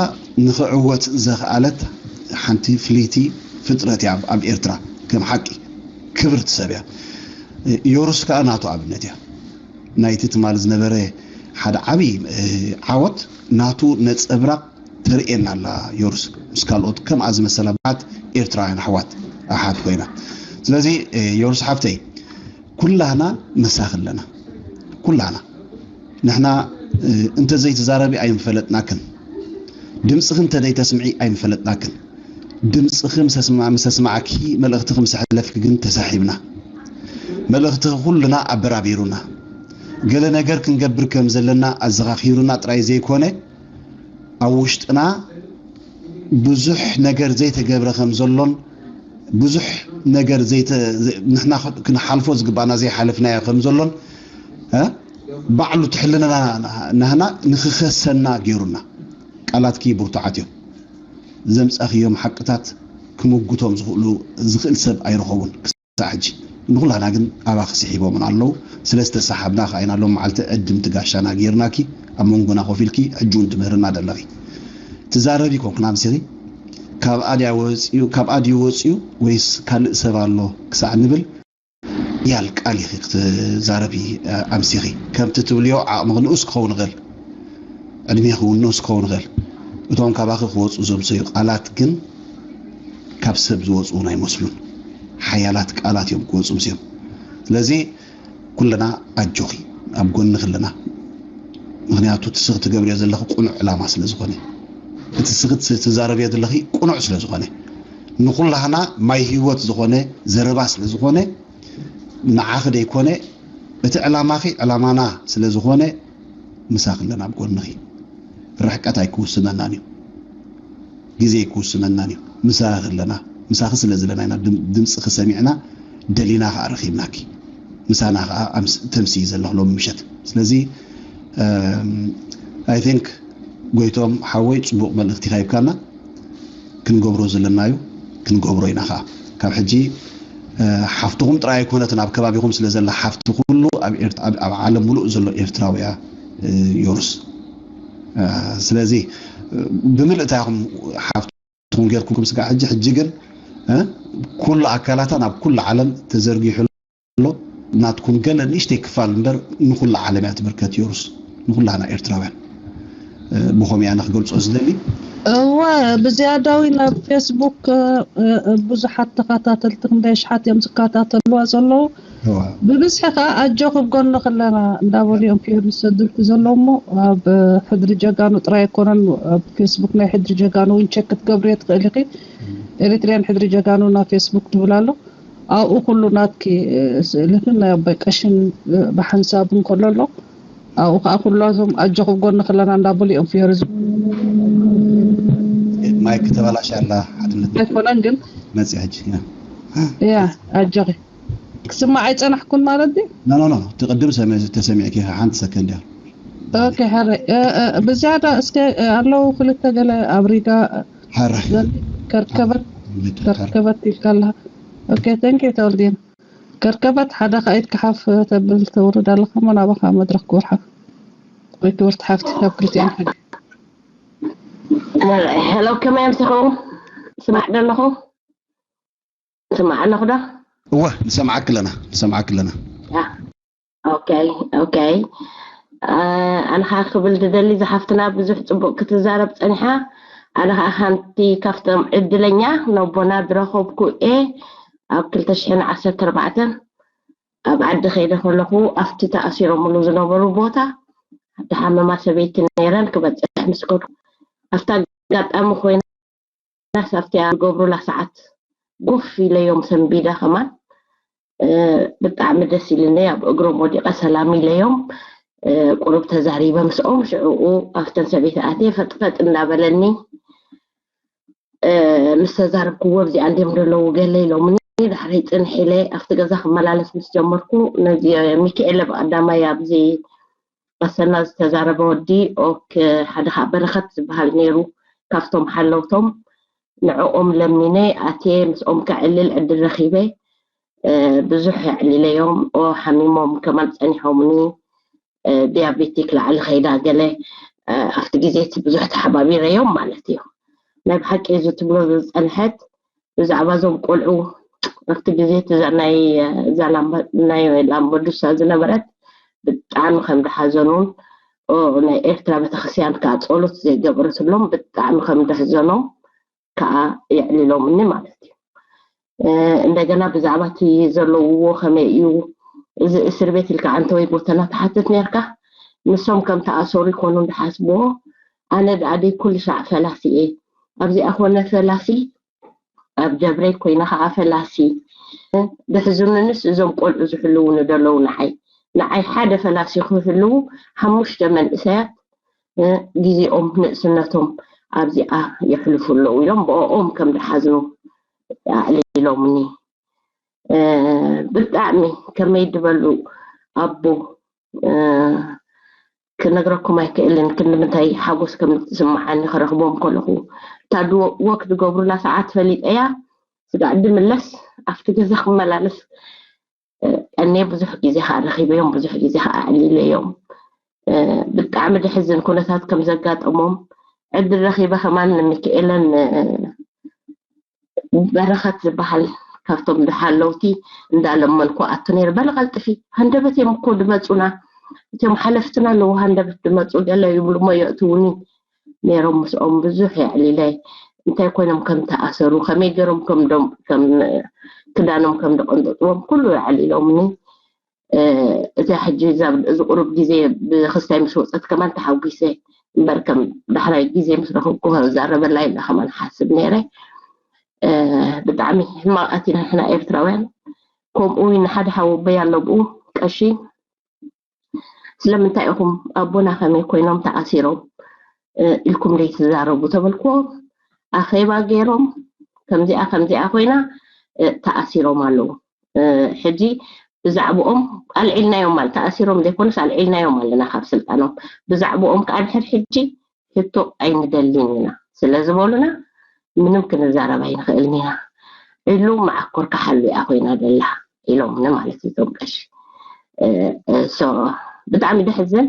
ንኽዕወት ዘኽኣለት ሓንቲ ፍልይቲ ፍጥረት እያ ኣብ ኤርትራ ከም ሓቂ ክብርቲ ሰብ እያ ዮሩስ ከዓ ናቱ ኣብነት እያ ናይቲ ትማል ዝነበረ ሓደ ዓብዪ ዓወት ናቱ ነፀብራቕ ተርእየና ኣላ ዮሩስ ምስ ካልኦት ከምኣ ዝመሰላ ብዙሓት ኤርትራውያን ኣሕዋት ኣሓት ኮይና ስለዚ ዮሩስ ሓፍተይ ኩላህና መሳኺ ኣለና ኩላህና ንሕና እንተዘይትዛረቢ ኣይምፈለጥናክን ድምፅኺ እንተዘይተስምዒ ኣይምፈለጥናክን ድምፅኺ ምስ ኣስማዕኪ መልእኽትኺ ምስ ኣሕለፍኪ ግን ተሳሒብና መልእኽትኺ ኩሉና ኣበራቢሩና ገለ ነገር ክንገብር ከም ዘለና ኣዘኻኺሩና ጥራይ ዘይኮነ ኣብ ውሽጥና ብዙሕ ነገር ዘይተገብረ ከም ዘሎን ብዙሕ ነገር ንሕና ክንሓልፎ ዝግባና ዘይሓለፍናዮ ከም ዘሎን ባዕሉ ትሕልነና ናህና ንክኸሰና ገይሩና ቃላትኪ ብርቱዓት እዮም ዘምፃኽዮም ሓቅታት ክምጉቶም ዝኽእሉ ዝኽእል ሰብ ኣይረኸቡን ክሳዕ ሕጂ። ንኹላና ግን ኣባኺ ስሒቦምን ኣለዉ። ስለ ዝተሰሓብና ከኣ ኢና ሎም መዓልቲ ዕድምቲ ጋሻና ገይርናኪ፣ ኣብ መንጎና ኮፍ ኢልኪ ሕጂ እውን ትምህርና ዘለኺ። ትዛረቢ ኮንክና ኣምሲኺ፣ ካብኣ ድያ ወፂኡ፣ ካብኣ ድዩ ወፂኡ ወይስ ካልእ ሰብ ኣሎ ክሳዕ ንብል፣ ሓያል ቃል ኢኺ ክትዛረቢ ኣምሲኺ። ከምቲ ትብልዮ ዓቕምኺ ንኡስ ክኸውን ይኽእል፣ ዕድሜኺ እውን ንኡስ ክኸውን ይኽእል። እቶም ካባኺ ክወፁ ዘምሰዩ ቃላት ግን ካብ ሰብ ዝወፁ እውን ኣይመስሉን። ሓያላት ቃላት እዮም ክወፁ ምስዮም። ስለዚ ኩልና ኣጆኺ፣ ኣብ ጎንኺ ኣለና። ምኽንያቱ እቲ ስኺ ትገብርዮ ዘለኺ ቅኑዕ ዕላማ ስለ ዝኾነ፣ እቲ ስኺ ትዛረብዮ ዘለኺ ቅኑዕ ስለ ዝኾነ፣ ንኹላህና ማይ ህይወት ዝኾነ ዘረባ ስለ ዝኾነ፣ ንዓኺ ደይኮነ፣ እቲ ዕላማኺ ዕላማና ስለ ዝኾነ፣ ምሳኺ ኣለና ኣብ ጎንኺ። ርሕቀት ኣይክውስነናን እዩ፣ ግዜ ኣይክውስነናን እዩ። ምሳኺ ኣለና፣ ምሳኺ ስለ ዘለና ኢና ድም-፣ ድምፅኺ ሰሚዕና ደሊና ከዓ ረኺብናኪ። ምሳና ከዓ ኣምስ-፣ ተምስዪ ዘለኺ ሎሚ ምሸት። ስለዚ ኣይ ቲንክ ጎይቶም ሓወይ ፅቡቕ መልእኽቲ ኢኻ ሂብካና። ክንገብሮ ዘለና እዩ፣ ክንገብሮ ኢና ከዓ። ካብ ሕጂ እ፣ ሓፍትኹም ጥራይ ኣይኮነትን፣ ኣብ ከባቢኹም ስለ ዘላ ሓፍቲ ኩሉ ኣብ ኤርት-፣ ኣብ፣ ኣብ ዓለም ሙሉእ ዘሎ ኤርትራውያ፣ እ፣ ዮኑስ። እ፣ ስለዚ እ፣ ብምልእታ ኢኹም ሓፍትኹም ጌርኩም ስጋዕ ሕጂ፣ ሕጂ ግን እ፣ ኩሉ ኣካላታ ናብ ኩሉ ዓለም ተዘርጊሑ ኣሎ። ናትኩም ገለ ንእሽተይ ክፋል እምበር ንኹላ ዓለም እያ ትምልከት ዮሩስ፣ ንኹላና ኤርትራውያን። እ፣ ብኸምኡ ኣነ ክገልጾ ዝደሊ። እወ፣ ብዝያዳዊ ናብ ፌስቡክ፣ እ፣ እ፣ ብዙሓት ተኸታተልቲ ክንደይ ኣሽሓት እዮም ዝከታተልዋ ዘለዉ። እወ። ብብዝሒ ከኣ ኣጆኺ ኣብ ጎንኺ ኣለና እንዳበሉ እዮም ፒር ዝሰድልኩ ዘለዉ እሞ፣ ኣብ ሕድሪ ጀጋኑ ጥራይ ኣይኮነን፣ ኣብ ፌስቡክ ናይ ሕድሪ ጀጋኑ እውን ቸክ ክትገብርዮ ትኽእሊ ኢኺ። ኤሪትርያን ሕድሪ ጀጋኑ ናብ ፌስቡክ ትብል ኣሎ። ኣብኡ ኩሉ ናትኪ፣ እ፣ ስእልኽን ናይ ኣቦይ ቀሽን፣ እ፣ ብሓንሳብ እንከሎ ኣሎ። ኣብኡ ከኣ ኩላቶም ኣጆኹ ኣብ ጎንኺ ኣለና እንዳበሉ እዮም ፊዮሪ ዝ-፣ ማይክ ተበላሽያ ኣላ ሓድነት። ኣይኮነን ግን። መጽእ ሕጂ፣ ያ። ያ፣ ኣጆኺ። ክስማዕ ኣይጸናሕኩን ማለት ድዩ? ኖ፣ ኖ፣ ኖ። እቲ ቅድም ሰሚ-፣ ተሰሚዕኪ ኢኻ፣ ሓንቲ ሰከንድ እያ። ኦኬ፣ ሕራይ። እ፣ እ፣ ብዝያዳ እስከ፣ እ፣ ኣለዉ ክልተ ገለ ኣብ ሪጋ ሕራይ። ዘን-፣ ከርከበት፣ ሕራይ። ከርከበት ኢልካ ኣለኻ። ኦኬ፣ thank you ተወልዲን። ከርከበት ሓደ ከኣ ኢድካ ሓፍ ተብል ተውርድ ኣለኻ እሞ ናባኻ መድረኽ ክወርሓ። ወይ ክብርቲ ሓፍቲ ካብ ክልቲኦም ሓደ። ሄሎ፣ ከመይ ኣምሲኹም? ስማዕ ዶ ኣለኹ? ስማዕ ኣለኹ ዶ? እወ፣ ንሰምዓኪ ኣለና፣ ንሰምዓኪ ኣለና። ያ። ኦኬ፣ ኦኬ። አ፣ ኣነ ኸዓ ክብል ዝደሊ፣ ዝሓፍትና ብዙሕ ጽቡቕ ክትዛረብ ጸኒሓ። ኣነ ኸዓ ሓንቲ ካብቶም ዕድለኛ ነቦና ዝረኸብኩ እየ። ኣብ ክልተ ሽሕን ዓሰርተ ኣርባዕተን ኣብ ዓዲ ከይደ ከለኹ፣ ኣብቲ ተኣሲሮምሉ ዝነበሩ ቦታ፣ ሓንቲ ሓመማ ሰበይቲ ነይረን ክበጽሕ ምስ ከድኩ፣ ኣብታ ኣጋጣሚ ኮይና፣ ናስ ኣብቲኣ ዝገብሩላ ሰዓት ጎፍ ኢለዮም ሰንቢደ ከማን፣ እ፣ ብጣዕሚ ደስ ኢልኒ። ኣብ እግሮም ወዲቐ ሰላም ኢለዮም፣ እ፣ ቁሩብ ተዛሪበ ምስኦም። ሽዕኡ ኣብተን ሰበይቲ ኣትየ ፈጥፈጥ እንዳበለኒ፣ እ፣ ምስ ተዛረብክዎ፣ ኣብዚኣ እንድዮም ዘለዉ ገለ ኢሎምኒ። ዳሕረይ ጽንሕ ኢለ ኣብቲ ገዛ ክመላለስ ምስ ጀመርኩ፣ ነዚ ሚካኤለ ብቐዳማይ ኣብዚ ቀሰና ዝተዛረበ ወዲ ኦክ፣ ሓደ ከዓ በረኸት ዝበሃል ነይሩ፣ ካብቶም ሓለውቶም። ንዕኦም ለሚነ ኣትየ ምስኦም ከዕልል ዕድል ረኺበ። እ፣ ብዙሕ ኣዕሊለዮም። ኦ፣ ሓሚሞም ከማን ጸኒሖምኒ። እ፣ ዲያቤቲክ ላዕሊ ኸይዳ ገለ፣ እ፣ ኣብቲ ግዜ እቲ ብዙሕ ተሓባቢረዮም ማለት እዩ። ናይ ብሓቂ እዚ ትብሎ ዝጸንሐት ብዛዕባ እዞም ቆልዑ ኣብቲ ግዜ እቲ ዛ-፣ ናይ፣ እ፣ እዛ ላምባ-፣ ናይ ላምበዱሳ ዝነበረት ብጣዕሚ ከም ዝሓዘኑን፣ ኦ፣ ናይ ኤርትራ ቤተክርስትያን ከዓ ጸሎት ዘይገበረትሎም ብጣዕሚ ከም ዘሕዘኖም ከዓ የዕሊሎምኒ ማለት እዩ። እ፣ እንደገና ብዛዕባ እቲ ዘለውዎ ከመይ እዩ፣ እዚ እስር ቤት ኢልካ ኣንተ ወይ ጎተና ትሓትት ነርካ። ንሶም ከም ተኣሰሩ ይኮኑ ዝሓስብዎ። ኣነ ደኣ ደይ ኩሉ ሻዕ ፈላሲ እየ። ኣብዚኣ ኮነ ፈላሲ፣ ኣብ ደብረይ ኮይነ ከዓ ፈላሲ። እ፣ ዘሕዝኑንስ እዞም ቆልዑ ዝሕልውኒ ዘለዉ ንዓይ። ንዓይ ሓደ ፈላሲ ክህልዉ ሓሙሽተ መንእሰያት፣ እ፣ ግዜኦም ንእስነቶም ኣብዚኣ የሕልፉ ኣለዉ ኢሎም ብኦም ከም ዝሓዝኑ ኣዕሊሎምኒ። እ፣ ብጣዕሚ ከመይ ድበሉ ኣቦ፣ እ፣ ክነግረኩም ኣይክእልን ክንዲ ምንታይ ሓጎስ ከም ዝስምዓኒ ክረኽቦም ከለኹ። እታ ድወ-፣ ወክ ዝገብሩላ ሰዓት ፈሊጠያ፣ ስጋዕ ድምለስ ኣብቲ ገዛ ክመላለስ ቀኔ ብዙሕ ግዜ ከዓ ረኺበዮም፣ ብዙሕ ግዜ ከዓ ኣዕሊለዮም። ብጣዕሚ ደሕዝን ኩነታት ከም ዘጋጠሞም ዕድል ረኺበ ከማን ንሚካኤለን በረኸት ዝበሃል ካብቶም ዝሓለውቲ እንዳለመንኩ ኣቱ ነይረ። በለ ቀልጥፊ ሃንደበት እዮም እኮ ድመፁና፣ እቶም ሓለፍትና ኣለዉ ሃንደበት ድመፁ፣ ገለ ይብሉ እሞ የእትውኒ ነይሮም። ምስኦም ብዙሕ የዕሊለ እንታይ ኮይኖም ከም ተኣሰሩ፣ ከመይ ገይሮም ከም ደም ከም ክዳኖም ከም ደቀንጠጥዎም ኩሉ የዕሊሎምኒ። እዛ ሕጂ እዛ እዚ ቁሩብ ግዜ ብክስታይ ምስ ወፀት ከማን ተሓጒሰ እምበር ከም ዳሕራይ ግዜ ምስ ረኸብኩ ክዛረበላ ኢለ ከማን ሓስብ ነይረ። ብጣዕሚ ሕማቃት ኢና ንሕና ኤርትራውያን። ከምኡ ንሓደ ሓወቦይ ኣሎ ብኡ ቀሺ ስለምንታይ ኢኹም ኣቦና ከመይ ኮይኖም ተኣሲሮም ኢልኩም ደይትዛረቡ ተበልክዎ። ኣኼባ ገይሮም ከምዚኣ ከምዚኣ ኮይና ተኣሲሮም ኣለዉ። ሕጂ ብዛዕባኦም ኣልዒልናዮም ማለት ተኣሲሮም ዘይኮነስ ኣልዒልናዮም ኣለና ካብ ስልጣኖም። ብዛዕባኦም ከዓ ድሕር ሕጂ ሕቶ ኣይንደልን ኢና ስለ ዝበሉና ምንም ክንዛረብ ኣይንኽእልን ኢና ኢሉ መዓኮር ክሓሉ እያ ኮይና ደላ ኢሎምኒ ማለት እዩ እቶም ቀሺ። ብጣዕሚ ደሕዝን፣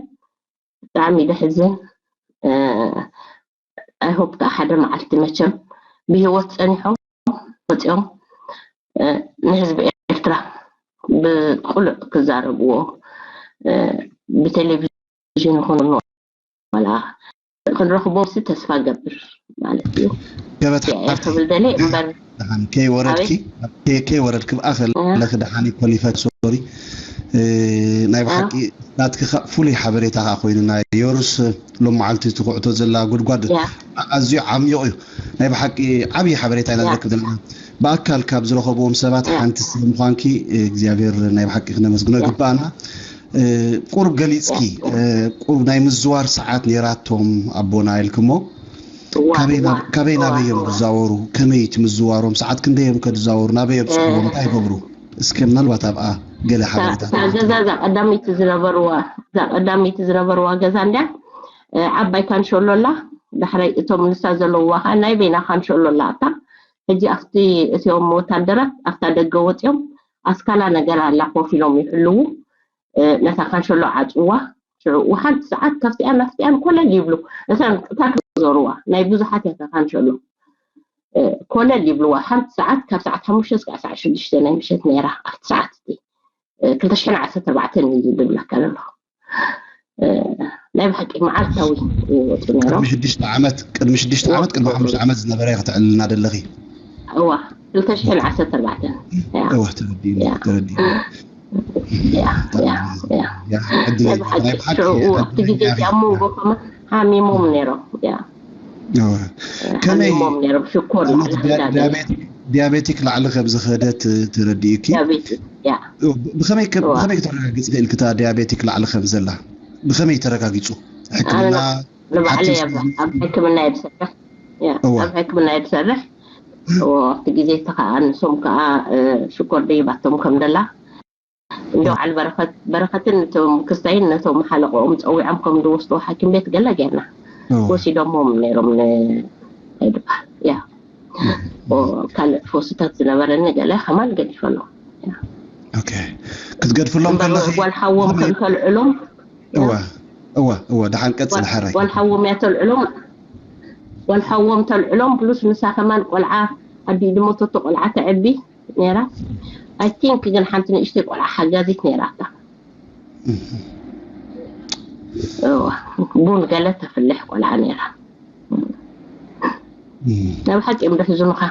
ብጣዕሚ ደሕዝን። I hope ከዓ ሓደ መዓልቲ መቸም ብህይወት ፀኒሖም ወፂኦም ንህዝቢ ኤርትራ ብቁሉዕ ክዛረብዎ ብቴሌቪዥን ይኹን ዋላ ክንረኽቦም ሲ ተስፋ ገብር ማለት እዩ። ገበት ሓፍቲ ክብል ደለ እምበር ደሓን ከይወረድኪ ከይወረድኪ ብኣኸለኺ ደሓን ኮሊፈት ሶሪ ናይ ብሓቂ ናትኪ ፍሉይ ሓበሬታ ከዓ ኮይኑና። ዮሩስ ሎም መዓልቲ ትኩዕቶ ዘላ ጉድጓድ ኣዝዩ ዓሚቕ እዩ። ናይ ብሓቂ ዓብዪ ሓበሬታ ኢና ንረክብ ዘለና። ብኣካል ካብ ዝረኸብዎም ሰባት ሓንቲ ስለ ምዃንኪ እግዚኣብሔር ናይ ብሓቂ ክነመስግኖ ይግባኣና። ቁሩብ ገሊፅኪ ቁሩብ ናይ ምዝዋር ሰዓት ነይራቶም ኣቦና ኢልክሞ ካበይ ናበይ እዮም ዝዛወሩ? ከመይ እቲ ምዝዋሮም? ሰዓት ክንደይ እዮም ከዝዛወሩ? ናበይ የብፅሕዎም? እንታይ ይገብሩ? እስከ ምናልባት ኣብኣ ገለ ሓበሬታ እታ ገዛ እዛ ቀዳመይቲ ዝነበርዋ እዛ ቀዳመይቲ ዝነበርዋ ገዛ እንድያ ዓባይ ካንሸሎ ኣላ። ዳሕራይ እቶም ንሳ ዘለውዋ ከዓ ናይ በይና ካንሸሎ ኣላ። እታ ሕጂ ኣብቲ እቲኦም ወታደራት ኣብታ ደገ ወፂኦም ኣስካላ ነገር ኣላ ኮፍ ኢሎም ይሕልዉ። ነታ ካንሸሎ ዓፅዋ። ሽዑ ሓንቲ ሰዓት ካብቲኣን ናፍቲኣን ኮለል ይብሉ። እታ እታ ክዞርዋ ናይ ብዙሓት እያ እታ ካንሸሎ። ኮለል ይብልዋ። ሓንቲ ሰዓት ካብ ሰዓት ሓሙሽተ እስካዕ ሰዓት ሽዱሽተ ናይ ምሸት ነይራ። ኣብቲ ሰዓት እቲ ክልተ ሽሕን ዓሰርተ ኣርባዕተን እዩ ዝብለካ ዘለኹ። ናይ ብሓቂ መዓልታዊ ይወፁ ነይሮም። ቅድሚ ሽዱሽተ ዓመት ቅድሚ ሽዱሽተ ዓመት ቅድሚ ሓሙሽተ ዓመት ዝነበረ ክትዕልና ደለኺ። እዋ ክልተ ሽሕን ዓሰርተ ኣርባዕተን እዋ ተረዲእኒ ተረዲእኒ። ናይ ብሓቂ ሽዑ ኣብቲ ግዜ እዚኣ ኣብ መንጎ ከማ ሓሚሞም ነይሮም። ከመይ ሓሚሞም ነይሮም ሽኮር ላዕሊ ክዳገ ዲያቤቲክ ላዕሊ ከም ዝኸደት ተረዲእኪ? ዲያቤቲክ ያ ብኸመይ ከተረጋግፂ ክእል ክታ ዲያቤቲክ ላዕሊ ከም ዘላ ብኸመይ ተረጋጊፁ? ሕክምና ንባዕለይ ኣብ ሕክምና እየ ዝሰርሕ። ኣብ ሕክምና እየ ዝሰርሕ። ኣብቲ ግዜ እቲ ከዓ ንሶም ከዓ ሽኮር ደይባቶም ከም ደላ እንዶ በዓል በረኸትን ነቶም ክስታይን ነቶም ሓለቆኦም ፀዊዖም ከም ዝወስድዎ ሓኪም ቤት ገለ ጌርና ወሲዶሞም ነይሮም። ንድባል ያ ካልእ ፈውስታት ዝነበረኒ ገለ ከማን ገዲፈ ኣለኹ። ክትገድፍሎም ከለኺ ጓል ሓዎም ከም ተልዕሎም እወ እወ እወ ደሓን ቀጽል ሓራይ ጓል ሓዎም እያ ተልዕሎም። ጓል ሓዎም ተልዕሎም ፕሉስ ንሳ ከማን ቆልዓ ኣዲኡ ድመተቶ ቆልዓ ተዕቢ ነይራ። I think ግን ሓንቲ ንእሽተይ ቆልዓ ሓጋዚት ነይራታ። ቡን ገለ ተፍልሕ ቆልዓ ነይራ። ናብ ሓቂ እዮም ደሕዝኑኻ።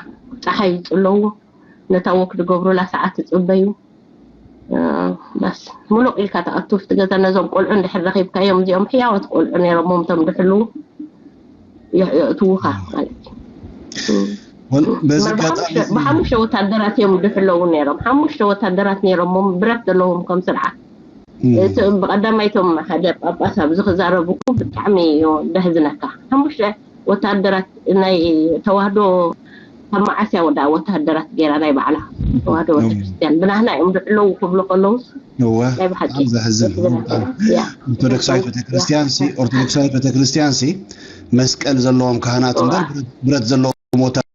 ፀሓይ ይፅለዎ ነታ ወክ ዝገብሩላ ሰዓት ትፅበዩ። በስ ሙሉቕ ኢልካ ትኣቱ ኣብቲ ገዛ ነዞም ቆልዑ እንድሕር ረኺብካዮም እዚኦም ሕያወት ቆልዑ ነይሮም እቶም ድሕልዉ የእትዉኻ ማለት እዩ። ብሓሙሽተ ወታደራት እዮም ድሕለዉ ነይሮም። ሓሙሽተ ወታደራት ነይሮም ብረት ዘለዎም ከም ስርዓት። ብቀዳማይ እቶም ሓደ ጳጳስ ኣብዚ ክዛረቡ ብጣዕሚ እዩ ደሕዝነካ። ሓሙሽተ ወታደራት ናይ ተዋህዶ ካብ መዓስ እያ ወዳ ወታደራት ገይራ ናይ ባዕላ ተዋህዶ ቤተክርስትያን ብናህና እዮም ድዕለዉ ክብሉ ከለውስ ናይ ብሓቂ ዘሕዝን ኦርቶዶክሳዊት ቤተክርስትያን ሲ ኦርቶዶክሳዊት ቤተክርስትያን ሲ መስቀል ዘለዎም ካህናት እምበር ብረት ዘለዎም ወታደራት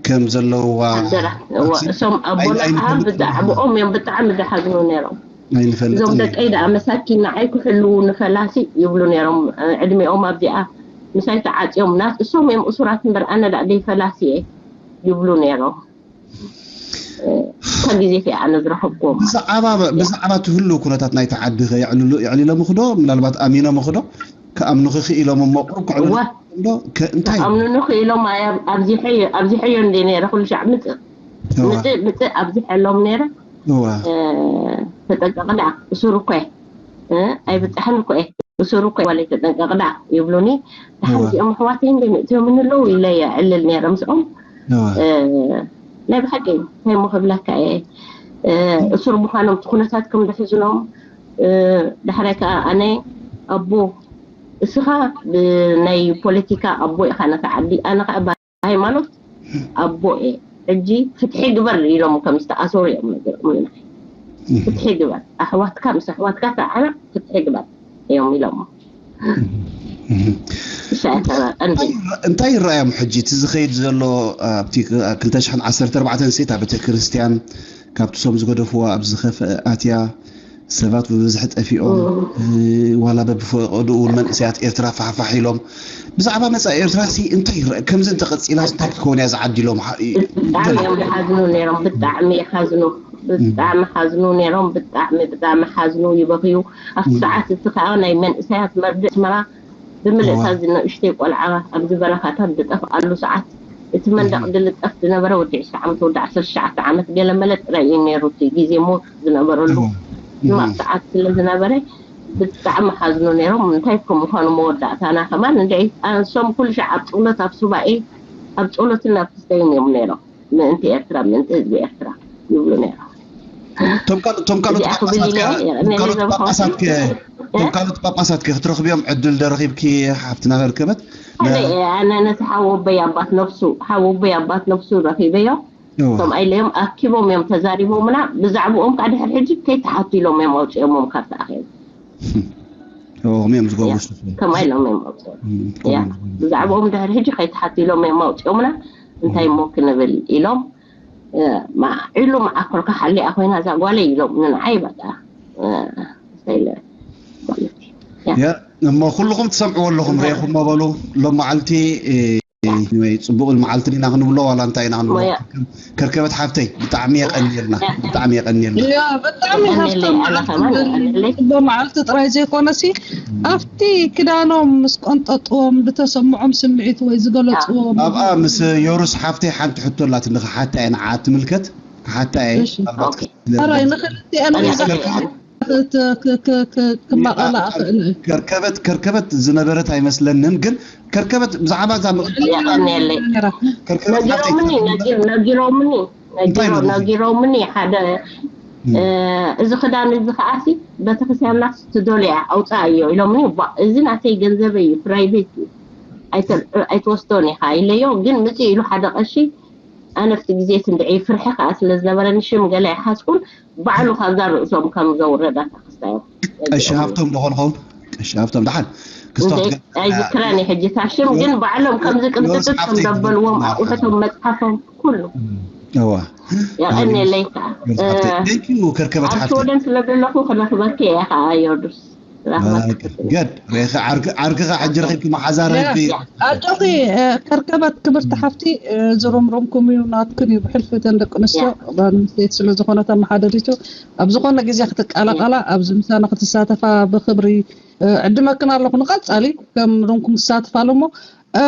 ከም ዘለውዋ ኣደራ። እዋ፣ እሶም ኣቦና ከዓ ብጣዕሚ፣ ብኦም እዮም ብጣዕሚ ዝሓዝኑ ነይሮም። እዞም ደቀይ ደኣ መሳኪን ንዓይ ክሕልዉ ንፈላሲ ይብሉ ነይሮም። ዕድሚኦም ኣብዚኣ ምሳይ ተዓጽዮም፣ ናት እሶም እዮም እሱራት እምበር ኣነ ደኣ ደይ ፈላሲ እየ ይብሉ ነይሮም። እታ ግዜ እቲኣ ኣነ ዝረኸብኩዎም። ብዛዕባ እቲ ህሉው ኩነታት ናይቲ ዓዲ ከ የዕልሉ-፣ የዕሊሎም ይኽዶ? ምናልባት ኣሚኖም ይኽዶ? ክኣምኑኺ ክኢሎም እሞ ቁሩብ ክዕልሉ እወ። ዶ? ከ-፣ እንታይ? ክኣምኑኒ ክኢሎም ኣይ-፣ ኣብ-፣ ኣብዚሐዮ-፣ ኣብዚሐዮ እንደ ነይረ ኩሉ ሻዕ ምጽእ። እወ። ምጽእ፣ ምጽእ ኣብዚሐሎም ነይረ። እወ። እ፣ ተጠንቀቕ ደኣ፣ እሱር እኮ እየ። እ፣ ኣይብጽሕን እኮ እየ። እሱር እኮ እየ፣ ዋለይ ተጠንቀቕ ደኣ ይብሉኒ። ደሓን እወ። እዚኦም ኣሕዋተይ እንደ ምእትዮምን ኣለዉ ኢለ እየ ዕልል ነይረ ምስኦም። እወ። እ፣ ናይ ብሓቂ እንታይ እሞ ክብለካ እየ። እ፣ እሱር ምዃኖም እቲ ኩነታት ከም ዝሕዝኖም፣ እ፣ ዳሕራይ ከኣ ኣነ ኣቦ፣ እስኻ ብናይ ፖለቲካ ኣቦ ኢኻ ነታ ዓዲ፣ ኣነ ከኣ ባ-፣ ሃይማኖት ኣቦ እየ። ሕጂ ፍትሒ ግበር ኢሎም ከም ዝተኣሰሩ እዮም ነጊሮምኒ። ፍትሒ ግበር፣ ኣሕዋትካ ምስ ኣሕዋትካ ተዓረቕ፣ ፍትሒ ግበር እዮም ኢሎም። እሺ፣ ኣይተረቐን። እንታይ ይረ-፣ እንታይ ይረኣዮም ሕጂ? እቲ ዝኸይድ ዘሎ ኣብቲ ክልተ ሽሕን ዓሰርተ ኣርባዕተን ሴት ኣብ ቤተክርስትያን ካብቲ ሶም ዝገደፍዋ ኣብ ዝኸፍአ ኣትያ፣ ሰባት ብብዝሒ ጠፊኦም፣ እም። እ፣ ዋላ በብፈቐድኡ እውን መንእሰያት ኤርትራ ፋሕፋሕ ኢሎም። ብዛዕባ መጻኢ ኤርትራ ሲ እንታይ ይረአ? ከምዚ እንተቐጺላ እንታይ ክትከውን እያ ዝዓዲ ኢሎም? ሓ-፣ እ፣ ብጣዕሚ ገለ እዮም ዝሓዝኑ ነይሮም፣ ብጣዕሚ ይሓዝኑ፣ እም። ብጣዕሚ ሓዝኑ ነይሮም፣ ብጣዕሚ፣ ብጣዕሚ ሓዝኑ፣ ይበኽዩ። ኣብቲ እም። ሰዓት እቲ ከኣ ናይ መንእሰያት መርድእ ኣስመራ ብምልእታ እዋ። እዚ ንእሽተይ ቆልዓ ኣብዚ በረኻታት ዝጠፍኣሉ ሰዓት፣ እቲ መንደቕ እዋ። ዝልጠፍ ዝነበረ ወዲ ዕስራ ዓመት፣ ወዲ ዓሰርተ ትሽዓተ ዓመት ገለ መለ ጥራይ እዩ ነይሩ፣ እቲ ግዜ ሞት ዝነበረሉ እዋ። ሕማቕ እዋ። ሰዓት ስለ ዝነበረ፣ ብጣዕሚ ሓዝኑ ነይሮም። እንታይ ከም ምዃኑ መወዳእታና ከማን፣ እንድዒ፣ ኣንሶም ኩሉ ሻዕ ኣብ ጸሎት፣ ኣብ ሱባኤ፣ ኣብ ጸሎትን ኣብ ክስተይን እዮም ነይሮም። ምእንቲ ኤርትራ፣ ምእንቲ ህዝቢ ኤርትራ ይብሉ ነይሮም። እቶም ካል-፣ እቶም ካልኦት እዚኣ ክብል ጳጳሳት ኢለ ከ-፣ እየ፣ እቶም ካልኦት ነዚ ጳጳሳት ከ-፣ ዝኸውን እቶም ካልኦት ጳጳሳት ከ ክትረኽብዮም ዕድል ዶ ረኺብኪ ሓፍትና ከርከበት? ኣነ፣ ኣነ ነቲ ሓወቦይ ኣባት ነፍሱ፣ ሓወቦይ ኣባት ነፍሱ ረኺበዮ። እዋ። ከምኣ ኢለዮም ኣኪቦም እዮም ተዛሪቦምና። ብዛዕባኦም ከዓ ድሕሪ ሕጂ ከይተሓቱ ኢሎም እዮም ኣውፂኦሞም ካብቲ ኣኼባ። እዋ፣ ከምኡ እዮም ዝገብሩ ያ፣ እሱ። ከምኣ ኢሎም እዮም ኣውፂኦም። እም፣ ከምኡ ያ፣ እዮም ዝገብሩ። ብዛዕባኦም ድሕሪ ሕጂ ከይተሓቱ ኢሎም እዮም ኣውፂኦምና። እንታይ እም። እሞ ክንብል ኢሎም፣ እ፣ ማዕሉ መዓኮርካ ሓሊኣ ኮይና እዛ ጓለይ ኢሎም ንንዓይ በቃ፣ እ፣ እንታይ ኢለ ማለት እዩ። ያ። ያ፣ እሞ ኩልኹም ትሰምዕዎ ኣለኹም፣ ሪኢኹሞ በሉ። ሎም መዓልቲ፣ እ፣ ወይ ጽቡቕ መዓልቲ ኢና ክንብሎ ዋላ እንታይ ኢና ክንብሎ? ሞያ። ከርከበት ሓፍተይ፣ ብጣዕሚ የቐንየልና፣ ያ። ብጣዕሚ የቐንየልና። ያ፣ ብጣዕሚ የቐንየለይ፣ ሃብቶም ኣነ መዓልቲ ከማን ግን የቐንየለይ። ጽቡቕ መዓልቲ ጥራይ ዘይኮነሲ፣ ኣብቲ ክዳኖም ምስ ቆንጠጥዎም ዝተሰምዖም ስምዒት ወይ ዝገለጽዎ ኣብኣ ምስ ዮሩስ ሓፍተይ ሓንቲ ሕቶ ኣላትኒ፣ ክሓታ እየ ንዓ ትምልከት፣ ክሓታ እየ። እሺ። ኣልባት ኦኬ። ክስለ-፣ ኣራይ ንኽልቲኣን ኣነ ሒዛ ኣነ ክ-፣ ክ-፣ ክ-፣ ክማቐላ ኣኽእል እየ። ከርከበት፣ ከርከበት ዝነበረት ኣይመስለንን፣ ግን ከርከበት ብዛዕባ እዛ ምቕባል የቐንየለይ። ከርከበት ሓፍተይ ነጊሮምኒ፣ ነጊር-፣ ነጊሮምኒ፣ እንታይ ነጊሮ-፣ ነጊሮም? ነጊሮምኒ ሓደ፣ እም። እ፣ እዚ ክዳን እዚ ከዓሲ ቤተክርስትያንና ትደልያ ኣውፅኣዮ ኢሎምኒ። ባ፣ እዚ ናተይ ገንዘበይ እዩ፣ ፕራይቬት እዩ። ኣይተ-፣ ኣይትወስዶን ኢኻ ኢለዮ፣ ግን ምጽእ ኢሉ ሓደ ቀሺ ኣነ ኣብቲ ግዜ እቲ እንድዒ ፍርሒ ከኣ ስለ ዝነበረኒ ሽም ገለ ኣይሓዝኩን፣ ባዕሉ ካብዛ ርእሶም ከም ዘውረዳ ተኸስታዮ። ቀሺ ሃብቶም ዶ ኾን ኸውን? ቀሺ ሃብቶም ደሓን ክስቶት እንዴ፣ ገ-፣ ኣይዝክረን እየ ሕጂ እታ ሽም፣ ግን ባዕሎም ከም ዮርስ ዝቅንጥጥጥ ከም ሓፍተይ ዘበልዎም ትብል ኣቑሑቶም፣ መጽሓፎም፣ ኩሉ። እዋ። የቐንየለይ ከኣ። ዮርስ ሓፍተይ። እ፣ Thank you፣ ከርከበት ኣብ ሓፍተይ። ሽወደን ስለ ዘለኹ ክረኽበኪ እየ ከኣ ዮርዱስ። ራህዋ በቃ፣ ትክክል። ገድ፣ ሬኸ ዓርክ-፣ ዓርክኻ ሕጂ ረኺብኪ መሓዛ ያ፣ ረኺብኪ። ያ። ኣጆኺ፣ እ፣ ከርከበት ክብርቲ ሓፍቲ፣ እ፣ ዝሮምሮምኩም እዩ፣ ናትክን እዩ፣ ብሕልፊ እተን ደቂ ኣንስትዮ፣ ያ። ጓል ኣንስተይቲ ስለ ዝኾነት ኣመሓደሪቱ፣ ኣብ ዝኾነ ግዜ ክትቀላቐላ፣ ያ። ኣብዚ ምሳና ክትሳተፋ ብኽብሪ፣ እ፣ ዕድመክን ኣለኹ። ንቐጻሊ፣ ከም ሮምኩም ትሳተፋሉ እሞ፣ እ፣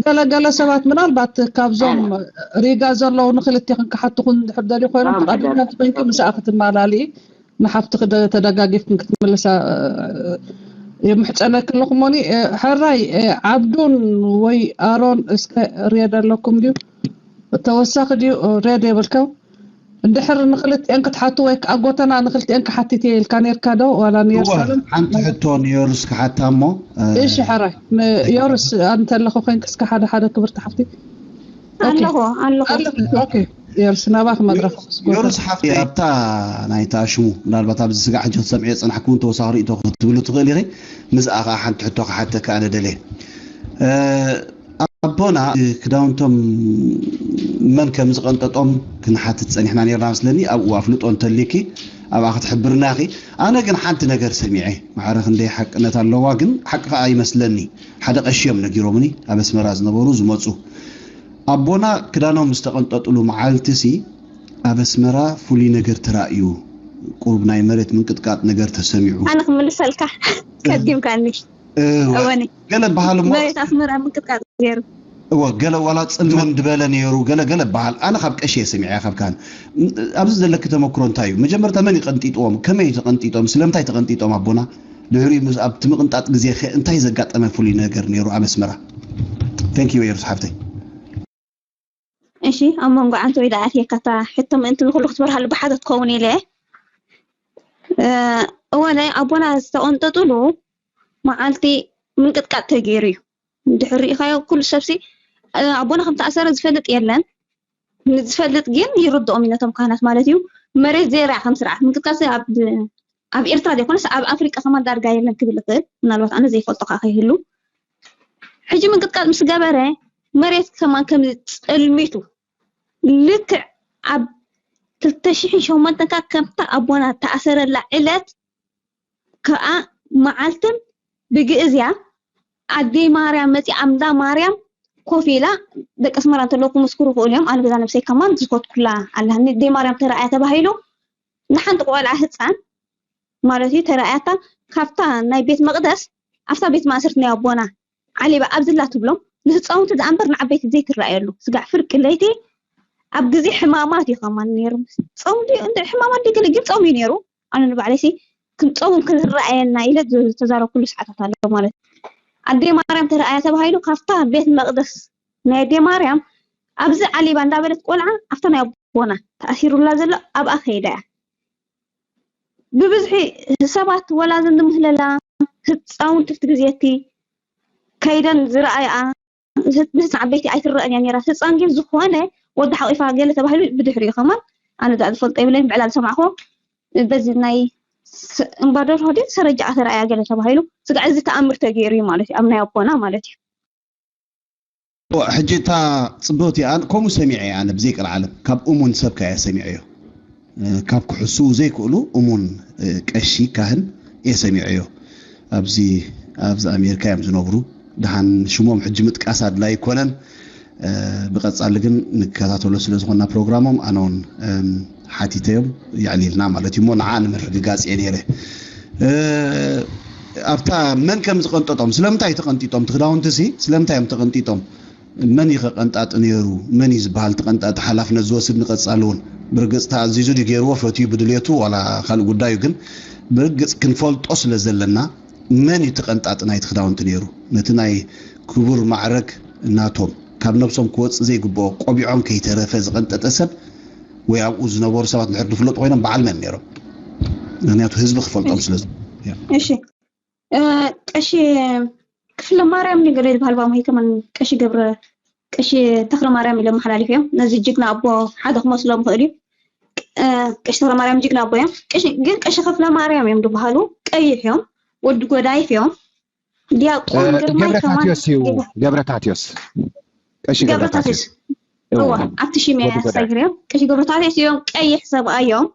ገለ ገለ ሰባት ምናልባት ካብዞም ኣነ። ሪጋ ዘለዉ ንኽልቴኽን ክሓትኹን እንድሕር ደልዩ ኮይኖም፣ ኣነ። ፍቓደኛ እንተኾይንኪ ምስኣ ክትመላልኢ፣ ንሓፍትኺ ደ-፣ ተደጋጊፍክን ክትምልሳ፣ እ፣ የምሕጸነኪ ኣለኹ። እሞኒ፣ እ፣ ሕራይ፣ እ፣ ዓብዱን ወይ ኣሮን እስከ ርየ ደለኩም ድዩ? ተወሳኺ ድዩ? እ፣ ሬድ የብልከው? እንድሕር ንኽልቲኤን ክትሓቱ ወይ ከዓ ጎተና ንኽልቲኤን ክሓትት እየ ኢልካ ነርካ ዶ? ዋላ እወ፣ ንየሩሳሌም? ሓንቲ ሕቶ ንዮርስ ክሓታ እሞ፣ እ፣ እሺ፣ ሕራይ። ንዮርስ እንተለኹ ኮይንክ እስከ ሓደ ሓደ ክብርቲ ሓፍቲ። ኦኬ። ኣለኹ፣ ኣለኹ። ኣለኹ። ኦኬ። ዮርስ፣ ናባኺ መድረኽ ዮርስ፣ ክስጎ። ዮርስ ሓፍተይ፣ ኣብታ ናይታ ሽሙ፣ ምናልባት ኣብዚ ስጋዕ ሕጂ ክትሰምዕዮ ዝጸናሕኪ እውን ተወሳኺ ርእይቶ ክትብሉ ትኽእል ኢኺ። ምስኣ ኸዓ ሓንቲ ሕቶ ክሓተኪ ኣነ ደልየ። እ፣ ኣብ ኣቦና ክዳውንቶም መን ከም ዝቐንጠጦም ክንሓትት ጸኒሕና ነርና መስለኒ። ኣብኡ ኣፍልጦ እንተልኪ ኣብኣ ክትሕብርና ኢኺ። ኣነ ግን ሓንቲ ነገር ሰሚዐ፣ ማዕረ ክንደይ ሓቅነት ኣለዋ ግን ሓቂ ከኣ ይመስለኒ። ሓደ ቀሺ እዮም ነጊሮምኒ፣ ኣብ ኣስመራ ዝነበሩ ዝመጹ። ኣቦና ክዳኖም ዝተቐንጠጥሉ መዓልቲ ሲ ኣብ ኣስመራ ፍሉይ ነገር ተራእዩ፣ ቁሩብ ናይ መሬት ምንቅጥቃጥ ነገር ተሰሚዑ። ኣነ ክምልሰልካ ቀዲምካኒ። እወ፣ እወኒ። ገለ በሃል እሞ መሬት ኣስመራ ምንቅጥቃጥ ገይሩ። እወ፣ ገለ ዋላ ጽልመን ዝበለ ነይሩ፣ ገለ ገለ በሃል። ኣነ ካብ ቀሺ እየ ሰሚዐያ፣ ካብ ካህን። ኣብዚ ዘለኪ ተመክሮ እንታይ እዩ? መጀመርታ መን እዩ ቀንጢጥዎም? ከመይ እዩ ተቐንጢጦም? ስለምንታይ ተቐንጢጦም ኣቦና? ድሕሪኡ ምስ ኣብቲ ምቕንጣጥ ግዜ ከ እንታይ ዘጋጠመ ፍሉይ ነገር ነይሩ ኣብ ኣስመራ? Thank you የሩስ ሓፍተይ። እሺ፣ ኣብ መንጎ ዓንተ ወይ ደኣ ኣትየካ እታ ሕቶ ምእንቲ ንኹሉ ክትበርሃሉ ብሓደ ትኸውን ኢለ። እ፣ እወ፣ ናይ ኣቦና ዝተቐንጠጥሉ መዓልቲ ምንቅጥቃጥ ተገይሩ እዩ። ድሕሪ ሪኢኻዮ ኩሉ ሰብሲ፣ እ፣ ኣቦና ከም ተኣሰረ ዝፈልጥ የለን። ንዝፈልጥ ግን ይርድኦም እዩ ነቶም ካህናት ማለት እዩ። መሬት ዘይረኣ ከም ስርዓት ምንቅጥቃጥ ኣብ፣ ኣብ ኤርትራ ዘይኮነስ ኣብ ኣፍሪቃ ከማን ዳርጋ የለን ክብል ይኽእል። ምናልባት ኣነ ዘይፈልጦ ከዓ ከይህሉ። ሕጂ ምንቅጥቃጥ ምስ ገበረ መሬት ከማን ከም ጸልሚቱ ልክዕ ኣብ ክልተ ሽሕን ሸሞንተን ካብ ከምታ ኣቦና ተኣሰረላ ዕለት ከኣ መዓልትን ብግእዝ እያ። ኣደይ ማርያም መጺኣ እንዳ ማርያም ኮፍ ኢላ፣ ደቂ ኣስመራ እንተለዉ ክምስክሩ ይኽእሉ እዮም። ኣነ ገዛ ነብሰይ ከማን ዝፈትኩላ ኣለኒ። ኣደይ ማርያም ተራእያ ተባሂሉ ንሓንቲ ቆልዓ ህጻን ማለት እዩ ተራእያታ ካብታ ናይ ቤት መቕደስ ኣብታ ቤት ማእሰርቲ ናይ ኣቦና ዓሊባ ኣብዝላ ትብሎም ንህፃውንቲ ደኣ እምበር ንዓበይቲ ዘይትረኣየሉ ስጋዕ ፍርቂ ለይቲ ኣብ ግዜ ሕማማት እዩ ከማን ነይሩ። ጾም ድዩ እንደ ሕማማት ድዩ ገለ ግን ጾም እዩ ነይሩ። ኣነ ንባዕለይሲ ክንጾም ክንረኣየና ኢለ ዝተዛረብኩሉ ሰዓታት ኣሎ ማለት እዩ። ኣደይ ማርያም ተረኣያ ተባሂሉ ካብታ ቤት መቕደስ ናይ ኣደይ ማርያም ኣብዚ ዓሊባ እንዳበለት ቆልዓ ኣብታ ናይ ኣቦና ተኣሲሩላ ዘሎ ኣብኣ ከይዳ እያ። ብብዝሒ ሰባት ወላ ዘን ዝምህለላ ህፃውንቲ ኣብቲ ግዜ እቲ ከይደን ዝረኣይኣ ንህፃን ዓበይቲ ኣይትረአን እያ ነይራ። ህፃን ግን ዝኾነ ወዲ ሓቂፋ ገለ ተባሂሉ ብድሕሪኡ ከማን ኣነ ዳ ዝፈልጦ የብለይን ብዕላል ሰማዕኮ በዚ ናይ እምባደር ሆቴል ሰረጃ ተረኣያ ገለ ተባሂሉ ስጋዕ እዚ ተኣምር ተገይሩ እዩ ማለት እዩ ኣብ ናይ ኣቦና ማለት እዩ። ሕጂ እታ ፅብቕቲ ኣን ከምኡ ሰሚዐ እየ ኣነ ብዘይ ቀልዓለም ካብ እሙን ሰብ ከያ ሰሚዐዮ ካብ ክሕስዉ ዘይክእሉ እሙን ቀሺ ካህን እየ ሰሚዐዮ ኣብዚ ኣብዚ ኣሜሪካ እዮም ዝነብሩ ደሓን ሽሞም ሕጂ ምጥቃስ ኣድላይ ኣይኮነን ብቐፃሊ ግን ንከታተሎ ስለ ዝኾንና ፕሮግራሞም ኣነ እውን ሓቲተዮም የዕሊልና ማለት እዩ እሞ ንዓ ንምርግጋፅ እየ ነይረ ኣብታ መን ከም ዝቐንጠጦም ስለምንታይ ተቐንጢጦም እቲ ክዳውንቲ ሲ ስለምንታይ እዮም ተቐንጢጦም መን እዩ ከቐንጣጢ ነይሩ መን እዩ ዝበሃል ተቐንጣጢ ሓላፍነት ዝወስድ ንቐፃሊ እውን ብርግፅ ተኣዚዙ ድዩ ገይርዎ ፈትዩ ብድልየቱ ዋላ ካልእ ጉዳዩ ግን ብርግፅ ክንፈልጦ ስለ ዘለና መን እዩ ተቐንጣጢ ናይቲ ክዳውንቲ ነይሩ ነቲ ናይ ክቡር ማዕረግ ናቶም ካብ ነብሶም ክወፅእ ዘይግብኦ ቆቢዖም ከይተረፈ ዝቐንጠጠ ሰብ ወይ ኣብኡ ዝነበሩ ሰባት ድሕር ዝፍለጡ ኮይኖም በዓል መን ነይሮም ምክንያቱ ህዝቢ ክፈልጦም ስለ እሺ ቀሺ ክፍለ ማርያም ነገር ዝበሃል ባማሂ ከማን ቀሺ ገብረ ቀሺ ተክለ ማርያም ኢሎም መሓላሊፍ እዮም ነዚ ጅግና ኣቦ ሓደ ክመስሎም ይኽእል እዩ ቀሺ ተክለ ማርያም ጅግና ኣቦ እዮም ግን ቀሺ ክፍለ ማርያም እዮም ዝበሃሉ ቀይሕ እዮም ወዲ ጎዳይፍ እዮም ዲያቆን ግርማይ ከማን ገብረታትዮስ እዩ ገብረታትዮስ ቀሺ ገብረታትዮስ እዋ ኣብቲ ሽም እያ ያሳግር እዮም ቀሺ ገብረታትዮስ እዮም ቀይሕ ሰብኣ እዮም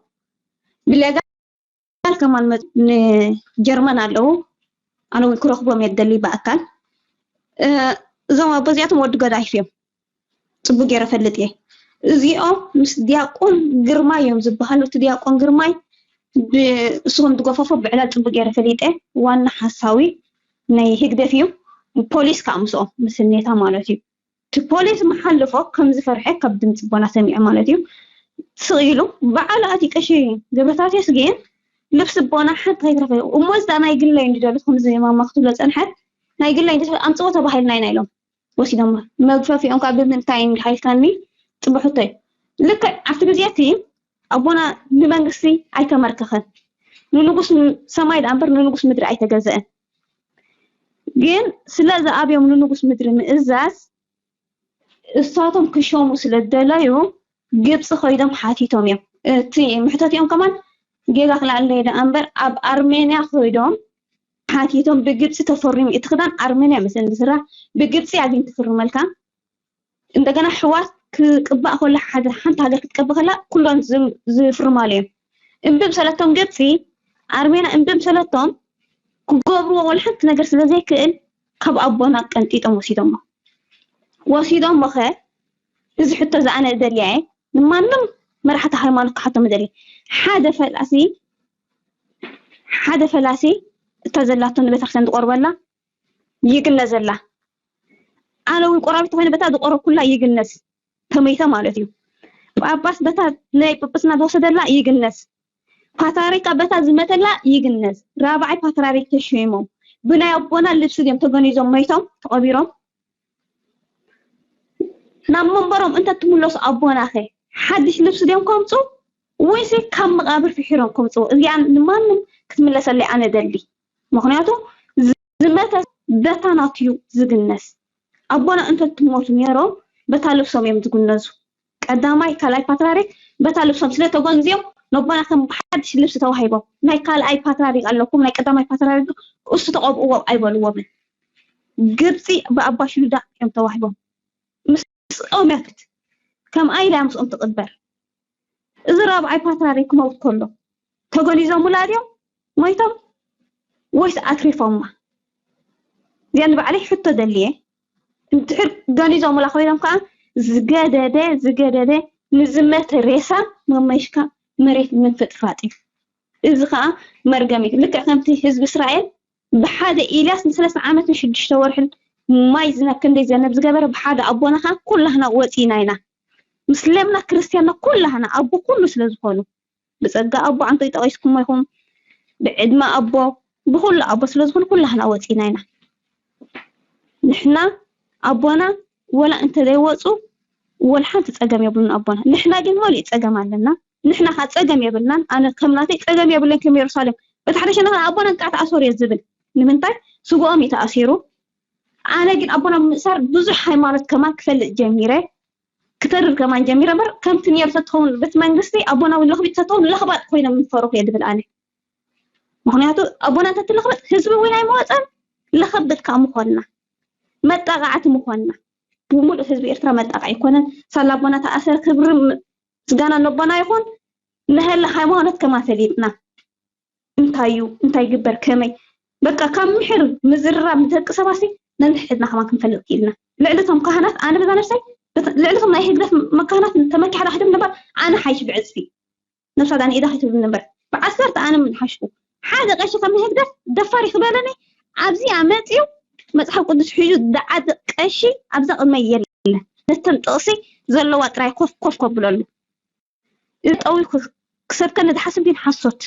ብለጋል ከማን ንጀርመን ኣለዉ ኣነ እውን ክረኽቦም እየ ደሊ ብኣካል እዞም ኣቦ እዚኣቶም ወዲ ገዳይፍ እዮም ፅቡቅ ገይረ ፈልጥ እየ እዚኦም ምስ ዲያቆን ግርማይ እዮም ዝበሃሉ እቲ ዲያቆን ግርማይ እሱ ከም ዝገፈፎ ብዕላል ፅቡቅ ገይረ ፈሊጠ ዋና ሓሳዊ ናይ ህግደፍ እዩ ፖሊስ ከዓ ምስኦም ምስ ኔታ ማለት እዩ እቲ ፖሊስ መሓልፎ ከም ዝፈርሐ ካብ ድምፂ ኣቦና ሰሚዐ ማለት እዩ ስቕ ኢሉ በዓል ኣቲ ቀሺ ገብረታቴስ ግን ልብሲ ኣቦና ሓንቲ ከይትረፈ እሞ ዝዳ ናይ ግለይ እንዲደሉ ከምዚ ማማ ክትብሎ ፀንሐት ናይ ግለይ እንዲ ኣምፅኦ ተባሂልና ኢና ኢሎም ወሲዶማ መግፈፊኦም ካብ ብምንታይ እንዲሓልካኒ ፅቡሕቶይ ልክዕ ኣብቲ ግዜ እቲ ኣቦና ንመንግስቲ ኣይተመርከኸን ንንጉስ ሰማይ ደኣ እምበር ንንጉስ ምድሪ ኣይተገዘአን ግን ስለ ዝኣብዮም ንንጉስ ምድሪ ምእዛዝ እሳቶም ክሾሙ ስለ ዝደለዩ ግብፂ ከይዶም ሓቲቶም እዮም እቲ ምሕተት እዮም ከማን ጌጋ ክላዕለይ ደኣ እምበር ኣብ ኣርሜንያ ከይዶም ሓቲቶም ብግብፂ ተፈሪሙ። እቲ ክዳን ኣርሜንያ መስለኒ ዝስራሕ፣ ብግብፂ እያ ግን ትፍርመልካ። እንደገና ሕዋስ ክቅባእ ከሎ፣ ሓደ ሓንቲ ሃገር ክትቀብእ ከላ ኩለን ዝም- ዝፍርማሉ እዮም። እምቢ ምሰለቶም ግብፂ፣ ኣርሜንያ እምቢ ምሰለቶም ክገብርዎ ወላ ሓንቲ ነገር ስለ ዘይክእል ካብ ኣቦና ቀንጢጦም ወሲዶሞ። ወሲዶሞ ኸ እዚ ሕቶ እዚ ኣነ እደልያ እየ። ንማንም መራሕቲ ሃይማኖት ክሓቶም እደሊ። ሓደ ፈላሲ ሓደ ፈላሲ እታ ዘላቶ ንቤተክርስትያን ዝቆርበላ ይግነዘላ። ኣነ እውን ቆራቢት ተኮይነ በታ ዝቆረብኩላ ይግነዝ፣ ተመይተ ማለት እዩ። ጳጳስ በታ ናይ ጵጵስና ዝወሰደላ ይግነዝ፣ ፓትርያርክ በታ ዝመተላ ይግነዝ። ራብዓይ ፓትርያርክ ተሸይሞም ብናይ ኣቦና ልብሲ ድዮም ተገኒዞም መይቶም ተቐቢሮም? ናብ መንበሮም እንተትምለሱ ኣቦናኸ ሓድሽ ልብሲ ድዮም ከምፁ ወይስ ካብ መቃብር ፍሒሮም ከምፁ? እዚኣ ንማንም ክትምለሰለይ ኣነ ደሊ። ምክንያቱ ዝመተ በታ ናትዩ ዝግነዝ። ኣቦና እንተትሞቱ ነይሮም በታ ልብሶም እዮም ዝግነዙ። ቀዳማይ ካልኣይ ፓትርያርክ በታ ልብሶም ስለ ተጎንዝዮም ነቦና ከም ሓድሽ ልብሲ ተዋሂቦም። ናይ ካልኣይ ፓትርያርክ ኣለኩም፣ ናይ ቀዳማይ ፓትርያርክ እሱ ተቐብእዎ ኣይበልዎምን። ግብፂ ብኣባ ሽኑዳ እዮም ተዋሂቦም። ምስኦም እያ ትት ከም ኣይላ ምስኦም ትቕበር። እዚ ራብዓይ ፓትርያርክ ክመውት ከሎ ተገኒዞምላ ድዮም ሞይቶም ወይስ ኣትሪፎማ? እዚኣ ንባዕለይ ሕቶ ደልየ። እንድሕር ገኒዞምላ ኮይኖም ከዓ ዝገደደ ዝገደደ ንዝመተ ሬሳ መመሽካ መሬት ምፍጥፋጥ እዩ። እዚ ከዓ መርገም እዩ። ልክዕ ከምቲ ህዝቢ እስራኤል ብሓደ ኢልያስ ንሰለስተ ዓመትን ሽዱሽተ ወርሕን ማይ ዝናብ ክንደይ ዘነብ ዝገበረ ብሓደ ኣቦና ከዓ ኩላህና ወፂና ኢና። ምስለምና ክርስትያንና ኩላህና ኣቦ ኩሉ ስለ ዝኾኑ ብፀጋ ኣቦ ኣንተ ይጠቂስኩም ይኹም ብዕድመ ኣቦ ብኩሉ ኣቦ ስለ ዝኾኑ ኩላህና ወፂና ኢና። ንሕና ኣቦና ወላ እንተ ዘይወፁ ወላ ሓንቲ ፀገም የብሉን ኣቦና። ንሕና ግን መሊእ ፀገም ኣለና። ንሕና ከዓ ፀገም የብልናን። ኣነ ከም ናተይ ፀገም የብለን ከም የሩሳሌም በቲ ሓደ ሸነኽ ኣቦና እንቃዕ ተኣሰሩ እየ ዝብል። ንምንታይ ስግኦም እዩ ተኣሲሩ። ኣነ ግን ኣቦና ምእሳር ብዙሕ ሃይማኖት ከማን ክፈልጥ ጀሚረ ክተርር ከማን ጀሚረ እምበር ከምቲ ነይሩ ተትኸውን በቲ መንግስቲ ኣቦና እውን ለኽቢጥ ተትኸውን ለኽባጥ ኮይኖም ምፈረኹ እየ ዝብል ኣነ። ምክንያቱ ኣቦና እንተትለኽበጥ ህዝቢ እውን ኣይመወፀን። ለኸብጥ ከዓ ምኾንና መጣቃዕቲ ምኾንና ብሙሉእ ህዝቢ ኤርትራ መጣቃዕ ኣይኮነን። ሳላ ኣቦና ተኣሰር ክብሪ ምስጋና ነቦና ይኹን። ንሀለ ሃይማኖት ከማ ፈሊጥና እንታይ እዩ እንታይ ይግበር ከመይ በቃ ካብ ምሕር ምዝርራብ ንደቂ ሰባት ነንሕድና ከማ ክንፈልጥ ክኢልና። ልዕሊ እቶም ካህናት ኣነ በዛ ነፍሰይ ልዕሊ እቶም ናይ ህግደፍ መካህናት ተመኪሓ ዳሕድም ነበር ኣነ ሓይሽ ብዕፅፊ ነብሳ ዳን ኢዳ ከይትብል ነበር ብዓሰርተ ኣነ ምን ሓሽኩ ሓደ ቀሺ ካብ ናይ ህግደፍ ደፋር ይክበለኒ ኣብዚኣ መፅዩ መፅሓፍ ቅዱስ ሒዙ ዝዓጥቕ ቀሺ ኣብዛ ቅድመይ የለን። ነተን ጥቕሲ ዘለዋ ጥራይ ኮፍ ኮፍ ከብለሉ እዚ ጠዊ ክሰብከኒ ዝሓስብ ግን ሓሶት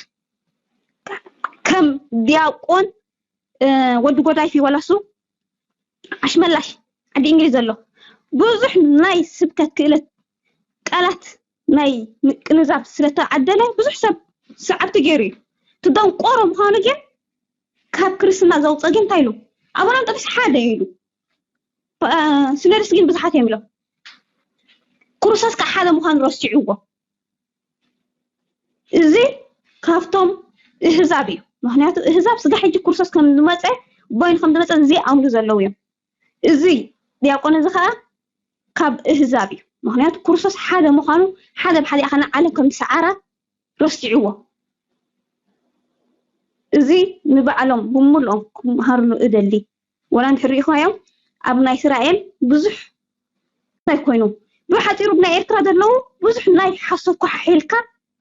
ከም ዲያቆን ወዲ ጎዳይፊ ወላሱ ኣሽመላሽ ዓዲ እንግሊዝ ዘሎ ብዙሕ ናይ ስብከት ክእለት ቃላት ናይ ምቅንዛብ ስለተዓደለ ብዙሕ ሰብ ሰዓብቲ ገይሩ እዩ። ትደንቆሮ ምዃኑ ግን ካብ ክርስትና ዘውፀ ግን እንታይ ኢሉ ኣቡነ እንጦንዮስ ሓደ እዩ ኢሉ። ሲኖዶስ ግን ብዙሓት እዮም ኢሎም። ክርስቶስ ከዓ ሓደ ምዃኑ ረሲዕዎ። እዚ ካብቶም እህዛብ እዩ። ምክንያቱ እህዛብ ስጋ ሕጂ ክርስቶስ ከም ዝመፀ በይኑ ከም ዝመፀ እዚ ኣምሉ ዘለዉ እዮም። እዚ ዲያቆን እዚ ከዓ ካብ እህዛብ እዩ። ምክንያቱ ክርስቶስ ሓደ ምዃኑ ሓደ ብሓደ ኣኸና ዓለም ከም ዝሰዓራ ረሲዕዎ። እዚ ንባዕሎም ብምልኦም ክምሃርሉ እደሊ። ወላ እንድሕር ሪኢኻዮም ኣብ ናይ እስራኤል ብዙሕ እንታይ ኮይኑ ብሓፂሩ ብናይ ኤርትራ ዘለዉ ብዙሕ ናይ ሓሶት ኳሓሒልካ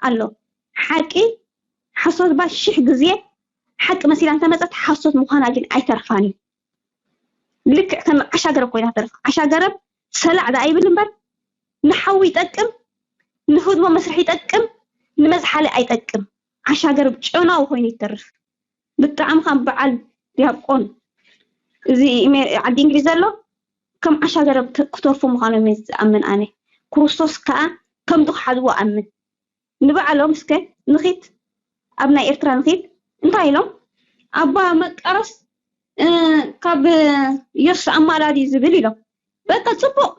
ኣሎ። ሓቂ ሓሶት ባ ሽሕ ግዜ ሓቂ መሲላ እንተመፀት ሓሶት ምዃና ግን ኣይተርፋን እዩ። ልክዕ ከም ዓሻ ገረብ ኮይና ተርፍ። ዓሻ ገረብ ሰላዕ ዳ ኣይብል እምበር ንሓዊ ይጠቅም፣ ንህድሞ መስርሒ ይጠቅም፣ ንመዝሓሊ ኣይጠቅም። ዓሻ ገረብ ጨናዊ ኮይኑ ይተርፍ። ብጣዕሚ ከም በዓል ዲያቆን እዚ ኢሜ- ዓዲ እንግሊዝ ዘሎ ከም ዓሻ ገረብ ተ- ክተርፉ ምዃኖም እየ ዝኣምን ኣነ። ክርስቶስ ከዓ ከምዚ ክሓዝዎ ኣምን። ንባዕሎም እስከ ንኺድ ኣብ ናይ ኤርትራ ንኺድ እንታይ ኢሎም ኣባ መቃረስ እ፣ ካብ ኢየሱስ ኣማላዲ ዝብል ኢሎም በቃ ፅቡቅ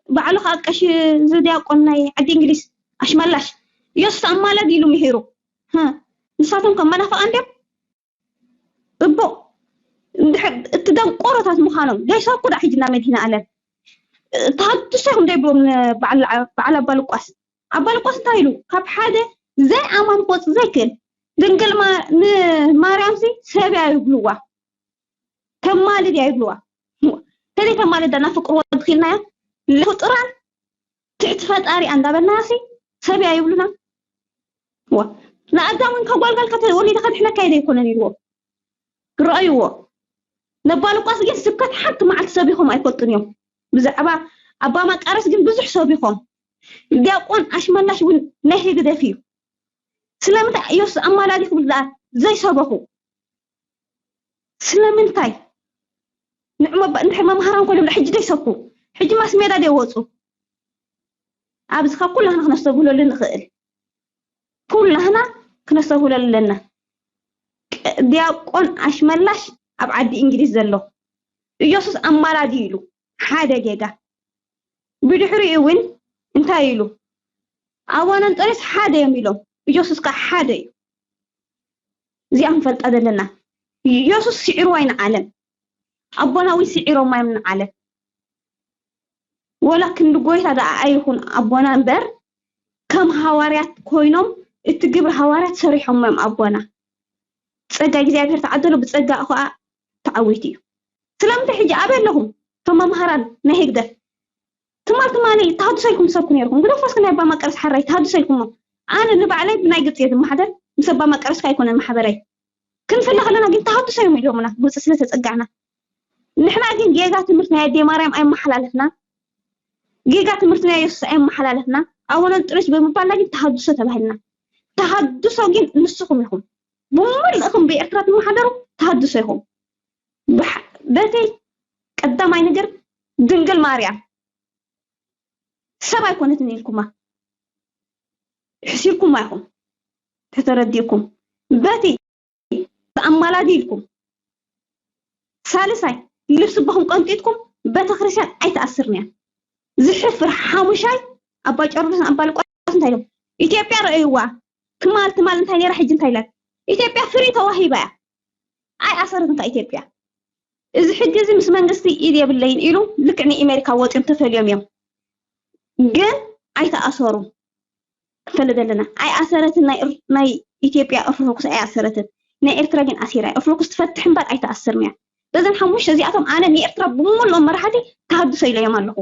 ባዕሉ ከዓ ቀሺ ዝዲያቆን ናይ ዓዲ እንግሊዝ ኣሽመላሽ ኢየሱስ ኣማላዲ ኢሉ ምሂሩ ህ፣ ንሳቶም ከም መናፍቃን ድዮም እቦ እንድሕር እቲ ደንቆሮታት ምዃኖም ዘይሰብኩ ዳ ሕጂ እና መድህና ኣለም ተሃድሶ ይኹም ደይብሎም በዓል ኣባ ልቋስ ኣባ ልቋስ እንታይ ኢሉ ካብ ሓደ ዘይኣማን ክወፅእ ዘይክእል ድንግል ንማርያም ሲ ሰብ እያ ይብልዋ ተማልድ እያ ይብልዋ ተዘይ ተማልድ ዳና ፍቅር ወድኺልናያ ፍጡራን ትሕቲ ፈጣሪ እንዳበልናያ ሲ ሰብ እያ ይብሉና ንኣዳም እውን ከጓልጋልካ ተወሊደ ከድሕነካ ይደ ይኮነን ኢልዎ ረኣይዎ ነባ ልቋስ ግን ስብከት ሓንቲ መዓልቲ ሰቢኾም ኣይፈልጡን እዮም ብዛዕባ ኣባ ማቃረስ ግን ብዙሕ ሰቢኾም ዲያቆን ኣሽመላሽ እውን ናይ ህግደፍ እዩ ስለምንታይ ኢየሱስ ኣማላዲ ክብል ደኣ ዘይሰበኹ ስለምንታይ ንዕሞ እንድሕር መምሃራን ኮይኖም ሕጂ ደይሰብኩ ሕጂ ማስ ሜዳ ደይወፁ ኣብዚ ካብ ኩላህና ክነስተብህለሉ ንኽእል ኩላህና ክነስተብህለሉ ኣለና ዲያቆን ኣሽመላሽ ኣብ ዓዲ እንግሊዝ ዘሎ ኢየሱስ ኣማላዲ ኢሉ ሓደ ጌጋ ብድሕሪኡ እውን እንታይ ኢሉ ኣቡነ እንጦንዮስ ሓደ እዮም ኢሎም ኢየሱስ ከዓ ሓደ እዩ እዚኣ ክንፈልጣ ዘለና ኢየሱስ ስዒርዋ እዩ ንዓለም ኣቦና እውን ስዒሮማ እዮም ንዓለም ወላ ክንዲ ጎይታ ደኣ ኣይኹን ኣቦና እምበር ከም ሃዋርያት ኮይኖም እቲ ግብሪ ሃዋርያት ሰሪሖም እዮም ኣቦና ጸጋ እግዚኣብሔር ተዓደሎ ብጸጋ ኸዓ ተዓዊቱ እዩ ስለምንታይ ሕጂ ኣበይ ኣለኹም እቶም መምሃራን ናይ ህግደፍ ትማል ትማሊ ተሃድሶ ኢልኩም ትሰብኩ ነይርኩም ግደፎ እስኪ ናይ ኣባ መቀርስ ሓራይ ተሃድሶ ኢልኩሞ ኣነ ንባዕለይ ብናይ ግብፂ እየ ዝመሓደር ምስ ኣባ መቀረስካ ኣይኮነን ማሕበረይ ክንፍለ ከለና ግን ተሃድሶ እዮም ኢሎምና ግብፂ ስለተፀጋዕና ንሕና ግን ጌጋ ትምህርቲ ናይ ኣዴ ማርያም ኣይመሓላለፍና ጌጋ ትምህርቲ ናይ የሱስ ኣይመሓላለፍና ኣቡነ እንጥሪስ ብምባልና ግን ተሃድሶ ተባሂልና ተሃድሶ ግን ንስኹም ኢኹም ብምልእኹም ብኤርትራ ትመሓደሩ ተሃድሶ ኢኹም በተይ ቀዳማይ ነገር ድንግል ማርያም ሰብ ኣይኮነትን ኢልኩማ ሕሲርኩማ ኢኹም ተተረዲእኩም በቲ ኣማላዲ ኢልኩም ሳልሳይ ልብስባኹም ቀንጢጥኩም ቤተክርስትያን ኣይትኣስርን እያ ዝሕፍር ሓሙሻይ ኣባ ጨርሎስን ኣባ ልቋስ እንታይ ኢሎም ኢትዮጵያ ረእይዋ ትማል ትማል እንታይ ነራ ሕጂ እንታይ ኢላት ኢትዮጵያ ፍሪ ተዋሂባ እያ ኣይኣሰረትን ከ ኢትዮጵያ እዚ ሕጊ እዚ ምስ መንግስቲ ኢድ የብለይን ኢሉ ልክዕ ንኤሜሪካ ወፂኦም ተፈልዮም እዮም ግን ኣይተኣሰሩ ክፈልጥ ዘለና ኣይኣሰረትን ናይ ኢትዮጵያ ኦርቶዶክስ ኣይኣሰረትን ናይ ኤርትራ ግን ኣሲራ ኦርቶዶክስ ትፈትሕ እምበር ኣይተኣስርን እያ በዘን ሓሙሽተ እዚኣቶም ኣነ ንኤርትራ ብምሉኦም መራሕቲ ተሃድሶ ኢለዮም ኣለኹ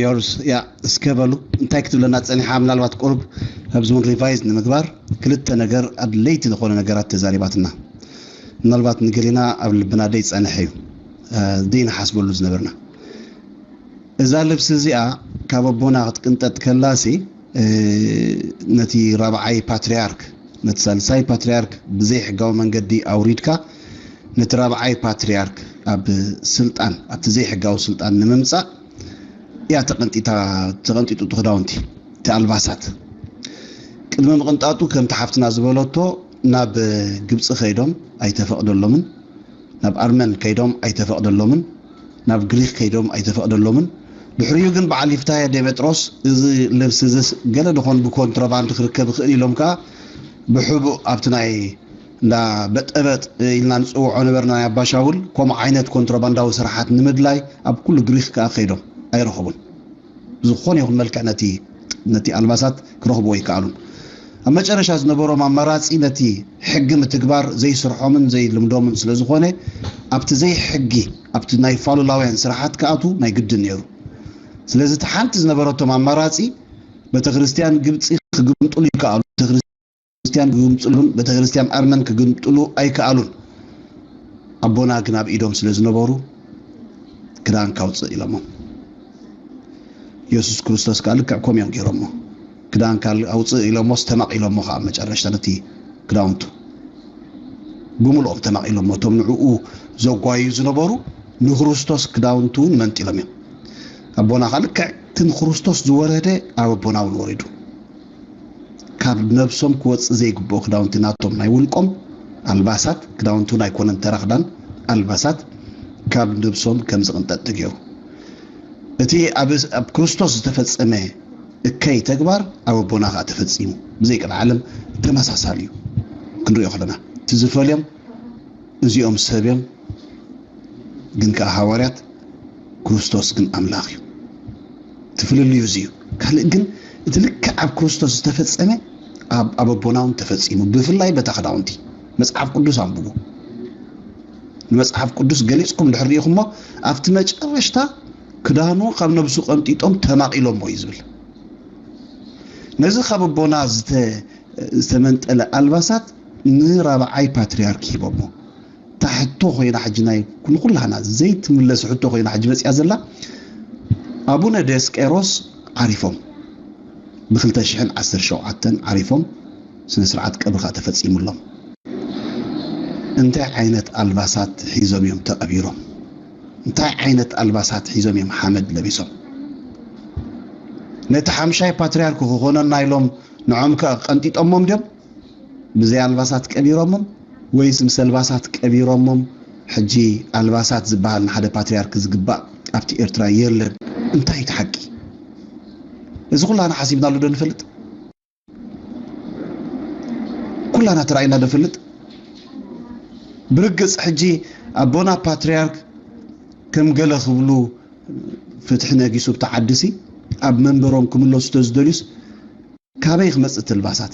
ዮርስ ያ እስከ በሉ እንታይ ክትብለና ፀኒሓ ምናልባት ቁሩብ ኣብዚ እውን ሪቫይዝ ንምግባር ክልተ ነገር ኣድለይቲ ዝኾነ ነገራት ተዛሪባትና ምናልባት ንገሊና ኣብ ልብና ደይ ፀንሐ እዩ ደይ ንሓስበሉ ዝነበርና እዛ ልብሲ እዚኣ ካብ ኣቦና ክትቅንጠጥ ከላሲ ነቲ ራብዓይ ፓትርያርክ ነቲ ሳልሳይ ፓትርያርክ ብዘይ ሕጋዊ መንገዲ ኣውሪድካ ነቲ ራብዓይ ፓትርያርክ ኣብ ስልጣን ኣብቲ ዘይሕጋዊ ስልጣን ንምምፃእ እያ ተቐንጢታ ተቐንጢጡ እቲ ክዳውንቲ እቲ ኣልባሳት ቅድሚ ምቕንጣጡ ከምቲ ሓፍትና ዝበለቶ ናብ ግብፂ ከይዶም ኣይተፈቕደሎምን ናብ ኣርመን ከይዶም ኣይተፈቕደሎምን ናብ ግሪክ ከይዶም ኣይተፈቕደሎምን ድሕሪኡ ግን በዓል ይፍታሄ ዴሜጥሮስ እዚ ልብሲ እዚስ ገለ ድኾን ብኮንትሮባንድ ክርከብ ይኽእል ኢሎም ከዓ ብሕቡእ ኣብቲ ናይ እንዳ በጠበጥ ኢልና ንፅውዖ ነበርና ናይ ኣባሻውል ከምኡ ዓይነት ኮንትሮባንዳዊ ስራሓት ንምድላይ ኣብ ኩሉ ግሪክ ከዓ ከይዶም ኣይረኸቡን ዝኾነ ይኹን መልክዕ ነቲ ነቲ ኣልባሳት ክረኽብዎ ይከኣሉን ኣብ መጨረሻ ዝነበሮም ኣማራፂ ነቲ ሕጊ ምትግባር ዘይስርሖምን ዘይልምዶምን ስለ ዝኾነ ኣብቲ ዘይሕጊ ኣብቲ ናይ ፋሉላውያን ስራሓት ክኣትዉ ናይ ግድን ነይሩ ስለዚ እቲ ሓንቲ ዝነበረቶም ኣማራፂ ቤተክርስትያን ግብፂ ክግምጥሉ ይከኣሉ ቤተክርስትያን ክግምጥሉን ቤተክርስትያን ኣርመን ክግምጥሉ ኣይከኣሉን ኣቦና ግን ኣብ ኢዶም ስለ ዝነበሩ ክዳን ካውፅእ ኢሎሞ የሱስ ክርስቶስ ከዓ ልክዕ ኮም እዮም ገይሮሞ ክዳን ኣውፅእ ኢሎሞ ስተማቕ ኢሎሞ ከዓ መጨረሽታ ነቲ ክዳውንቱ ብምልኦም ተማቒሎም እቶም ንዕኡ ዘጓዩ ዝነበሩ ንክርስቶስ ክዳውንቱ እውን መንጢሎም እዮም ኣቦና ከዓ ልክዕ እቲ ንክርስቶስ ዝወረደ ኣብ ኣቦና እውን ወሪዱ ካብ ነብሶም ክወፅእ ዘይግብኦ ክዳውንቲ ናቶም ናይ ውልቆም ኣልባሳት ክዳውንቲ እውን ኣይኮነን ተራ ክዳን ኣልባሳት ካብ ነብሶም ከም ዝቕንጠጥ ተገይሩ እቲ ኣብ ክርስቶስ ዝተፈፀመ እከይ ተግባር ኣብ ኣቦና ከዓ ተፈፂሙ ብዘይ ቅድሚ ዓለም ተመሳሳሊ እዩ ክንሪኦ ከለና እቲ ዝፈልዮም እዚኦም ሰብ እዮም፣ ግን ከኣ ሃዋርያት፣ ክርስቶስ ግን ኣምላኽ እዩ። እቲ ፍልልዩ እዚ እዩ። ካልእ ግን እቲ ልክዕ ኣብ ክርስቶስ ዝተፈጸመ ኣብ ኣበቦና እውን ተፈጺሙ። ብፍላይ በታ ክዳውንቲ መጽሓፍ ቅዱስ ኣንብቡ። ንመጽሓፍ ቅዱስ ገሊጽኩም ድሕር ርኢኹሞ ኣብቲ መጨረሽታ ክዳኑ ካብ ነብሱ ቀንጢጦም ተማቒሎሞ እዩ ዝብል። ነዚ ካብ ኣቦና ዝተመንጠለ ኣልባሳት ንራብዓይ ፓትርያርክ ሂቦሞ። እታ ሕቶ ኮይና ሕጂ ናይ ንኩላህና ዘይትምለስ ሕቶ ኮይና ሕጂ መፅያ ዘላ ኣቡነ ዲዮስቆሮስ ዓሪፎም ብ2017 ዓሪፎም ስነ ስርዓት ቀብሪ ከዓ ተፈፂሙሎም። እንታይ ዓይነት ኣልባሳት ሒዞም እዮም ተቐቢሮም? እንታይ ዓይነት ኣልባሳት ሒዞም እዮም ሓመድ ለቢሶም? ነቲ ሓምሻይ ፓትርያርክ ክኾነና ኢሎም ንዖም ከ ቀንጢጦሞም ድዮም? ብዘይ ኣልባሳት ቀቢሮሞም ወይስ ምስ ኣልባሳት ቀቢሮሞም? ሕጂ ኣልባሳት ዝበሃል ንሓደ ፓትርያርክ ዝግባእ ኣብቲ ኤርትራ የለን። እንታይ እቲ ሓቂ? እዚ ኩላና ሓሲብናሉ ዶ ንፈልጥ? ኩላና ተራእይና ዶ ንፈልጥ? ብርግጽ ሕጂ ኣቦና ፓትርያርክ ከም ገለ ክብሉ ፍትሒ ነጊሱ ብቲ ዓዲ ሲ ኣብ መንበሮም ክምለሱ ተዝደልዩስ ካበይ ክመጽእ እቲ ኣልባሳት?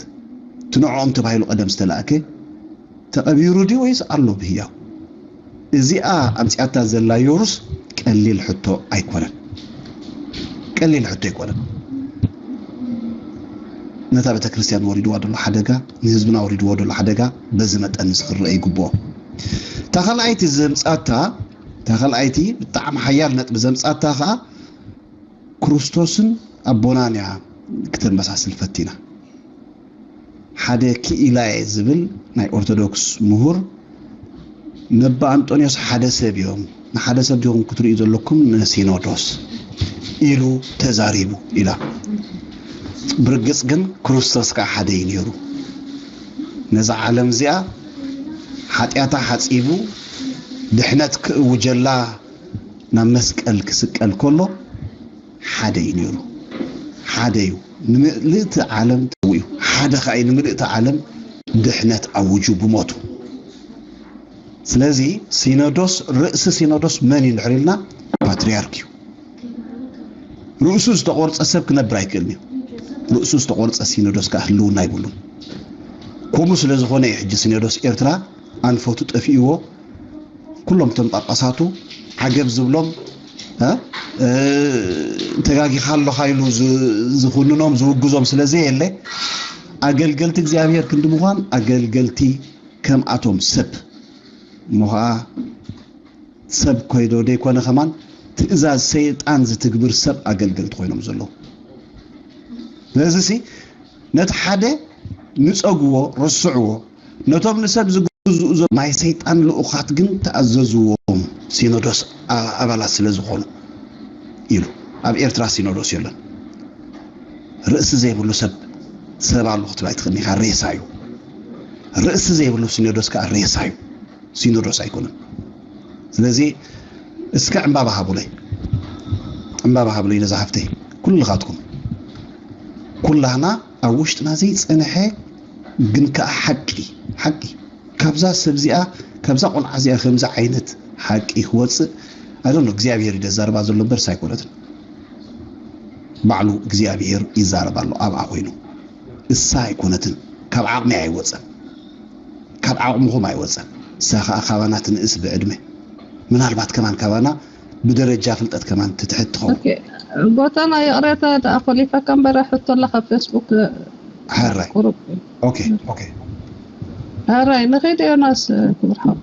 እቲ ንዕኦም ተባሂሉ ቀደም ዝተላእከ ተቐቢሩ ድዩ ወይስ ኣሎ ብህያው? እዚኣ ኣምጺኣታ ዘላ ዮሩስ ቀሊል ሕቶ ኣይኮነን። ቀሊል ሕቶ ኣይኮነን። ነታ ቤተ ክርስቲያን ወሪድዋ ዘሎ ሓደጋ፣ ንህዝብና ወሪድዎ ዘሎ ሓደጋ በዚ መጠን እዚ ክረአ ይግብኦ። እታ ካልኣይቲ ዘምጻታ፣ እታ ካልኣይቲ ብጣዕሚ ሓያል ነጥቢ ዘምጻታ ከኣ ክርስቶስን ኣቦናን እያ ክተመሳስል ፈቲና። ሓደ ክኢላየ ዝብል ናይ ኦርቶዶክስ ምሁር ነባ ኣንጦንዮስ ሓደ ሰብ እዮም፣ ንሓደ ሰብ ዲኹም ክትርእዩ ዘለኩም ንሲኖዶስ ኢሉ ተዛሪቡ ኢላ። ብርግጽ ግን ክርስቶስ ከዓ ሓደ እዩ ነይሩ። ነዛ ዓለም እዚኣ ሓጢኣታ ሓጺቡ ድሕነት ክእውጀላ ናብ መስቀል ክስቀል ከሎ ሓደ እዩ ነይሩ። ሓደ እዩ ንምልእቲ ዓለም ተዊኡ፣ ሓደ ከዓ እዩ ንምልእቲ ዓለም ድሕነት ኣውጁ ብሞቱ። ስለዚ ሲኖዶስ፣ ርእሲ ሲኖዶስ መን እዩ እንድሕር ኢልና ፓትርያርክ እዩ። ርእሱ ዝተቆርጸ ሰብ ክነብር ኣይክእልን እዩ። ርእሱ ዝተቆርጸ ሲኖዶስ ከዓ ህልውና ኣይብሉን። ከምኡ ስለ ዝኾነ እዩ ሕጂ ሲኖዶስ ኤርትራ ኣንፈቱ ጠፊእዎ ኩሎም እቶም ጳጳሳቱ ዓገብ ዝብሎም ተጋጊኻ ኣለኻ ኢሉ ዝኹንኖም ዝውግዞም ስለ ዘየለ ኣገልገልቲ እግዚኣብሔር ክንዲ ምዃን ኣገልገልቲ ከምኣቶም ሰብ እሞ ኸዓ ሰብ ኮይዶ ደይኮነ ከማን ትእዛዝ ሰይጣን ዝትግብር ሰብ ኣገልገልቲ ኮይኖም ዘለዉ። ስለዚ ሲ ነቲ ሓደ ንጸግዎ፣ ረስዕዎ። ነቶም ንሰብ ዝግዝኡ ዘለዉ ናይ ሰይጣን ልኡኻት ግን ተኣዘዝዎም፣ ሲኖዶስ ኣባላት ስለ ዝኾኑ ኢሉ። ኣብ ኤርትራ ሲኖዶስ የለን። ርእሲ ዘይብሉ ሰብ ሰብ ኣሎ ክትብል ኣይትኽእልን ኢኻ፣ ሬሳ እዩ። ርእሲ ዘይብሉ ሲኖዶስ ከዓ ሬሳ እዩ፣ ሲኖዶስ ኣይኮነን። ስለዚ እስከ ዕምባባ ሃቡለይ፣ ዕምባባ ሃቡለይ ነዛ ሃፍተይ፣ ኩልኻትኩም ኩላህና ኣብ ውሽጥና ዘይጸንሐ ግን ከኣ ሓቂ ሓቂ ካብዛ ሰብ እዚኣ ካብዛ ቆልዓ እዚኣ ከምዚ ዓይነት ሓቂ ክወፅእ ኣዶኖ እግዚኣብሔር እዩ ዘዛርባ ዘሎ እምበርስ ኣይኮነትን። ባዕሉ እግዚኣብሔር ይዛረብ ኣሎ ኣብኣ ኮይኑ። እሳ ኣይኮነትን፣ ካብ ዓቕሚ ኣይወፀን፣ ካብ ዓቕምኹም ኣይወፀን። እሳ ከዓ ካባና ትንእስ ብዕድመ፣ ምናልባት ከማን ካባና ብደረጃ ፍልጠት ከማን ትትሕት ትኸውን። ጎተና ይቕሬታ ደኣ ኮሊፈካ እምበር ሕቶ ኣለካ ፌስቡክ ሕራይ ቁሩብ ኦኬ ኦኬ ሕራይ ንኸይድ ዮናስ ክቡር ሓው